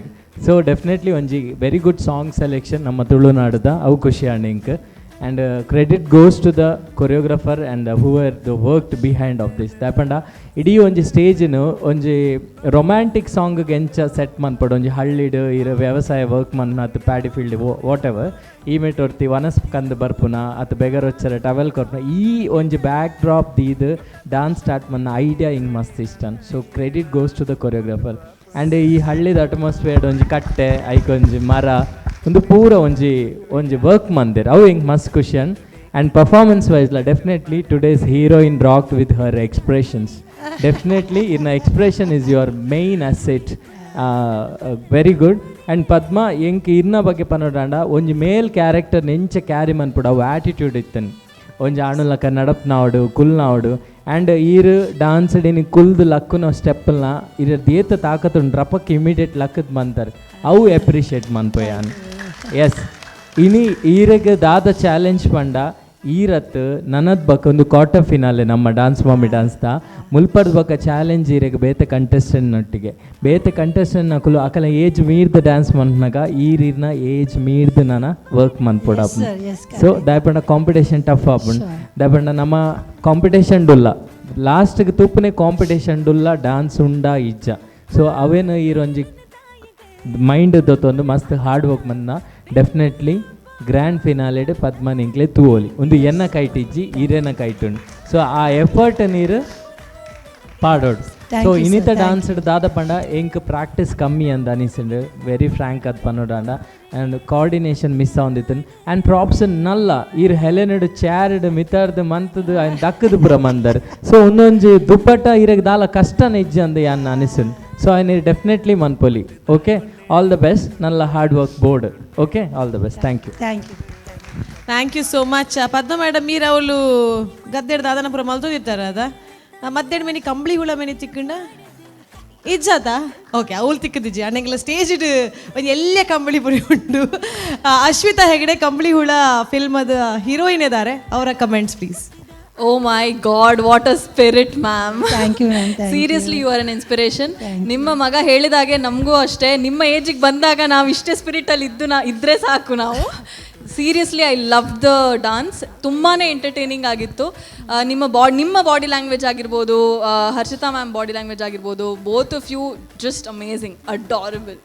ಸೊ ಡೆಫಿನೆಟ್ಲಿ ಒಂಜಿ ವೆರಿ ಗುಡ್ ಸಾಂಗ್ ಸೆಲೆಕ್ಷನ್ ನಮ್ಮ ತುಳುನಾಡುದ, ಅವು ಖುಷಿ ಆಂಡ್ ink. And credit goes to the choreographer and who are the worked behind of this. ದಾಪಂಡ ಇಡೀ ಒಂಜಿ ಸ್ಟೇಜ್ನು ಒಂಜಿ ರೊಮ್ಯಾಂಟಿಕ್ ಸಾಂಗ್ಗೆ ಎಂಚ ಸೆಟ್ ಮನ್ಪಡು, ಒಂಜಿ ಹಳ್ಳಿಡ್ ಇರ ವ್ಯವಸಾಯ ವರ್ಕ್ ಮನ್ ಅತ್ ಪ್ಯಾಡಿ ಫೀಲ್ಡ್ what ever, ಈ ಮೇಟ್ ಒರ್ತಿ ವನಸ್ ಕಂದು ಬರ್ಪುನ ಅತ್ ಬೆಗರೊಚ್ಚರ ಟವೆಲ್ ಕೊರ್ಪುನ, ಈ ಒಂಜಿ ಬ್ಯಾಕ್ ಡ್ರಾಪ್ ದೀದ್ ಡಾನ್ಸ್ ಸ್ಟಾರ್ಟ್ ಮನ್ನ ಐಡಿಯಾ ಹಿಂಗೆ ಮಸ್ತ್ ಇಷ್ಟ. So credit goes to the choreographer. And ಈ ಹಳ್ಳಿದ ಅಟ್ಮಾಸ್ಫಿಯರ್ ಒಂಜಿ ಕಟ್ಟೆ ಐಕೊಂಜಿ ಮರ ಒಂದು ಪೂರ ಒಂಜಿ ಒಂಜಿ ವರ್ಕ್ ಮಂದಿರ್, ಅವು ಹಿಂಗೆ ಮಸ್ತ್ ಖುಷಿಯನ್. ಆ್ಯಂಡ್ ಪರ್ಫಾರ್ಮೆನ್ಸ್ ವೈಸ್ಲ definitely today's heroine rock with her expressions. Definitely in expression is your main asset, very good. And Padma, ಎಂಕ್ ಇರ್ನ ಬಗ್ಗೆ ಪನ್ನೊಡಾಂಡ ಒಂಜಿ ಮೇಲ್ ಕ್ಯಾರೆಕ್ಟರ್ ನೆಂಚ ಕ್ಯಾರಿ ಮನ್ಪುಡು, ಅವು ಆ್ಯಟಿಟ್ಯೂಡ್ ಇತ್ತನ್. ಒಂಜಿ ಆಣುಲಕ ನಡಪ್ನಾವಡು ಕುಲ್ನಾವಡು ಆ್ಯಂಡ್ ಈರ್ ಡಾನ್ಸ್ ಇನಿ ಕುಲ್ದು ಲಕ್ಕುನ ಸ್ಟೆಪ್ನ ಇರ ದೇತ ತಾಕತ್ತುಂಡು ರಪಕ್ಕೆ ಇಮಿಡಿಯೇಟ್ ಲಕ್ಕದ್ ಮಂತಾರೆ, ಅವು ಅಪ್ರಿಷಿಯೇಟ್ ಮನ್ಪಯಾನ್. ಎಸ್, ಇನಿ ಈರೆಗ್ ದಾದ ಚಾಲೆಂಜ್ ಪಂಡ ಈರತ್ ನನದ್ ಬಕ್ಕ ಒಂದು ಕ್ವಾರ್ಟರ್ ಫಿನಾಲೆ ನಮ್ಮ ಡಾನ್ಸ್ ಮಾಮಿ ಡಾನ್ಸ್ ದ ಮುಲ್ಪರ್ದ ಬಕ್ಕ ಚಾಲೆಂಜ್ ಈರೆಗ್ ಬೇತೆ ಕಂಟೆಸ್ಟೆಂಟ್ ನೊಟ್ಟಿಗೆ. ಬೇತೆ ಕಂಟೆಸ್ಟೆಂಟ್ ನಕುಲು ಅಕಲ ಏಜ್ ಮೀರ್ದ ಡ್ಯಾನ್ಸ್ ಮನ್ಪನಾಗ ಈರಿನ ಏಜ್ ಮೀರ್ದ ನನ ವರ್ಕ್ ಮನ್ಪೊಡ. Yes, sir. Yes, so ದಾಯಪಂಡ ಕಾಂಪಿಟೇಷನ್ ಟಫ್ ಆಪುಂಡು. ದಾಯಪಂಡ ನಮ್ಮ ಕಾಂಪಿಟೇಷನ್ ಡುಲ್ಲ ಲಾಸ್ಟ್ಗೆ ತೂಪನೆ ಕಾಂಪಿಟೇಷನ್ ಡುಲ್ಲ ಡಾನ್ಸ್ ಉಂಡಾ ಇಜ್ಜ. ಸೊ ಅವೇನು ಈರೊಂಜಿ ಮೈಂಡ್ ದೊತ್ತೊಂದು ಮಸ್ತ್ ಹಾರ್ಡ್ ವರ್ಕ್ ಮನ್ನ ಡೆಫಿನೆಟ್ಲಿ ಗ್ರ್ಯಾಂಡ್ ಫಿನಾಲೆಡ್ ಪದ್ಮ ನಿಂಕ್ಲೆ ತೂವೊಲಿ. ಒಂದು ಎನ್ನ ಕೈಟ್ ಇಜ್ಜಿ, ಈರೇನ ಕೈಟ್ ಉಂಡು. ಸೊ ಆ ಎಫರ್ಟ್ ನೀರು ಪಾಡೋಡು. Thank so you, sir. ಇನಿತ Thank dance ದಾದ ಪಂಡ ಎಂಕ್ ಪ್ರಾಕ್ಟೀಸ್ ಕಮ್ಮಿ ಅಂದ ಅನಿಸಿಂಡು, ವೆರಿ ಫ್ರ್ಯಾಂಕ್ ಅದು ಪನ್ನೋಡಾಂಡ. ಆ್ಯಂಡ್ ಕೋಆರ್ಡಿನೇಷನ್ ಮಿಸ್ ಆವೊಂದಿತ್ತು. ಆ್ಯಂಡ್ ಪ್ರಾಪ್ಸ್ ನಲ್ಲ ಈರ್ ಹೆಲೆನಡ್ ಚೇರ್ಡ್ ಮಿತಾರ್ದು ಮಂತದು ಆಯ್ನ್ ದಕ್ಕದು ಪೂರ ಮಂದರ್. ಸೊ ಒಂದೊಂಜಿ ದುಪ್ಪಟ್ಟ ಇರಗ್ ದಾಲ ಕಷ್ಟನ ಇಜ್ಜಿ ಅಂದ ಯಾನ್ ಅನಿಸಿನ್. ಸೊ ಐನ್ ಡೆಫಿನೆಟ್ಲಿ ಮನ್ಪೊಲಿ. ಓಕೆ, ಆಲ್ ದ best. Nalla hard work board. Okay, all the best. Thank you. Thank you. Thank you so much Padma madam. ಮೀರ್ ಅವಳು ಗದ್ದೆಡ್ ದಾದನಪುರ ಮಲ್ತೊಂದಿತ್ತಾರೆ ಅದ ಮದ್ದೆಡ್ ಮೇನಿ ಕಂಬಳಿ ಹುಳ ಮೇನಿ ತಿಕ್ಕಂಡ ಇಜ್ಜಾತ. ಓಕೆ, ಅವಳು ತಿಕ್ಕದಿಜ್ಜಿ ಅಣ್ಣಂಗೆಲ್ಲ ಸ್ಟೇಜ್ ಒಂದು ಎಲ್ಲೇ ಕಂಬಳಿ ಪುರಿ ಉಂಟು. ಅಶ್ವಿತಾ ಹೆಗಡೆ ಕಂಬಳಿ ಹುಳ ಫಿಲ್ಮದ ಹೀರೋಯಿನ್ ಇದ್ದಾರೆ, ಅವರ comments please. Oh my God, what a spirit, ma'am. Thank you, ma'am. Thank Seriously, you are an inspiration. ನಿಮ್ಮ ಮಗ ಹೇಳಿದಾಗೆ ನಮಗೂ ಅಷ್ಟೇ, ನಿಮ್ಮ ಏಜಿಗೆ ಬಂದಾಗ ನಾವು ಇಷ್ಟೇ ಸ್ಪಿರಿಟಲ್ಲಿ ಇದ್ದು ನಾ ಇದ್ದರೆ ಸಾಕು ನಾವು. Seriously, I love the dance. ತುಂಬಾ ಎಂಟರ್ಟೈನಿಂಗ್ ಆಗಿತ್ತು. ನಿಮ್ಮ ಬಾಡಿ ಲ್ಯಾಂಗ್ವೇಜ್ ಆಗಿರ್ಬೋದು, ಹರ್ಷಿತಾ ಮ್ಯಾಮ್ ಬಾಡಿ ಲ್ಯಾಂಗ್ವೇಜ್ ಆಗಿರ್ಬೋದು, both of you just amazing, adorable.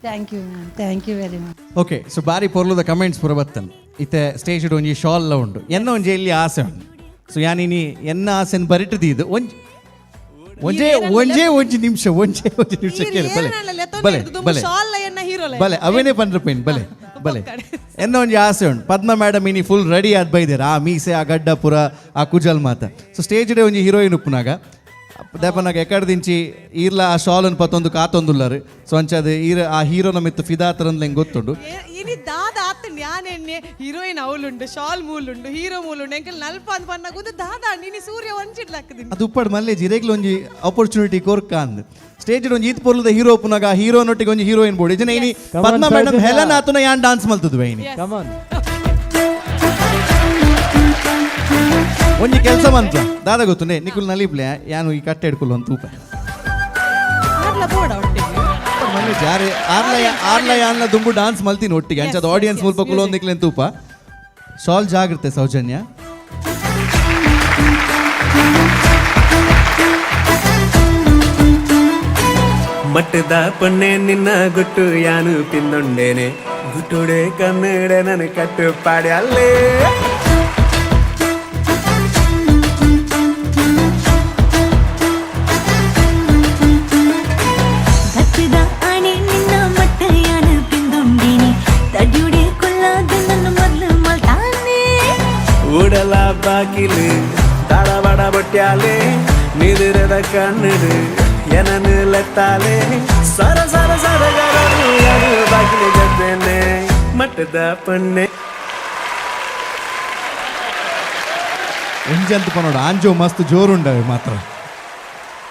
Thank you, ma'am. Thank you very much. Okay, so ಬಾರಿ ಪೊರ್ಲುದ ಕಮೆಂಟ್ಸ್ ಪೂರ ಬತ್ತನ್. ಇತ್ತೆ ಸ್ಟೇಜ್ ಒಂಜಿ ಶಾಲ್ ಉಂಡು, ಎನ್ನ ಒಂಜಿ ಎಲ್ಲಿ ಆಸೆ ಉಂಡು. ಸೊ ಯಾನಿನಿ ಎನ್ನ ಆಸೆನ್ ಬರಿಟದಿದ್ದು ಒಂಜಿ ಒಂಜೇ ಒಂಜೇ ಒಂಜಿ ನಿಮಿಷ, ಒಂಜೇ ಒಂಜಿ ನಿಮಿಷ ಕೇಳು. ಬಲೆ ಬಲೆ ಬಲೆ ಶಾಲ್ ಎನ್ನ ಹೀರೋ. ಬಲೆ, ಅವೇನೇ ಪಂಡ್ರ ಪೇನ್. ಬಲೆ ಬಲೆ, ಎನ್ನ ಒಂಜಿ ಆಸೆ ಉಂಡು. ಪದ್ಮ ಮೇಡಮ್ ಇನಿ ಫುಲ್ ರೆಡಿ ಆದ್ ಬೈದೇರ್, ಆ ಮೀಸೆ, ಆ ಗಡ್ಡ ಪುರ, ಆ ಕುಜಲ್ ಮಾತ. ಸೊ ಸ್ಟೇಜ್ ಡೇ ಒಂಜಿ ಹೀರೋಯಿನ್ ಉಪ್ಪುನಾಗ ದೇಪನಾಗ ಎಕಡ್ದಿಂಚಿ ಈರ್ಲ ಆ ಶಾಲನ್ ಪತ್ತೊಂದು ಕಾತೊಂದುಲ್ಲರು. ಸೊ ಅಂಚಾದ ಈರ ಆ ಹೀರೋನ ಮಿತ್ತು ಫಿದಾತರಂದ್ಲ ಹೆಂಗ್ ಗೊತ್ತುಂಡು. ಇನಿ ದಾದ ಆತಂಡ್ ಯಾನೆನ್ನೆ ಹೀರೋಯಿನ್ ಅವಳುಂಡು, ಶಾಲ್ ಮೂಲುಂಡು, ಹೀರೋ ಮೂಲುಂಡು, ಎಂಕಲ್ ನಲ್ಪ ಅಂತ ಪನ್ನಾಗ ಒಂದು ದಾದ ಇನಿ ಸೂರ್ಯ ಒಂಚಿಡ್ಲಾಕದಿನಿ. ಅದು ಉಪ್ಪಡ್ ಮಲ್ಲೇಜ್ ಇರೇಗ್ಲ ಒಂಜಿ ಆಪರ್ಚುನಿಟಿ ಕೊರ್ಕ ಅಂದ್ ಸ್ಟೇಜ್ ಒಂಜಿ ಈತ್ ಪೊರ್ಲುದ ಹೀರೋ ಉಪ್ಪುನಾಗ ಹೀರೋ ನೊಟ್ಟಿಗೆ ಒಂಜಿ ಹೀರೋಯಿನ್ ಬೋಡಿ ಇಜನ ಇನಿ Come on, Padma madam Soujanya. Helen ಆತುನ ಯಾನ್ ಡಾನ್ಸ್ ಮಲ್ತದುವೆ ಇನಿ. Come on. ಒಂಜಿ ಕೆಲಸ ಮಂತ್ಲ ದಾದ ಗೊತ್ತುಂಡೆ ನಿಕುಲ್ ನಲಿಪ್ಲೆ ಯಾನು ಈ ಕಟ್ಟೆ ಹಿಡ್ಕೊಲ್ ಅಂತ ತೂಪ. ಆರ್ಲ ಬೋಡ ಒಟ್ಟಿಗೆ. ಮಲ್ಲೇಜ್ ಆರೆ ಆರ್ಲ ಆರ್ಲ ಯಾನ್ಲ ದುಂಬು ಡಾನ್ಸ್ ಮಲ್ತೀನಿ ಒಟ್ಟಿಗೆ ಅಂಚದ ಆಡಿಯನ್ಸ್ ಮುಲ್ಪ ಕುಲೊಂದಿಕ್ಲೆನ್ ತೂಪ. ಶಾಲ್ ಜಾಗ್ರತೆ ಸೌಜನ್ಯ. ಮಟ್ಟದ ಪೊನ್ನೆ ನಿನ್ನ ಗುಟ್ಟು ಯಾನು ಪಿಂದೊಂಡೇನೆ, ಗುಟ್ಟುಡೆ ಕನ್ನಡ ನನ್ನ ಕಟ್ಟು ಪಾಡಿ ಅಲ್ಲೇ. ಗತ್ತದ ಆಣೆ ನಿನ್ನ ಮಟ್ಟಯಾನ ಪಿಂದುಂಡೇನೆ, ತಡ್ಯುಡೆ ಕೊಲ್ಲಾದ ನನ್ನ ಮೊದಲು ಮಲ್ತಾನೆ. ಉಡಲ ಬಾಕಿಲು ತಡಬಡ ಬಟ್ಯಾಲೆ, ನಿದುರದ ಕಣ್ಣಡು ಎನನು ಲೆತ್ತಾಲೆ, ಸರ ಸರ ಸರಗರನು ಯಾನು ಬಾಕಿಲು ಗದ್ದೇನೆ ಮಟ್ಟದ ಪೊನ್ನೆ. ಒಂಜಂತ ಪನೋಡು ಆಂಜೋ ಮಸ್ತ್ ಜೋರುಂಡವೆ ಮಾತ್ರ.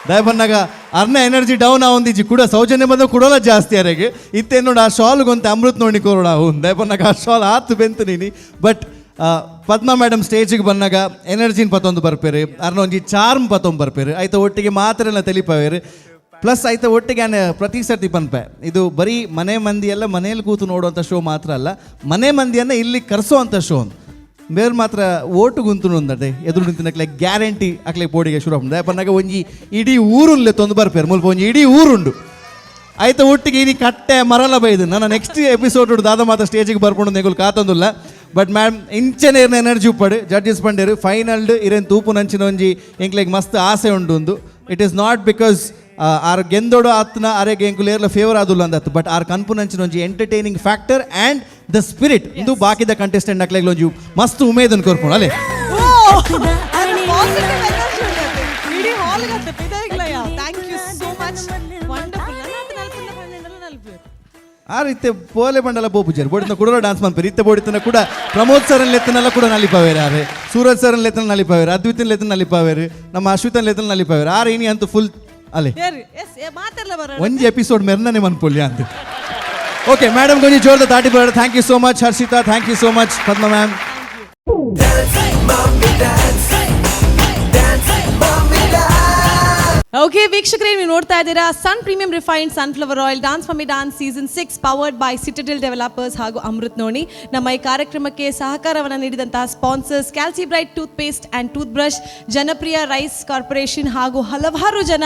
ದಯಬನ್ನಾಗ ಅರ್ನ ಎನರ್ಜಿ ಡೌನ್ ಆವೊಂದಿಜ್ಜಿ ಕೂಡ ಸೌಜನ್ಯ ಬಂದ ಕುಡೋಲ ಜಾಸ್ತಿ ಅರೆಗೆ ಇತ್ತೆ ನೋಡು ಆ ಶಾಲ್ಗೊಂತೆ ಅಮೃತ್ ನೋಡಿ ಕೊರೋಣ ಉಂದೆ ಪನ್ನಾಗ ಆ ಶಾಲ್ ಆತು ಬೆಂತು ನೀನಿ. ಬಟ್ ಪದ್ಮಾ ಮೇಡಮ್ ಸ್ಟೇಜಿಗೆ ಬಂದಾಗ ಎನರ್ಜಿನ ಪತ್ತೊಂದು ಬರ್ಪೇರು, ಅರ್ನ ಒಂಜಿ ಚಾರ್ಮ್ ಪತ್ತೊಂದು ಬರ್ಪೇರು, ಆಯ್ತ ಒಟ್ಟಿಗೆ ಮಾತ್ರೆಲ್ಲ ತೆಲಿಪವೇರು. ಪ್ಲಸ್ ಆಯ್ತ ಒಟ್ಟಿಗೆ ನಾನು ಪ್ರತಿ ಸರ್ತಿ ಪನ್ಪೆ, ಇದು ಬರೀ ಮನೆ ಮಂದಿ ಎಲ್ಲ ಮನೇಲಿ ಕೂತು ನೋಡುವಂಥ ಶೋ ಮಾತ್ರ ಅಲ್ಲ, ಮನೆ ಮಂದಿಯನ್ನು ಇಲ್ಲಿ ಕರೆಸೋವಂಥ ಶೋ. ಬೇರೆ ಮಾತ್ರ ಓಟು ಗುಂತು ಒಂದಟೆ ಎದುರು ನಿಂತಿನಕ್ಲೆ ಗ್ಯಾರಂಟಿ ಅಕ್ಲೆ ಪೋಡಿಗೆ ಶುರು ಆಪುಂಡು. ಪನ್ನಾಗ ಒಂಜಿ ಇಡೀ ಊರುನ್ಲೆ ತೊಂದು ಬರ್ಪೇರು, ಮುಲ್ಪ ಒಂಜಿ ಇಡೀ ಊರುಂಡು. ಆಯ್ತ ಒಟ್ಟಿಗೆ ಇನಿ ಕಟ್ಟೆ ಮರಲ ಬೈದು ನನ್ನ ನೆಕ್ಸ್ಟ್ ಎಪಿಸೋಡ್ ದಾದ ಮಾತ್ರ ಸ್ಟೇಜಿಗೆ ಬರ್ಕೊಂಡು ನೆಗುಲು ಕಾತೊಂದುಲ್ಲ. ಬಟ್ ಮ್ಯಾಮ್ ಇಂಚನೆ ಎನರ್ಜಿ ಉಪ್ಪಡು ಜಡ್ಜಸ್ ಪಂಡೇರು ಫೈನಲ್ಡ್ ಇರೇನು ತೂಪು ನಂಚಿನ ಒಂಜಿ ಎಂಕ್ಲೆಗ್ ಮಸ್ತ್ ಆಸೆ ಉಂಡು ಒಂದು. It is not because are ಗೆಂದೋಡು ಆತ್ನ ಅರೆಗೆ ಎಂಕುಲು ಏರ್ಲ ಫೇವರ್ ಆದುಲ್ಲ ಅಂದತ್ತು, ಬಟ್ ಆರ್ ಕನ್ಪು ನಂಚಿನ ಒಂಜಿ entertaining factor and the spirit ಇಂದು ಬಾಕಿದ ಕಂಟೆಸ್ಟೆಂಟ್ ಅಕ್ಲೆಗ್ ಒಂಜಿ ಮಸ್ತ್ ಉಮೇದನ್ ಕೊರ್ಪುಂಡು ಅಲ್ಲೇ. ಇಡೀ hall thank you so much, wonderful. ಆ ರೀತಿ ಪೋಲೆ ಬಂಡಲ ಬೋಪುಜಾರ್ ಬೋಡಿನ ಕೂಡ ಡಾನ್ಸ್ ಮಾಡ್ತಾರೆ. ಇತ್ತೆ ಬೋಡಿತನ ಕೂಡ ಪ್ರಮೋದ್ ಸರ್ ಲೆತ್ತನೆಲ್ಲ ಕೂಡ ನಲಿಪಾವೇರು, ಆರೆ ಸೂರಜ್ ಸರ್ ಲೆತ್ತನ ನಲಿಪಾವೇರು, ಅದ್ವಿತನ್ ಲೆತ್ತನ ನಲಿಪಾವೇರು, ನಮ್ಮ ಅಶ್ವಿತನ್ ಲೆತ್ತನ ನಲಿಪಾವೇರು. ಆರ್ ಇನಿ ಅಂತೂ ಫುಲ್ ಅಲ್ಲೇ ಒಂಜಿ ಎಪಿಸೋಡ್ ಮೆರ್ನನೆ ಮನ್ಪೊಲ್ಯ ಅಂತ. ಓಕೆ ಮೇಡಮ್ ಕೊಂಚ ಜೋರದ ತಾಟಿ ಬರೋಣ. Thank you so much Harshita, thank you so much Padma ma'am. Okay ವೀಕ್ಷಕರೇ, ನೀವು ನೋಡ್ತಾ ಇದ್ದೀರಾ Sun premium refined sunflower oil dance mummy dance season 6 powered by Citadel developers ಹಾಗೂ ಅಮೃತ್ ನೋಣಿ. ನಮ್ಮ ಈ ಕಾರ್ಯಕ್ರಮಕ್ಕೆ ಸಹಕಾರವನ್ನು ನೀಡಿದಂತಹ sponsors Calci Bright toothpaste and toothbrush, Janapriya rice corporation ಹಾಗೂ ಹಲವಾರು ಜನ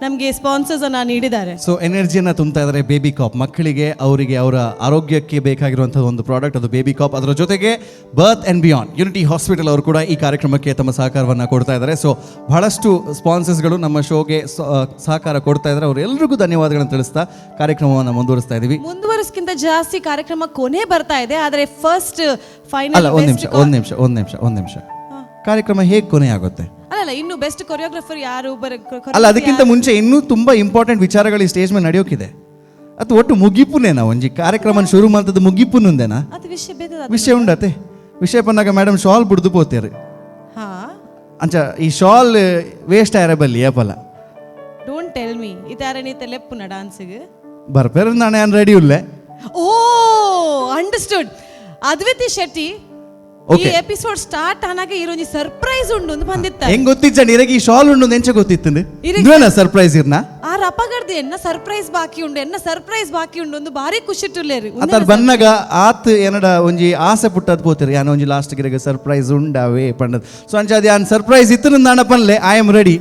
ನಮಗೆ ಸ್ಪಾನ್ಸರ್ಸ್ ಅನ್ನ ನೀಡಿದ್ದಾರೆ. ಸೊ ಎನರ್ಜಿಯನ್ನು ತುಂಬ್ತಾ ಇದ್ದಾರೆ ಬೇಬಿ ಕಾಪ್. ಮಕ್ಕಳಿಗೆ ಅವರಿಗೆ ಅವರ ಆರೋಗ್ಯಕ್ಕೆ ಬೇಕಾಗಿರುವಂತಹ ಒಂದು ಪ್ರಾಡಕ್ಟ್ ಅದು ಬೇಬಿ ಕಾಪ್. ಅದರ ಜೊತೆಗೆ birth and beyond unity hospital ಅವರು ಕೂಡ ಈ ಕಾರ್ಯಕ್ರಮಕ್ಕೆ ತಮ್ಮ ಸಹಕಾರವನ್ನು ಕೊಡ್ತಾ ಇದ್ದಾರೆ. ಸೊ ಬಹಳಷ್ಟು ಸ್ಪಾನ್ಸರ್ಸ್ಗಳು ನಮ್ಮ ಶೋಗೆ ಸಹಕಾರ ಕೊಡ್ತಾ ಇದ್ದಾರೆ. ಅವರೆಲ್ಲರಿಗೂ ಧನ್ಯವಾದಗಳನ್ನು ತಿಳಿಸ್ತಾ ಕಾರ್ಯಕ್ರಮವನ್ನು ಮುಂದುವರಿಸ್ತಾ ಇದ್ದೀವಿ. ಮುಂದುವರಿಸ್ಕಿಂತ ಜಾಸ್ತಿ ಕಾರ್ಯಕ್ರಮ ಕೊನೆ ಬರ್ತಾ ಇದೆ, ಆದರೆ ಫಸ್ಟ್ ಫೈನಲ್ ಅಲ್ಲ, ಒಂದು ನಿಮಿಷ ಒಂದು ನಿಮಿಷ ಒಂದು ನಿಮಿಷ ಒಂದು ನಿಮಿಷ ಕಾರ್ಯಕ್ರಮ ಹೇಗೆ ಕೊನೆ ಆಗುತ್ತೆ? ಅಲ್ಲ, ಇನ್ನು ಬೆಸ್ಟ್ ಕೊರಿಯೋಗ್ರಾಫರ್ ಯಾರು? ಅಲ್ಲ, ಅದಕ್ಕಿಂತ ಮುಂಚೆ ಇನ್ನೂ ತುಂಬಾ ಇಂಪಾರ್ಟೆಂಟ್ ವಿಚಾರಗಳು ಈ ಸ್ಟೇಜ್ ಮೇಲೆ ನಡೆಯೋಕಿದೆ. ಅದು ಒಟ್ಟು ಮುಗಿಪುನೇನಾ ಒಂಜಿ ಕಾರ್ಯಕ್ರಮ ಶುರು ಮಾಡ್ತದ್ದು ಮುಗಿಪುನುಂದೇನಾ? ವಿಷಯ ಉಂಡತೆ ವಿಷಯ ಪನ್ನಾಗ ಮೇಡಮ್ ಶಾಲ್ ಬುಡ್ದು ಪೋತೇರು. ಅಂಚ ಈ ಶಾಲ್ ವೇಸ್ಟ್ ಆಯರ ಬಲ್ಲಿ ಏಪಲ್ಲ. Don't tell me ಇತಾರಣಿ ಲೆಪ್ಪುನ ಡಾನ್ಸ್ಗೆ ಬರ್ಪೇರ ನಾನು ಏನು ರೆಡಿ ಉಲ್ಲೆ. ಓ ಅಂಡರ್ಸ್ಟುಡ್. ಅದ್ವಿತಿ ಶೆಟ್ಟಿ ಈ ಎಪಿಸೋಡ್ ಸ್ಟಾರ್ಟ್ ಆನಾಗ ಇರೊಂಜಿ ಸರ್ಪ್ರೈಸ್ ಉಂಡು ಅಂತ ಬಂದಿತ್ತ. ಹೆಂಗ್ ಗೊತ್ತಿಜ್ಜಂడి ಇರಗೆ ಈ ಶಾಲ್ ಉಂಡು ಎಂಚ ಗೊತ್ತಿತ್ತು ಇಂದುವೇನ ಸರ್ಪ್ರೈಸ್ ಇರ್ನ? ಆ ರಪಗಡ್ದು ಎನ್ನ ಸರ್ಪ್ರೈಸ್ ಬಾಕಿ ಉಂಡು, ಎನ್ನ ಸರ್ಪ್ರೈಸ್ ಬಾಕಿ ಉಂಡು ಒಂದು ಭಾರಿ ಖುಷಿ ಟುಲ್ಲೇರು. ಅತಾರ್ ಬನ್ನಗ ಆತ್ ಏನಡ ಒಂಜಿ ಆಸೆ ಪುಟ್ಟದ್ ಪೋತಿರಿ ಯಾನ ಒಂಜಿ ಲಾಸ್ಟ್ ಗಿರಗ ಸರ್ಪ್ರೈಸ್ ಉಂಡಾವೆ ಪಂಡದ್. ಸೊ ಅಂಚ ಅದು ಯಾನ್ ಸರ್ಪ್ರೈಸ್ ಇತ್ತು ನಾನ ಪನ್ಲೆ I am ready.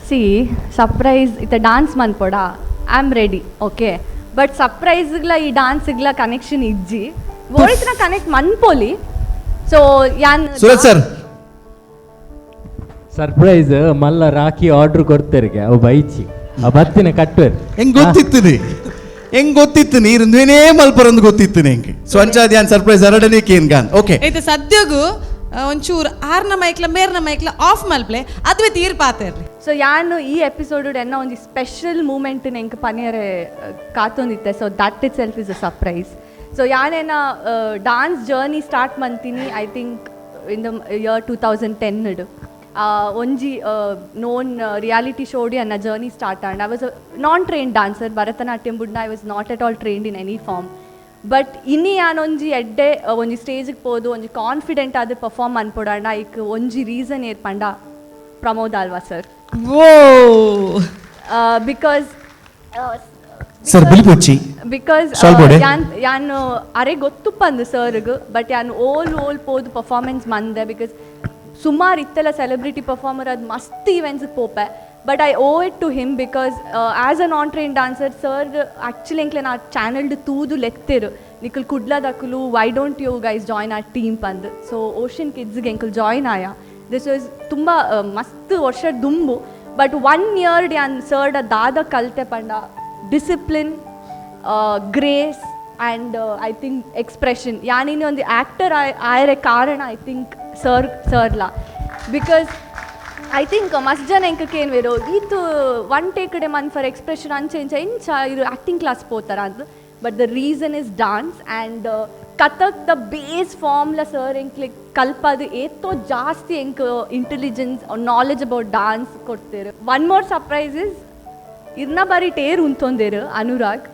See surprise ಇತ್ತ ಡಾನ್ಸ್ ಮನ್ಪೊಡ I am ready okay. But ಸರ್ಪ್ರೈಸ್ಗ್ಲ ಈ ಡಾನ್ಸ್ಗ್ಲ ಕನೆಕ್ಷನ್ ಇಜ್ಜಿ ಬೋಳಿಸ್ನ ಕನೆಕ್ಟ್ ಮನ್ಪೋಲಿ. ಸೊ ಯಾನ್ ಸೂರಜ್ ಸರ್ ಸರ್ಪ್ರೈಸ್ ಮಲ್ಲ ರಾಖಿ ಆರ್ಡರ್ ಕೊಡ್ತೇರಿಗೆ ಅವು ಬೈಚಿ ಆ ಬತ್ತಿನ ಕಟ್ಟುವೆರ್. ಹೆಂಗ್ ಗೊತ್ತಿತ್ತು ನೀ ಹೆಂಗ್ ಗೊತ್ತಿತ್ತು ನೀರು ನೀನೇ ಮಲ್ಪರಂದು ಗೊತ್ತಿತ್ತು ಹೆಂಗೆ. ಸೊ ಅಂಚಾದ ಯಾನ್ ಸರ್ಪ್ರೈಸ್ ಎರಡನೇ ಕೇನ್ ಗಾನ್ ಓಕೆ. ಇದು ಸದ್ಯಗೂ ಒಂಚೂರು ಆರ್ನ ಮೈಕ್ಲ ಮೇರ್ನ ಮೈಕ್ಲ ಆಫ್ ಮಲ್ಪ್ಲೆ ಅದುವೆ ತೀರ್ ಪಾತೇರ್ಲಿ. ಸೊ ಯಾನು ಈ ಎಪಿಸೋಡ್ ಎನ್ನ ಒಂಜಿ ಸ್ಪೆಷಲ್ ಮೂಮೆಂಟ್ ಎಂಕ್ ಪನಿಯರೆ ಕಾತೊಂದಿತ್ತೆ. So that itself is a surprise. So ಯಾನೇನ dance journey start ಮಂತೀನಿ I think in the year 2010 ಒಂಜಿ ನೋನ್ ರಿಯಾಲಿಟಿ ಶೋಡಿ ಅನ್ನ journey start and I was a non trained dancer. Bharatanatyam ಬುಡ್ನ I was not at all trained in any form. But ಇನ್ನಿ ಯಾನೊಂಜಿ ಎಡ್ಡೆ ಒಂಜಿ ಸ್ಟೇಜಿಗೆ ಪೋದು ಒಂಜಿ confident ಆದ perform ಅನ್ಪೋಡಾಂಡ ಐಕ್ ಒಂಜಿ ರೀಸನ್ ಏರ್ಪಂಡ Pramod Alva sir. Because sir ಬಿಲ್ಪುಚ್ಚಿ because ಯಾನ್ ಯಾನ್ ಅರೆ ಗೊತ್ತುಪ್ಪಂದು ಸರ್ಗ್ ಬಟ್ ಯಾನ್ ಓಲ್ ಓಲ್ ಪೋದು ಪರ್ಫಾರ್ಮೆನ್ಸ್ ಮಂದೆ because ಸುಮಾರು ಇತ್ತೆಲ್ಲ ಸೆಲೆಬ್ರಿಟಿ ಪರ್ಫಾರ್ಮರ್ ಅದು ಮಸ್ತ್ ಈವೆಂಟ್ಸ್ಗೆ ಪೋಪೆ. But I owe it to him because as a non trained dancer sir actually ಎಂಕ್ಲೆ ನಾ ಚಾನಲ್ಡ್ ತೂದು ಲೆತ್ತಿರು ನಿಕುಲ್ ಕುಡ್ಲದಕ್ಕಲು why don't you guys join our team ಪಂದು. So ocean ಕಿಡ್ಸ್ಗೆ ಎಂಕುಲ್ join ಆಯ. This was ತುಂಬ ಮಸ್ತ್ ವರ್ಷ ದುಂಬು but 1 year ಯಾನ್ ಸರ್ಡ ದಾದ ಕಲ್ತೆ ಪಂಡ discipline, grace and I think expression. ಯಾನಿನಿ ಒಂದು ಆ್ಯಕ್ಟರ್ ಆಯರೆ ಕಾರಣ I think sir Sarla. Because I think ಮಸ್ತ್ ಜನ ಎಂಕಕ್ಕೆ ಏನು ವೇರೋ ಈತು ಒನ್ ಟೇಕ್ ಕಡೆ ಮನ್ ಫಾರ್ ಎಕ್ಸ್ಪ್ರೆಷನ್ ಅಂಚೆ ಇಂಚ ಇಂಚ ಇದು ಆ್ಯಕ್ಟಿಂಗ್ ಕ್ಲಾಸ್ ಪೋತಾರ ಅಂತ. But the reason is dance and Kathak the base ಫಾರ್ಮ್ಲ sir ಎಂಕ್ಲೆ ಕಲ್ಪದು ಏತೋ ಜಾಸ್ತಿ ಎಂಕ್ intelligence, knowledge about dance ಕೊಡ್ತೇರು. One more surprise is ಇರ್ನ ಬಾರಿ ಟೇರ್ ಉಂತೊಂದೇರು ಅನುರಾಗ್.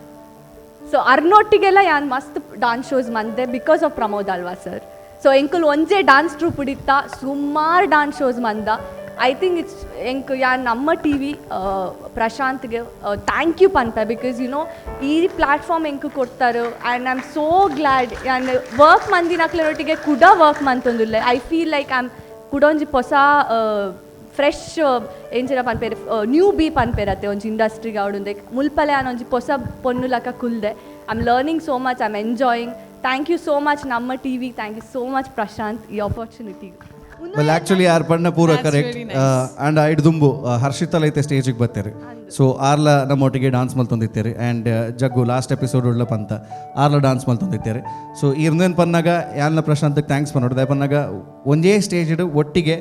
ಸೊ ಅರ್ನೊಟ್ಟಿಗೆಲ್ಲ ಯಾನ್ ಮಸ್ತ್ ಡಾನ್ಸ್ ಶೋಸ್ ಮಂದೆ because of Pramod Alva sir. So ಎಂಕುಲ್ ಒಂಜೇ ಡಾನ್ಸ್ ಟ್ರೂಪ್ ಹಿಡಿತ ಸುಮಾರು ಡಾನ್ಸ್ ಶೋಸ್ ಮಂದ. I think it's ಎಂಕ್ ಯಾನ್ ನಮ್ಮ ಟಿವಿ ಪ್ರಶಾಂತ್ಗೆ thank you ಪನ್ಪೆ, because you know ಈ ಪ್ಲ್ಯಾಟ್ಫಾರ್ಮ್ ಎಂಕ್ ಕೊಡ್ತಾರೆ. And I am so glad ಯಾನ್ ವರ್ಕ್ ಮಂದಿನಕ್ಲೆನೊಟ್ಟಿಗೆ ಕುಡ ವರ್ಕ್ ಮಂತೊಂದುಲ್ಲೆ. I feel like I am ಕುಡ ಒಂಜಿ ಹೊಸ ಫ್ರೆಶ್ ಎಂಚಿನ ಪನ್ಪೇರು, ನ್ಯೂ ಬಿ ಪನ್ಪೇರತ್ತೆ ಒಂಜಿ ಇಂಡಸ್ಟ್ರಿಗೆ ಅವಡುಂದೆ ಮುಲ್ಪಲೆ ಆನ್ ಒಂಜಿ ಹೊಸ ಪೊಣ್ಣು ಲಕ ಕುಲ್ದೆ. I am learning so much, I am enjoying. Thank you so much ನಮ್ಮ TV, thank you so much Prashanth ಈ opportunity. Well actually R ಪಣ್ಣ ಪೂರ ಕರೆಕ್ಟ್. ಆ್ಯಂಡ್ ಐಡ್ ದುಂಬು ಹರ್ಷಿತಲ್ ಐತೆ ಸ್ಟೇಜಿಗೆ ಬರ್ತಾರೆ. ಸೊ ಆರ್ಲ ನಮ್ಮೊಟ್ಟಿಗೆ ಡಾನ್ಸ್ ಮಲ್ತೊಂದಿತ್ತಾರೆ. ಆ್ಯಂಡ್ ಜಗ್ಗು ಲಾಸ್ಟ್ ಎಪಿಸೋಡ್ ಉಳ್ಳ ಪಂತ ಆರ್ಲ ಡಾನ್ಸ್ ಮಲ್ತೊಂದಿತ್ತಾರೆ. ಸೊ ಇರ್ನೇನು ಪನ್ನಾಗ ಯಾನ್ಲ ಪ್ರಶಾಂತ್ಗೆ thanks ಪನ್ನೋಡು. ಪನ್ನಾಗ ಒಂದೇ ಸ್ಟೇಜ್ ಒಟ್ಟಿಗೆ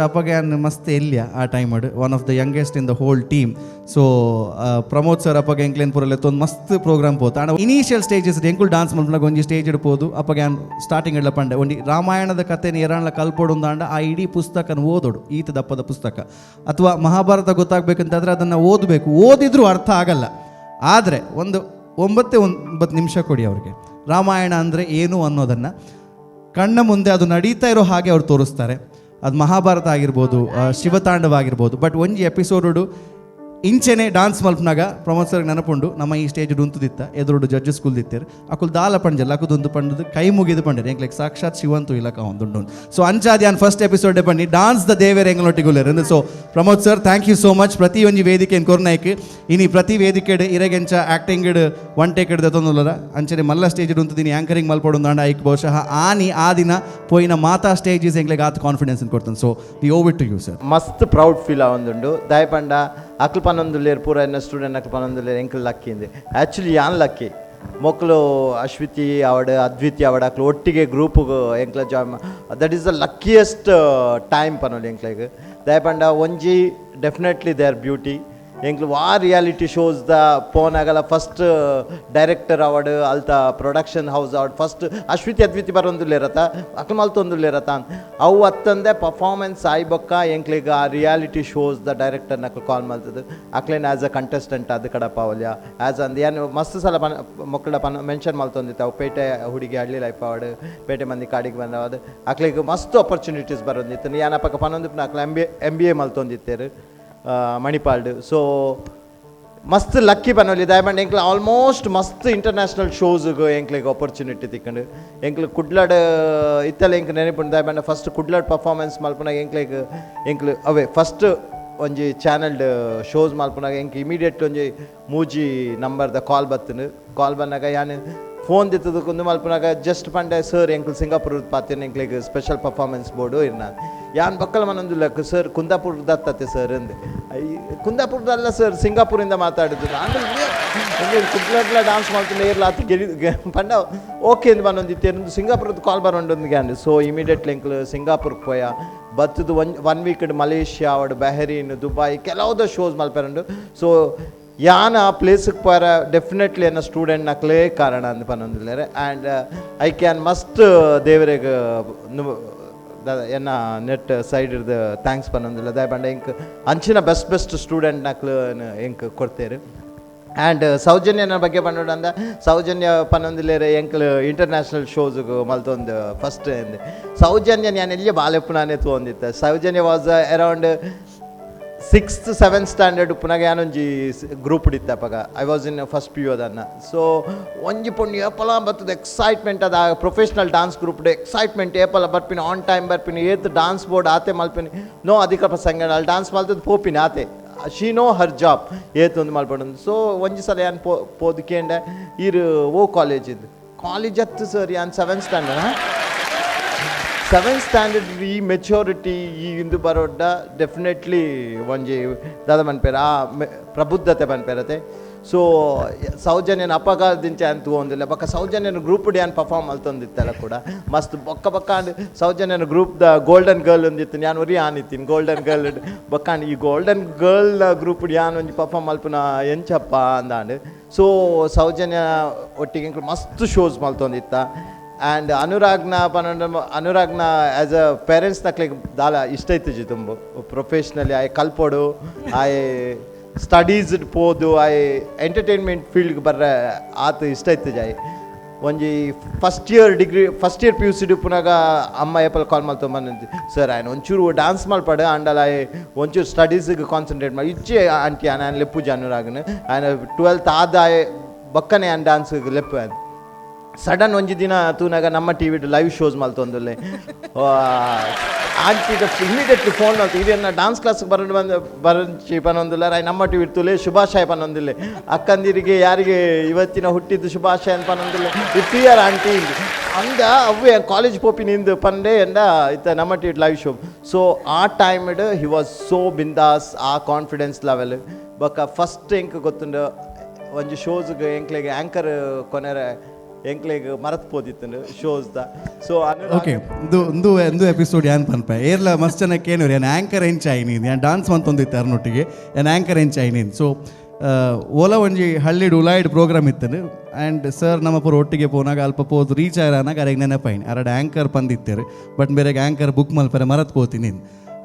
ಅಪ್ಪಗೆ ಮಸ್ತ್ ಎಲ್ಲಿಯ ಆ time one of the youngest in the whole team. So Pramod sir ಅಪ್ಪಗೆ ಎಂಕ್ಲೇನ್ ಪೂರಲ್ಲ ಒಂದು ಮಸ್ತ್ ಪ್ರೋಗ್ರಾಮ್ ಪೋತು. And initial stages ಎಂಕುಲ್ dance ಮಲ್ಪನಾಗ ಒಂಜಿ ಸ್ಟೇಜ್ ಇಡ್ಬೋದು. ಅಪ್ಪಗೆ ಆನ್ ಸ್ಟಾರ್ಟಿಂಗ್ ಇಡ್ಲ ಪಂಡೆ ಒಂಜಿ ರಾಮಾಯಣದ ಕಥೆನ ಏರಾಣ್ಲ ಕಲ್ಪೊಡು ಅಂಡ ಆ ಇಡೀ ಪುಸ್ತಕನ ಓದೋಡು, ಈತ ದಪ್ಪದ ಪುಸ್ತಕ. ಅಥವಾ ಮಹಾಭಾರತ ಗೊತ್ತಾಗಬೇಕಂತಾದರೆ ಅದನ್ನು ಓದಬೇಕು, ಓದಿದ್ರೂ ಅರ್ಥ ಆಗಲ್ಲ. ಆದರೆ ಒಂದು 9 ನಿಮಿಷ ಕೊಡಿ ಅವ್ರಿಗೆ, ರಾಮಾಯಣ ಅಂದರೆ ಏನು ಅನ್ನೋದನ್ನು ಕಣ್ಣ ಮುಂದೆ ಅದು ನಡೀತಾ ಇರೋ ಹಾಗೆ ಅವ್ರು ತೋರಿಸ್ತಾರೆ. ಅದು ಮಹಾಭಾರತ ಆಗಿರ್ಬೋದು, ಶಿವತಾಂಡವ ಆಗಿರ್ಬೋದು. ಬಟ್ ಒಂಜಿ ಎಪಿಸೋಡು ಇಂಚೆನೆ ಡಾನ್ಸ್ ಮಲ್ಪನಾಗ ಪ್ರಮೋದ್ ಸರ್ ನೆನಪುಂಡು, ನಮ್ಮ ಈ ಸ್ಟೇಜ್ ಉಂತುದಿತ್ತ ಎದುರುಡು ಜಡ್ಜಸ್ ಕುಲ್ದಿತ್ತೇರು ಅಕುಲ್ ದಾಲ ಪಂಜಲ್ಲ ಅಕುದೊಂದು ಪಂಡದು ಕೈ ಮುಗಿದು ಪಂಡೇರು ಎಂಕ್ಲೆಗ್ ಸಾಕ್ಷಾತ್ ಶಿವಂತು ಇಲಕ ಒಂದುಂಡು. ಸೊ ಅಂಚಾದಿ ಆನ್ ಫಸ್ಟ್ ಎಪಿಸೋಡ್ ಬನ್ನಿ dance the ದೇವೇರ್ ಎಂಗ್ಲೊಟ್ಟಿಗುಲೇರು. So Pramod sir thank you so much. ಪ್ರತಿ ಒಂಜಿ ವೇದಿಕೆಯನ್ನು ಕೊರ್ನಾಯ್ಕ್ ಇನಿ ಪ್ರತಿ ವೇದಿಕೆಡ್ ಇರೆಗೆಂಚ acting one take ಹಿಡ್ದು ಅಂಚನೆ ಮಲ್ಲ ಸ್ಟೇಜ್ ಉಂತುದಿನಿ ಆ್ಯಂಕರಿಂಗ್ ಮಲ್ಪೊಡು ಅಂಡ ಐಕ್ ಬಹುಶಃ ಆನಿ ಆ ದಿನ ಪೋಯಿನ ಮಾತಾ ಸ್ಟೇಜಸ್ ಎಂಗ್ಲೆಗ್ ಆತ್ ಕಾನ್ಫಿಡೆನ್ಸ್ ಕೊಡ್ತಾನೆ. So we owe it to you sir. ಮಸ್ತ್ ಪ್ರೌಡ್ ಫೀಲ್ ಆವೊಂದುಂಡು. ದಾಯಪಂಡ ಅಕ್ಲು ಪನೊಂದುಲ್ಲೇರು ಪೂರ ಎನ್ನ ಸ್ಟೂಡೆಂಟ್ ಅಕ್ಲು ಪನೊಂದುಲ್ಲೇರು ಎಂಕಲ್ ಲಕ್ಕಿ ಇಂದೆ. ಆ್ಯಕ್ಚುಲಿ ಯಾನ್ ಲಕ್ಕಿ ಮೊಕ್ಕಲು ಅಶ್ವಿತಿ ಅವಡ್ ಅದ್ವಿತಿ ಅವಡ್ ಅಕ್ಲು ಒಟ್ಟಿಗೆ ಗ್ರೂಪ್ ಎಂಕ್ಲ join, that is the luckiest time ಪನೊಲಿ ಎಂಕ್ಲೆಗ್. ದಾಯಪಂಡ ಒಂಜಿ definitely they are beauty. ಎಂಕ್ಲು ವಾ reality shows the ಪೋನಾಗಲ first director award ಅಲ್ತ production house award first Ashwathi Adviti ಬರೊಂದುಲ್ಲೇರತ ಅಕ್ಲು ಮಲ್ತೊಂದುಲ್ಲೇರತ ಅವು ಅತ್ತಂದೆ ಪರ್ಫಾರ್ಮೆನ್ಸ್ ಆಯ್ಬೊಕ್ಕ ಎಂಕ್ಲೆಗ್ ಆ reality shows the ಡೈರೆಕ್ಟರ್ನ ಅಕ್ಲು call ಮಲ್ತದು ಅಕ್ಲೇನ as a contestant ಅದು ಕಡಪಾವಲ್ಯ ಆ್ಯಸ್ ಅಂದ್ ಏನು ಮಸ್ತ್ ಸಲ ಪನ ಮಕ್ಕಳ ಪನ ಮೆನ್ಷನ್ ಮಲ್ತೊಂದಿತ್ತು. ಅವು ಪೇಟೆ ಹುಡುಗಿ ಹಳ್ಳಿ ಲೈಫ್ ಅವಾರ್ಡ್ ಪೇಟೆ ಮಂದಿ ಕಾಡಿಗೆ ಬಂದವಾದ ಅಕ್ಲೆಗ್ ಮಸ್ತ್ ಆಪರ್ಚುನಿಟೀಸ್ ಬರೊಂದಿತ್ತು. ಯಾನಪಕ್ಕ ಪನೊಂದಿಪ್ಪು ಅಕ್ಲು M B A ಮಲ್ತೊಂದಿತ್ತೇರು ಮಣಿಪಾಲ್ಡ್. So ಮಸ್ತ್ ಲಕ್ಕಿ ಪನೊಲಿ ದಯಮಂಡ್ ಎಂಕ್ಲ ಆಲ್ಮೋಸ್ಟ್ ಮಸ್ತ್ ಇಂಟರ್ನ್ಯಾಷನಲ್ ಶೋಸ್ಗೆ ಎಂಕ್ಲೆಗ್ ಆಪರ್ಚುನಿಟಿ ತಿಕ್ಕಂಡು. ಎಂಕ್ಲು ಕುಡ್ಲಡ್ ಇತ್ತಲ್ಲ ಎಂಕ್ ನೆನಪುಂಡು. ದಯಮಂಡ ಫಸ್ಟ್ ಕುಡ್ಲಡ್ ಪರ್ಫಾರ್ಮೆನ್ಸ್ ಮಲ್ಪುನಾಗ ಎಂಕ್ಲೆಗ್ ಎಂಕ್ಲು ಅವೇ ಫಸ್ಟ್ ಒಂಜಿ ಚಾನಲ್ಡ್ ಶೋಸ್ ಮಲ್ಪುನಾಗ ಎಂಕ್ ಇಮಿಡಿಯೇಟ್ ಒಂಜಿ ಮೂಜಿ ನಂಬರ್ದ ಕಾಲ್ ಬತ್ತುಂಡು. ಕಾಲ್ ಬಂದಾಗ ಯಾನ್ ಫೋನ್ ದಿತ್ತದಕ್ಕೊಂದು ಮಲ್ಪುನಾಗ ಜಸ್ಟ್ ಪಂಡೆ ಸರ್ ಎಂಕ್ಲು ಸಿಂಗಾಪುರ ಪಾತಿನ ಎಂಕ್ಲೆಗ್ special performance board ಇರ್ನ ಯಾನ್ ಬಕ್ಕಲ ಮನೊಂದು ಲಕ್ ಸರ್ ಕುಂದಾಪುರದ ಅತ್ತತೆ ಸರ್ ಅಂದೆ. ಕುಂದಾಪುರದಲ್ಲ ಸರ್ ಸಿಂಗಾಪುರಿಂದ ಮಾತಾಡಿದ್ದು ನಾನು. ಕುಡ್ಲಡ್ಲ ಡಾನ್ಸ್ ಮಾಡ್ತೀನಿ ಏರ್ಲ ಆತ ಗೆಲಿ ಪಂಡ ಓಕೆ ಅಂದ್ ಬನ್ನೊಂದಿತ್ತು ಸಿಂಗಾಪುರದ ಕಾಲ್ ಬರೋಂಡು ಗ್ಯಾಂಡ್. ಸೊ ಇಮಿಡಿಯೇಟ್ಲಿ ಎಂಕ್ಲು ಸಿಂಗಾಪುರಕ್ಕೆ ಪೋಯ ಬತ್ತದು one week Malaysia ಅವಡು Bahrain Dubai ಕೆಲವುದ shows ಮಲ್ಪೆರಂಡು. So ಯಾನ್ ಆ ಪ್ಲೇಸ್ಗೆ ಪೋರ ಡೆಫಿನೆಟ್ಲಿ ಎನ್ನ ಸ್ಟೂಡೆಂಟ್ ನಕ್ಲೇ ಕಾರಣ ಅಂದ್ ಪನೊಂದುಲ್ಲೆರ್. And I can ಮಸ್ತ್ ದೇವರೆಗ್ ಎನ್ನ ನೆಟ್ ಸೈಡ್ ಇರ್ದು thanks ಪನೊಂದುಲ್ಲ. ದಯಪಂಡ ಎಂಕ್ ಅಂಚಿನ best best student ನಕ್ಲು ಎಂಕ್ ಕೊಡ್ತೇರು. ಆ್ಯಂಡ್ ಸೌಜನ್ಯನ ಬಗ್ಗೆ ಪನ್ನೊಡು ಅಂದ ಸೌಜನ್ಯ ಪನೊಂದುಲ್ಲೆರ್ ಎಂಕ್ಲು ಇಂಟರ್ನ್ಯಾಷನಲ್ ಶೋಸ್ಗೆ ಮಲ್ತೊಂದು ಫಸ್ಟ್ ಎಂದ್ ಸೌಜನ್ಯ ನಾನು ಎಲ್ಲಿ ಬಾಲೆಪ್ಪುನಾನೆ ತೂವೊಂದಿತ್ತೆ. Soujanya was around 6th 7th standard ಉಪ್ಪುನಾಗ ಯಾನೊಂಜಿ group ಇತ್ತು ಅಪಗ. I was in first P U ಅದನ್ನು. ಸೊ ಒಂಜಿ ಪೊಣ್ಣು ಏಪಲ ಬರ್ತದೆ ಎಕ್ಸೈಟ್ಮೆಂಟ್ ಅದ professional dance group excitement ಏಪಲ ಬರ್ಪಿನಿ on time ಬರ್ಪಿನಿ ಏತ್ ಡಾನ್ಸ್ ಬೋರ್ಡ್ ಆತೆ ಮಲ್ಪಿನಿ ನೋ ಅಧಿಕ ಪ್ರಸಂಗ ಅಲ್ಲಿ ಡಾನ್ಸ್ ಮಲ್ತದ ಪೋಪಿನಿ ಆತೆ she know Har job ಏತ್ ಒಂದು ಮಲ್ಪೊಂಡು. ಸೊ ಒಂಜಿ ಸಲ ಯಾನ್ ಪೋದು ಕೇಂಡೆ ಈರ್ ಓ ಕಾಲೇಜ್ ಇದು ಕಾಲೇಜ್ ಹತ್ತು ಸರ್ ಯಾನ್ 7th standard 7th standard ಈ ಮೆಚೋರಿಟಿ ಈ ಇಂದು ಬರೋಡ್ಡ ಡೆಫಿನೆಟ್ಲಿ ಒಂಜಿ ದಾದ ಪನ್ಪೇರ ಆ ಪ್ರಬುದ್ಧತೆ ಪನ್ಪೇರತೆ. ಸೊ ಸೌಜನ್ಯನ ಅಪಗಾಲದಿಂಚ ಅಂತ ತೂವೊಂದಿಲ್ಲ ಬೊಕ್ಕ ಸೌಜನ್ಯನ ಗ್ರೂಪ್ ಡ್ಯಾನ್ ಪರ್ಫಾರ್ಮ್ ಮಲ್ತೊಂದಿತ್ತಲ್ಲ ಕೂಡ ಮಸ್ತ್ ಬೊಕ್ಕ ಬೊಕ್ಕ ಅಂಡ್ ಸೌಜನ್ಯನ ಗ್ರೂಪ್ ದ ಗೋಲ್ಡನ್ ಗರ್ಲ್ ಒಂದಿತ್ತು ಯಾನ್ ಒರಿ ಆನಿತ್ತೀನಿ ಗೋಲ್ಡನ್ ಗರ್ಲ್ ಬೊಕ್ಕ ಅಂಡ್ ಈ ಗೋಲ್ಡನ್ ಗರ್ಲ್ ಗ್ರೂಪ್ ಯಾನ್ ಒಂಜಿ ಪರ್ಫಾರ್ಮ್ ಮಲ್ಪುನ ಎಂಚಪ್ಪ ಅಂದಾಂಡ್. ಸೊ ಸೌಜನ್ಯ ಒಟ್ಟಿಗೆ ಎಂಕ್ಲು ಮಸ್ತ್ ಶೋಸ್ ಮಲ್ತೊಂದಿತ್ತ. ಆ್ಯಂಡ್ ಅನುರಾಗ್ನ ಪನ್ನೊಂಡು ಅನುರಾಗ್ನ ಆ್ಯಸ್ ಅ ಪೇರೆಂಟ್ಸ್ ನಕ್ಲೆಗ್ ದಾಲ ಇಷ್ಟ ಇತ್ತುಜಿ ತುಂಬ ಪ್ರೊಫೆಷ್ನಲಿ ಆಯೆ ಕಲ್ಪೊಡು ಆಯೆ ಸ್ಟಡೀಸ್ ಪೋದು ಆಯೆ ಎಂಟರ್ಟೈನ್ಮೆಂಟ್ ಫೀಲ್ಡ್ಗೆ ಬರ್ರೆ ಆತ ಇಷ್ಟ ಇತ್ತುಜಿ. ಆಯೆ ಒಂಜಿ first year degree first year P U C ಪುನಗ ಅಮ್ಮ ಏಪಲ್ ಕಾಲ್ ಮಲ್ತೊಂಬಂದು ಸರ್ ಆಯ್ನ ಒಂಚೂರು ಡಾನ್ಸ್ ಮಲ್ಪಡು ಆಂಡಲ ಆಯೆ ಒಂಚೂರು ಸ್ಟಡೀಸಿಗೆ ಕಾನ್ಸಂಟ್ರೇಟ್ ಮಾಡಿ ಇಚ್ಚೆ ಆಂಟಿ ಆನ್ ಆಯ್ನ ಲೆಪ್ಪುಜಿ ಅನುರಾಗ್ನ ಆಯ್ನ ಟ್ವೆಲ್ತ್ ಆದ ಆಯೆ ಬೊಕ್ಕನೆ ಆನ್ ಡಾನ್ಸ್ಗೆ ಲೆಪ್ಪು ಆಯ್ತು. ಸಡನ್ ಒಂಜಿ ದಿನ ತೂನಾಗ ನಮ್ಮ ಟಿ ವಿಡ್ ಲೈವ್ ಶೋಸ್ ಮಲ್ತೊಂದುಲ್ಲೆ ಆಂಟಿ ಇಮಿಡಿಯೇಟ್ಲಿ ಫೋನ್ ಮಲ್ತು ಇದನ್ನ ಡಾನ್ಸ್ ಕ್ಲಾಸ್ಗೆ ಬರೋಣ ಬಂದು ಬರಂಚಿ ಪನೊಂದುಲ್ಲ ರಾಯ್ ನಮ್ಮ ಟಿ ವಿ ತುಲೆ ಶುಭಾಶಯ ಪನೊಂದಿಲ್ಲ ಅಕ್ಕಂದಿರಿಗೆ ಯಾರಿಗೆ ಇವತ್ತಿನ ಹುಟ್ಟಿದ್ದು ಶುಭಾಶಯ ಅಂತ ಪನೊಂದಿಲ್ಲ ಇತ್ತಿಯಾರ ಆಂಟಿ ಅಂದ ಅವ್ವೆ ಕಾಲೇಜ್ ಪೋಪಿ ನಿಂದು ಪಂಡೆ ಎಂದ ಇತ್ತ ನಮ್ಮ ಟಿ ಲೈವ್ ಶೋ. ಸೊ ಆ ಟೈಮ್ಡ್ he was so ಬಿಂದಾಸ್ ಆ ಕಾನ್ಫಿಡೆನ್ಸ್ ಲೆವೆಲ್ ಬೊಕ್ಕ ಫಸ್ಟ್ ಎಂಕ್ ಗೊತ್ತುಂಡು ಒಂಜಿ ಶೋಸ್ಗೆ ಎಂಕ್ಲೆಗ್ ಆ್ಯಂಕರ್ ಕೊನೆರೆ ಎಂಕ್ಲೆಗ್ ಮರತ್ ಪೋದಿತ್ತು ಶೋಸ್ the. So okay ಒಂದು ಒಂದು ಒಂದು ಎಪಿಸೋಡ್ ಯಾನ್ ಪನ್ಪೆ ಏರ್ಲ ಮಸ್ತ್ ಜನಕ್ಕೆ ಏನು ಯಾನ್ ಆ್ಯಂಕರ್ ಎಂಚ ಆಯ್ನಿ ಯಾನ್ ಡಾನ್ಸ್ ಮಂತೊಂದಿತ್ತು ಅರ್ನೊಟ್ಟಿಗೆ ಯಾನ್ ಆ್ಯಂಕರ್ ಎಂಚ ಆಯ್ನಿ. ಸೊ ಓಲ ಒಂಜಿ ಹಳ್ಳಿಡ್ ಉಲಾಯ್ಡ್ ಪ್ರೋಗ್ರಾಮ್ ಇತ್ತನು ಆ್ಯಂಡ್ ಸರ್ ನಮ್ಮ ಪೂರ ಒಟ್ಟಿಗೆ ಪೋನಾಗ ಅಲ್ಪ ಪೋದು ರೀಚ್ ಆಯ್ರಾನಾಗ ಅರೆಗ್ ನೆನಪಾಯಿನಿ ಅರಡ್ ಆ್ಯಂಕರ್ ಪಂದಿತ್ತೇರು ಬಟ್ ಬೇರೆಗೆ ಆ್ಯಂಕರ್ ಬುಕ್ ಮಲ್ಪರೆ ಮರತ್ ಪೋತೀನಿ.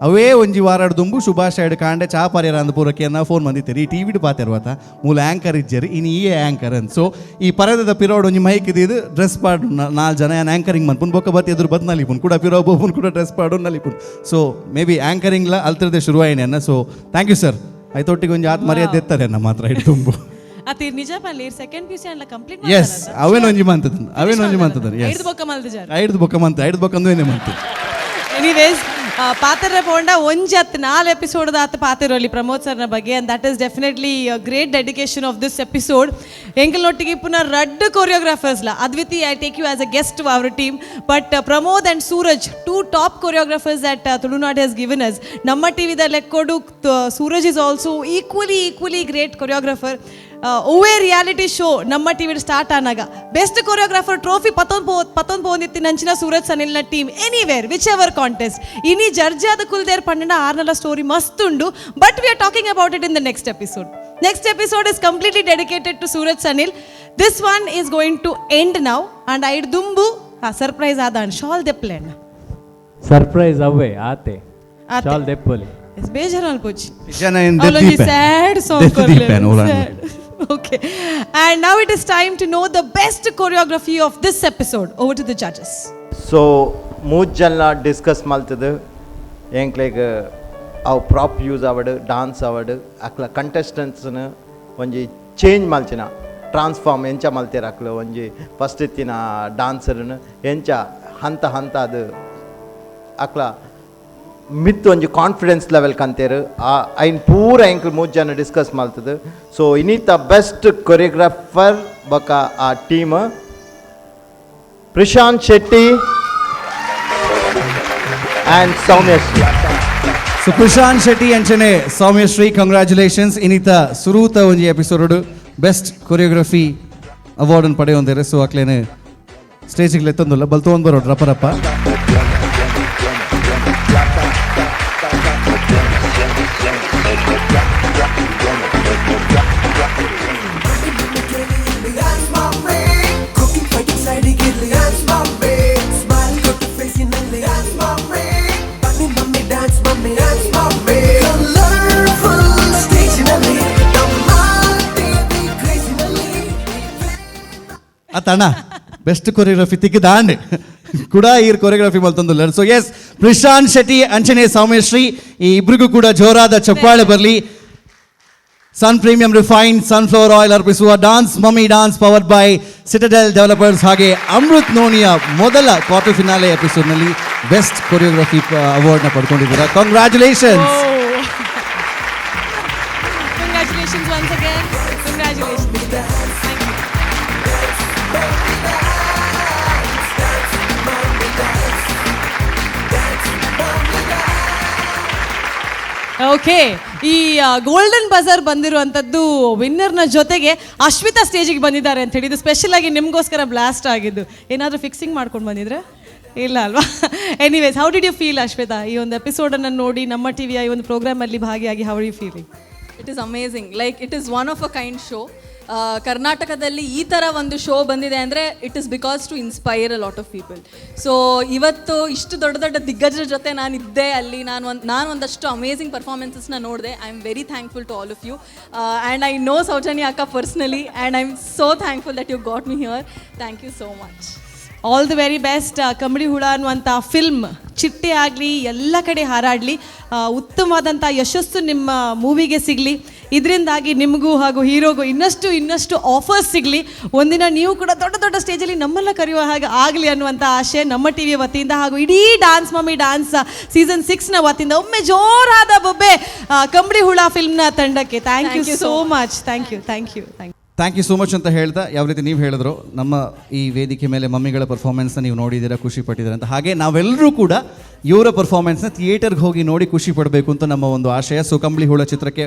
ಅವೇ ಒಂಜಿ ವಾರಾಡ್ ದುಂಬು ಶುಭಾಶಯಡ್ ಕಾಂಡೆ ಚಾ ಪರಿಯರ ಅಂದ ಪೂರಕ್ಕೆ ನಾ ಫೋನ್ ಬಂದಿತ್ತೇರಿ ಈ ಟಿ ವಿಡ್ ಪಾತೆರ್ವತ ಮೂಲ ಆ್ಯಂಕರ್ ಇಜ್ಜರಿ ಇನ್ನು ಈ ಆ್ಯಂಕರ್ ಅಂತ. ಸೊ ಈ ಪರದದ ಪಿರೋಡ್ ಒಂಜಿ ಮೈಕ್ ಇದ್ದಿದ್ದು ಡ್ರೆಸ್ ಪಾಡು ನಾಲ್ ಜನ ಯಾನ್ ಆ್ಯಂಕರಿಂಗ್ ಮನ್ಪುನ್ ಬೊಕ್ಕ ಬತ್ತಿ ಎದುರು ಬತ್ ನಲಿಪುನ್ ಕೂಡ ಪಿರೋ ಬೋಪುನ್ ಕೂಡ ಡ್ರೆಸ್ ಪಾಡು ನಲಿಪುನ್. ಸೊ ಮೇ ಬಿ ಆ್ಯಂಕರಿಂಗ್ಲ ಅಲ್ತ್ರದೆ ಶುರುವಾಯಿನಿ ಅನ್ನ. ಸೊ thank you sir ಐತೊಟ್ಟಿಗೆ ಒಂಜಿ ಆತ್ ಮರ್ಯಾದೆ ಎತ್ತಾರೆ ಅನ್ನ ಮಾತ್ರ ಇಟ್ಟು ತುಂಬು. ಅತಿ ನಿಜ ಪಲ್ಲಿ second P U C ಅಂಡ್ಲ complete. S ಅವೇನೊಂಜಿ ಮಂತದನ್ ಅವೇನೊಂಜಿ ಮಂತದನ್ ಎಸ್ ಐದು ಬೊಕ್ಕ ಮಲ್ದಿಜಾರ್ ಐದು ಬೊಕ್ಕ ಮಂತ ಐದು ಬೊಕ್ಕ ಅಂದು ಏನೇ ಮಂತು. ಎನಿವೇಸ್ ಪಾತ್ರ ಪೋಂಡ ಒಂಜಿ ಹತ್ತು ನಾಲ್ ಎಪಿಸೋಡ್ ಆತ ಪಾತಿರೋಲಿ ಪ್ರಮೋದ್ ಸರ್ನ ಬಗ್ಗೆ and that is definitely great dedication of this episode. ಎಂಕಲ್ನೊಟ್ಟಿಗೆ ಪುನಃ ರಡ್ಡ್ ಕೊರಿಯೋಗ್ರಾಫರ್ಸ್ ಲ Adviti I take you as a guest to our team but Pramod and Suraj two top choreographers that Tulunad has given us. ನಮ್ಮ T ವಿದ ಲೆಕ್ಕೋಡು Suraj is also equally great choreographer. ಒವ್ವೇ reality show ನಮ್ಮ ಟಿ ವಿಡ್ start ಆನಾಗ best choreographer trophy ಪತ್ತೊಂದು ಪೋಂದಿತ್ತಿ ನಂಚಿನ ಸೂರಜ್ ಸನಿಲ್ನ team anywhere which ever contest ಇನಿ ಜಡ್ಜ್ ಆದ ಕುಲ್ದೇರ್ ಪನ್ನಡ ಆರ್ನಲ ಸ್ಟೋರಿ ಮಸ್ತ್ ಉಂಡು but we are talking about it in the next episode. Next episode is completely dedicated to Suraj Sanil. This one is going to end now and ಐಡ್ ದುಂಬು surprise ಆದ ಶಾಲ್ ದೆಪ್ಲೇನ surprise ಅವೇ ಆತೆ ಶಾಲ್ ದೆಪ್ಪಲಿ ಬೇಜಾರು ಅಲ್ಪೋಚಿ ಜನ ಏನ್ ದೆಪ್ಪ ಸ್ಯಾಡ್ ಸಾಂಗ್ ದೆಪ್ಪ ಓಲಾಂಡ್. Okay, and now it is time to know the best choreography of this episode. Over to the judges. So ಮೂಜ್ ಜನ ಡಿಸ್ಕಸ್ ಮಲ್ತದು ಎಂಕ್ಲೆಗ್ ಅವು ಪ್ರಾಪ್ ಯೂಸ್ ಆವಡ್ ಡಾನ್ಸ್ ಆವಡ್ ಅಕ್ಲ ಕಂಟೆಸ್ಟೆಂಟ್ಸ್ನ ಒಂಜಿ ಚೇಂಜ್ ಮಲ್ಚಿನ ಟ್ರಾನ್ಸ್ಫಾರ್ಮ್ ಎಂಚ ಮಲ್ತೇರ್ ಅಕ್ಲು ಒಂಜಿ ಫಸ್ಟ್ ಇತ್ತಿನ ಡಾನ್ಸರ್ನ ಎಂಚ ಹಂತ ಹಂತ ಅದು ಅಕ್ಲ ಮಿತ್ ಒಂಜಿ ಕಾನ್ಫಿಡೆನ್ಸ್ ಲೆವೆಲ್ ಕಂತೇರು ಆ ಐನ್ ಪೂರ ಎಂಕ್ಲು ಮೂಜ್ ಜನ ಡಿಸ್ಕಸ್ ಮಲ್ತದು. ಸೊ ಇನ್ನಿತ ಬೆಸ್ಟ್ ಕೊರಿಯೋಗ್ರಾಫರ್ ಬೊಕ್ಕ ಆ ಟೀಮ್ ಪ್ರಶಾಂತ್ ಶೆಟ್ಟಿ ಆ್ಯಂಡ್ ಸೌಮ್ಯಶ್ರೀ. ಸೊ ಪ್ರಶಾಂತ್ ಶೆಟ್ಟಿ ಅಂಚನೆ ಸೌಮ್ಯಶ್ರೀ ಕಂಗ್ರ್ಯಾಚುಲೇಷನ್ಸ್. ಇನ್ನಿತ ಸುರೂತ ಒಂಜಿ ಎಪಿಸೋಡ್ ಬೆಸ್ಟ್ ಕೊರಿಯೋಗ್ರಫಿ ಅವಾರ್ಡ್ ಪಡೆಯೊಂದೇರೆ. ಸೊ ಅಕ್ಲೇನೆ ಸ್ಟೇಜಿಗೆ ಲೆತ್ತೊಂದುಲ್ಲ ಬಲ್ತೊಂದು ಬರೋಡು ರಪ್ಪ ರಪ್ಪ. Dance mummy cooking fighting ಸೈಡಿಗೆ ಇರ್ಲಿ ಡ್ಯಾನ್ಸ್ ಮಮ್ಮಿ ಸ್ಮೈಲ್ ಕೊಟ್ಟು ಫೇಸಿನಲ್ಲಿ ಡ್ಯಾನ್ಸ್ ಮಮ್ಮಿ ಬನ್ನಿ mummy dance mummy dance mummy colourful ಸ್ಟೇಜಿನಲ್ಲಿ ನಮ್ಮ ಟಿವಿ ಕ್ರೇಜಿನಲ್ಲಿ. ಆತಣ್ಣ ಬೆಸ್ಟ್ ಕೊರಿಯೋಗ್ರಫಿ ತಿಕ್ಕಿದಾಂಡ್ ಕೂಡ ಈ ಕೊರಿಯೋಗ್ರಫಿ ಮಲ್ತೊಂದುಲ್ಲ. ಸೊ ಎಸ್ ಪ್ರಶಾಂತ್ ಶೆಟ್ಟಿ ಅಂಚನೆ ಸೌಮ್ಯಶ್ರೀ ಈ ಇಬ್ರಿಗೂ ಕೂಡ ಜೋರಾದ ಚಪ್ಪಾಳೆ ಬರಲಿ. Sun Premium refined sunflower oil ಅರ್ಪಿಸುವ dance mummy dance powered by Citadel developers ಹಾಗೆ ಅಮೃತ್ ನೋಣಿಯ ಮೊದಲ ಕ್ವಾರ್ಟರ್ ಫಿನಾಲೆ ಎಪಿಸೋಡ್ನಲ್ಲಿ ಬೆಸ್ಟ್ ಕೊರಿಯೋಗ್ರಫಿ ಅವಾರ್ಡ್ನ ಪಡ್ಕೊಂಡಿದ್ದೀರಾ. Congratulations. Congratulations once again. Congratulations. Thank you. Okay, ಈ ಗೋಲ್ಡನ್ ಬಜರ್ ಬಂದಿರುವಂಥದ್ದು ವಿನ್ನರ್ನ ಜೊತೆಗೆ ಅಶ್ವಿತಾ ಸ್ಟೇಜಿಗೆ ಬಂದಿದ್ದಾರೆ ಅಂತ ಹೇಳಿ, ಇದು ಸ್ಪೆಷಲ್ ಆಗಿ ನಿಮಗೋಸ್ಕರ ಬ್ಲಾಸ್ಟ್ ಆಗಿದ್ದು. ಏನಾದರೂ ಫಿಕ್ಸಿಂಗ್ ಮಾಡ್ಕೊಂಡು ಬಂದಿದ್ರೆ ಇಲ್ಲ ಅಲ್ವಾ? Anyways, how did you feel, Ashwitha? ಈ ಒಂದು ಎಪಿಸೋಡನ್ನು ನೋಡಿ, ನಮ್ಮ ಟಿವಿಯ ಈ ಒಂದು ಪ್ರೋಗ್ರಾಮಲ್ಲಿ ಭಾಗಿಯಾಗಿ, how you feeling? It is amazing. Like, it is one of a kind show. ಕರ್ನಾಟಕದಲ್ಲಿ ಈ ಥರ ಒಂದು ಶೋ ಬಂದಿದೆ ಅಂದರೆ, it is because to inspire a lot of people. So ಇವತ್ತು ಇಷ್ಟು ದೊಡ್ಡ ದೊಡ್ಡ ದಿಗ್ಗಜರ ಜೊತೆ ನಾನು ಇದ್ದೆ ಅಲ್ಲಿ. ನಾನು ಒಂದಷ್ಟು ಅಮೇಝಿಂಗ್ ಪರ್ಫಾರ್ಮೆನ್ಸಸ್ನ ನೋಡಿದೆ. I am very thankful to all of you, and I know Soujanya ಅಕ್ಕ personally, and I am so thankful that you got me here. Thank you so much. All the very best. Kambali ಹುಳ ಅನ್ನುವಂಥ film ಚಿಟ್ಟೆ ಆಗಲಿ, ಎಲ್ಲ ಕಡೆ ಹಾರಾಡಲಿ. ಉತ್ತಮವಾದಂಥ ಯಶಸ್ಸು ನಿಮ್ಮ ಮೂವಿಗೆ ಸಿಗಲಿ. ಇದರಿಂದಾಗಿ ನಿಮಗೂ ಹಾಗೂ ಹೀರೋಗೂ ಇನ್ನಷ್ಟು ಇನ್ನಷ್ಟು ಆಫರ್ಸ್ ಸಿಗಲಿ. ಒಂದಿನ ನೀವು ಕೂಡ ದೊಡ್ಡ ದೊಡ್ಡ ಸ್ಟೇಜಲ್ಲಿ ನಮ್ಮೆಲ್ಲ ಕರೆಯುವ ಹಾಗೆ ಆಗಲಿ ಅನ್ನುವಂಥ ಆಶೆ ನಮ್ಮ ಟಿವಿಯ ವತಿಯಿಂದ ಹಾಗೂ ಇಡೀ ಡಾನ್ಸ್ ಮಮ್ಮಿ ಡಾನ್ಸ್ ಸೀಸನ್ 6ನ ವತಿಯಿಂದ. ಒಮ್ಮೆ ಜೋರಾದ ಬೊಬ್ಬೆ ಕಂಬಳಿ ಹುಳ ಫಿಲ್ಮ್ನ ತಂಡಕ್ಕೆ. Thank you Thank you so so much. Thank you, thank you, thank you. Thank you so much ಅಂತ ಹೇಳ್ತಾ, ಯಾವ ರೀತಿ ನೀವು ಹೇಳಿದ್ರು, ನಮ್ಮ ಈ ವೇದಿಕೆ ಮೇಲೆ ಮಮ್ಮಿಗಳ ಪರ್ಫಾರ್ಮೆನ್ಸ್ನ ನೀವು ನೋಡಿದ್ದೀರಾ, ಖುಷಿ ಪಟ್ಟಿದ್ದೀರಾ ಅಂತ, ಹಾಗೆ ನಾವೆಲ್ಲರೂ ಕೂಡ ಇವರ ಪರ್ಫಾರ್ಮೆನ್ಸ್ನ ಥಿಯೇಟರ್ಗೆ ಹೋಗಿ ನೋಡಿ ಖುಷಿ ಪಡಬೇಕು ಅಂತ ನಮ್ಮ ಒಂದು ಆಶಯ. ಸೊ ಕಂಬಳಿ ಹುಳ ಚಿತ್ರಕ್ಕೆ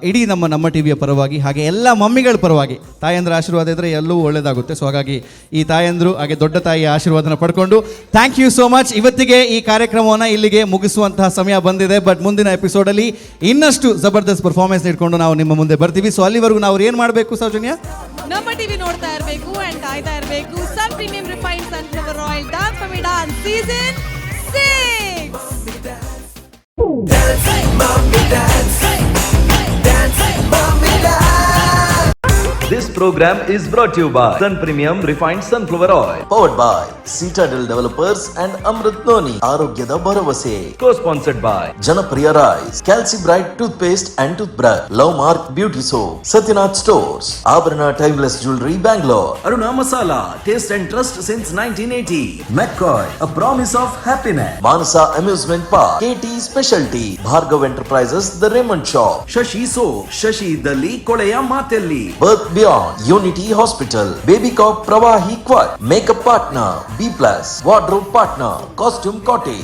ಇಡೀ ನಮ್ಮ ನಮ್ಮ ಟಿವಿಯ ಪರವಾಗಿ, ಹಾಗೆ ಎಲ್ಲ ಮಮ್ಮಿಗಳ ಪರವಾಗಿ, ತಾಯಂದ್ರ ಆಶೀರ್ವಾದ ಇದ್ದರೆ ಎಲ್ಲವೂ ಒಳ್ಳೆಯದಾಗುತ್ತೆ. ಸೊ ಹಾಗಾಗಿ ಈ ತಾಯಂದರು ಹಾಗೆ ದೊಡ್ಡ ತಾಯಿಯ ಆಶೀರ್ವಾದನ ಪಡ್ಕೊಂಡು, thank you so much. ಇವತ್ತಿಗೆ ಈ ಕಾರ್ಯಕ್ರಮವನ್ನು ಇಲ್ಲಿಗೆ ಮುಗಿಸುವಂತಹ ಸಮಯ ಬಂದಿದೆ. ಬಟ್ ಮುಂದಿನ ಎಪಿಸೋಡಲ್ಲಿ ಇನ್ನಷ್ಟು ಜಬರ್ದಸ್ತ್ ಪರ್ಫಾರ್ಮೆನ್ಸ್ ಇಟ್ಕೊಂಡು ನಾವು ನಿಮ್ಮ ಮುಂದೆ ಬರ್ತೀವಿ. ಸೊ ಅಲ್ಲಿವರೆಗೂ ನಾವು ಏನು ಮಾಡಬೇಕು, ಸೌಜನ್ಯ? ನಮ್ಮ ಟಿವಿ ನೋಡ್ತಾ ಇರಬೇಕು ಅಂಡ್ ಕಾಯ್ತಾ ಇರಬೇಕು, Sun Premium Refined Sunflower Oil Dance Mummy Dance Season 6. Dance, mommy, dance. Dance, mommy, dance. This program is brought to you by Sun Premium Refined Sunflower Oil. Powered by Citadel Developers and Amrit Noni, ಆರೋಗ್ಯದ ಭರವಸೆ. Co-sponsored by Janapriya Rice, Calci Bright Toothpaste and Toothbrush, Love Mark Beauty Soap, Satyanath Stores, Abharana Timeless Jewelry, Bangalore. Aruna Masala, taste and trust since 1980. McCoy, a promise of happiness. Manasa Amusement Park, KT Specialty, Bhargav Enterprises, The Raymond Shop. Shashi Soap, Shashi ಇದ್ದಲ್ಲಿ ಕೊಳೆಯ ಮಾತೆಲ್ಲಿ. Birth Beyond, Unity Hospital, Baby Cop Pravahi Quad, Makeup Partner, B Plus, Wardrobe Partner, Costume Cottage.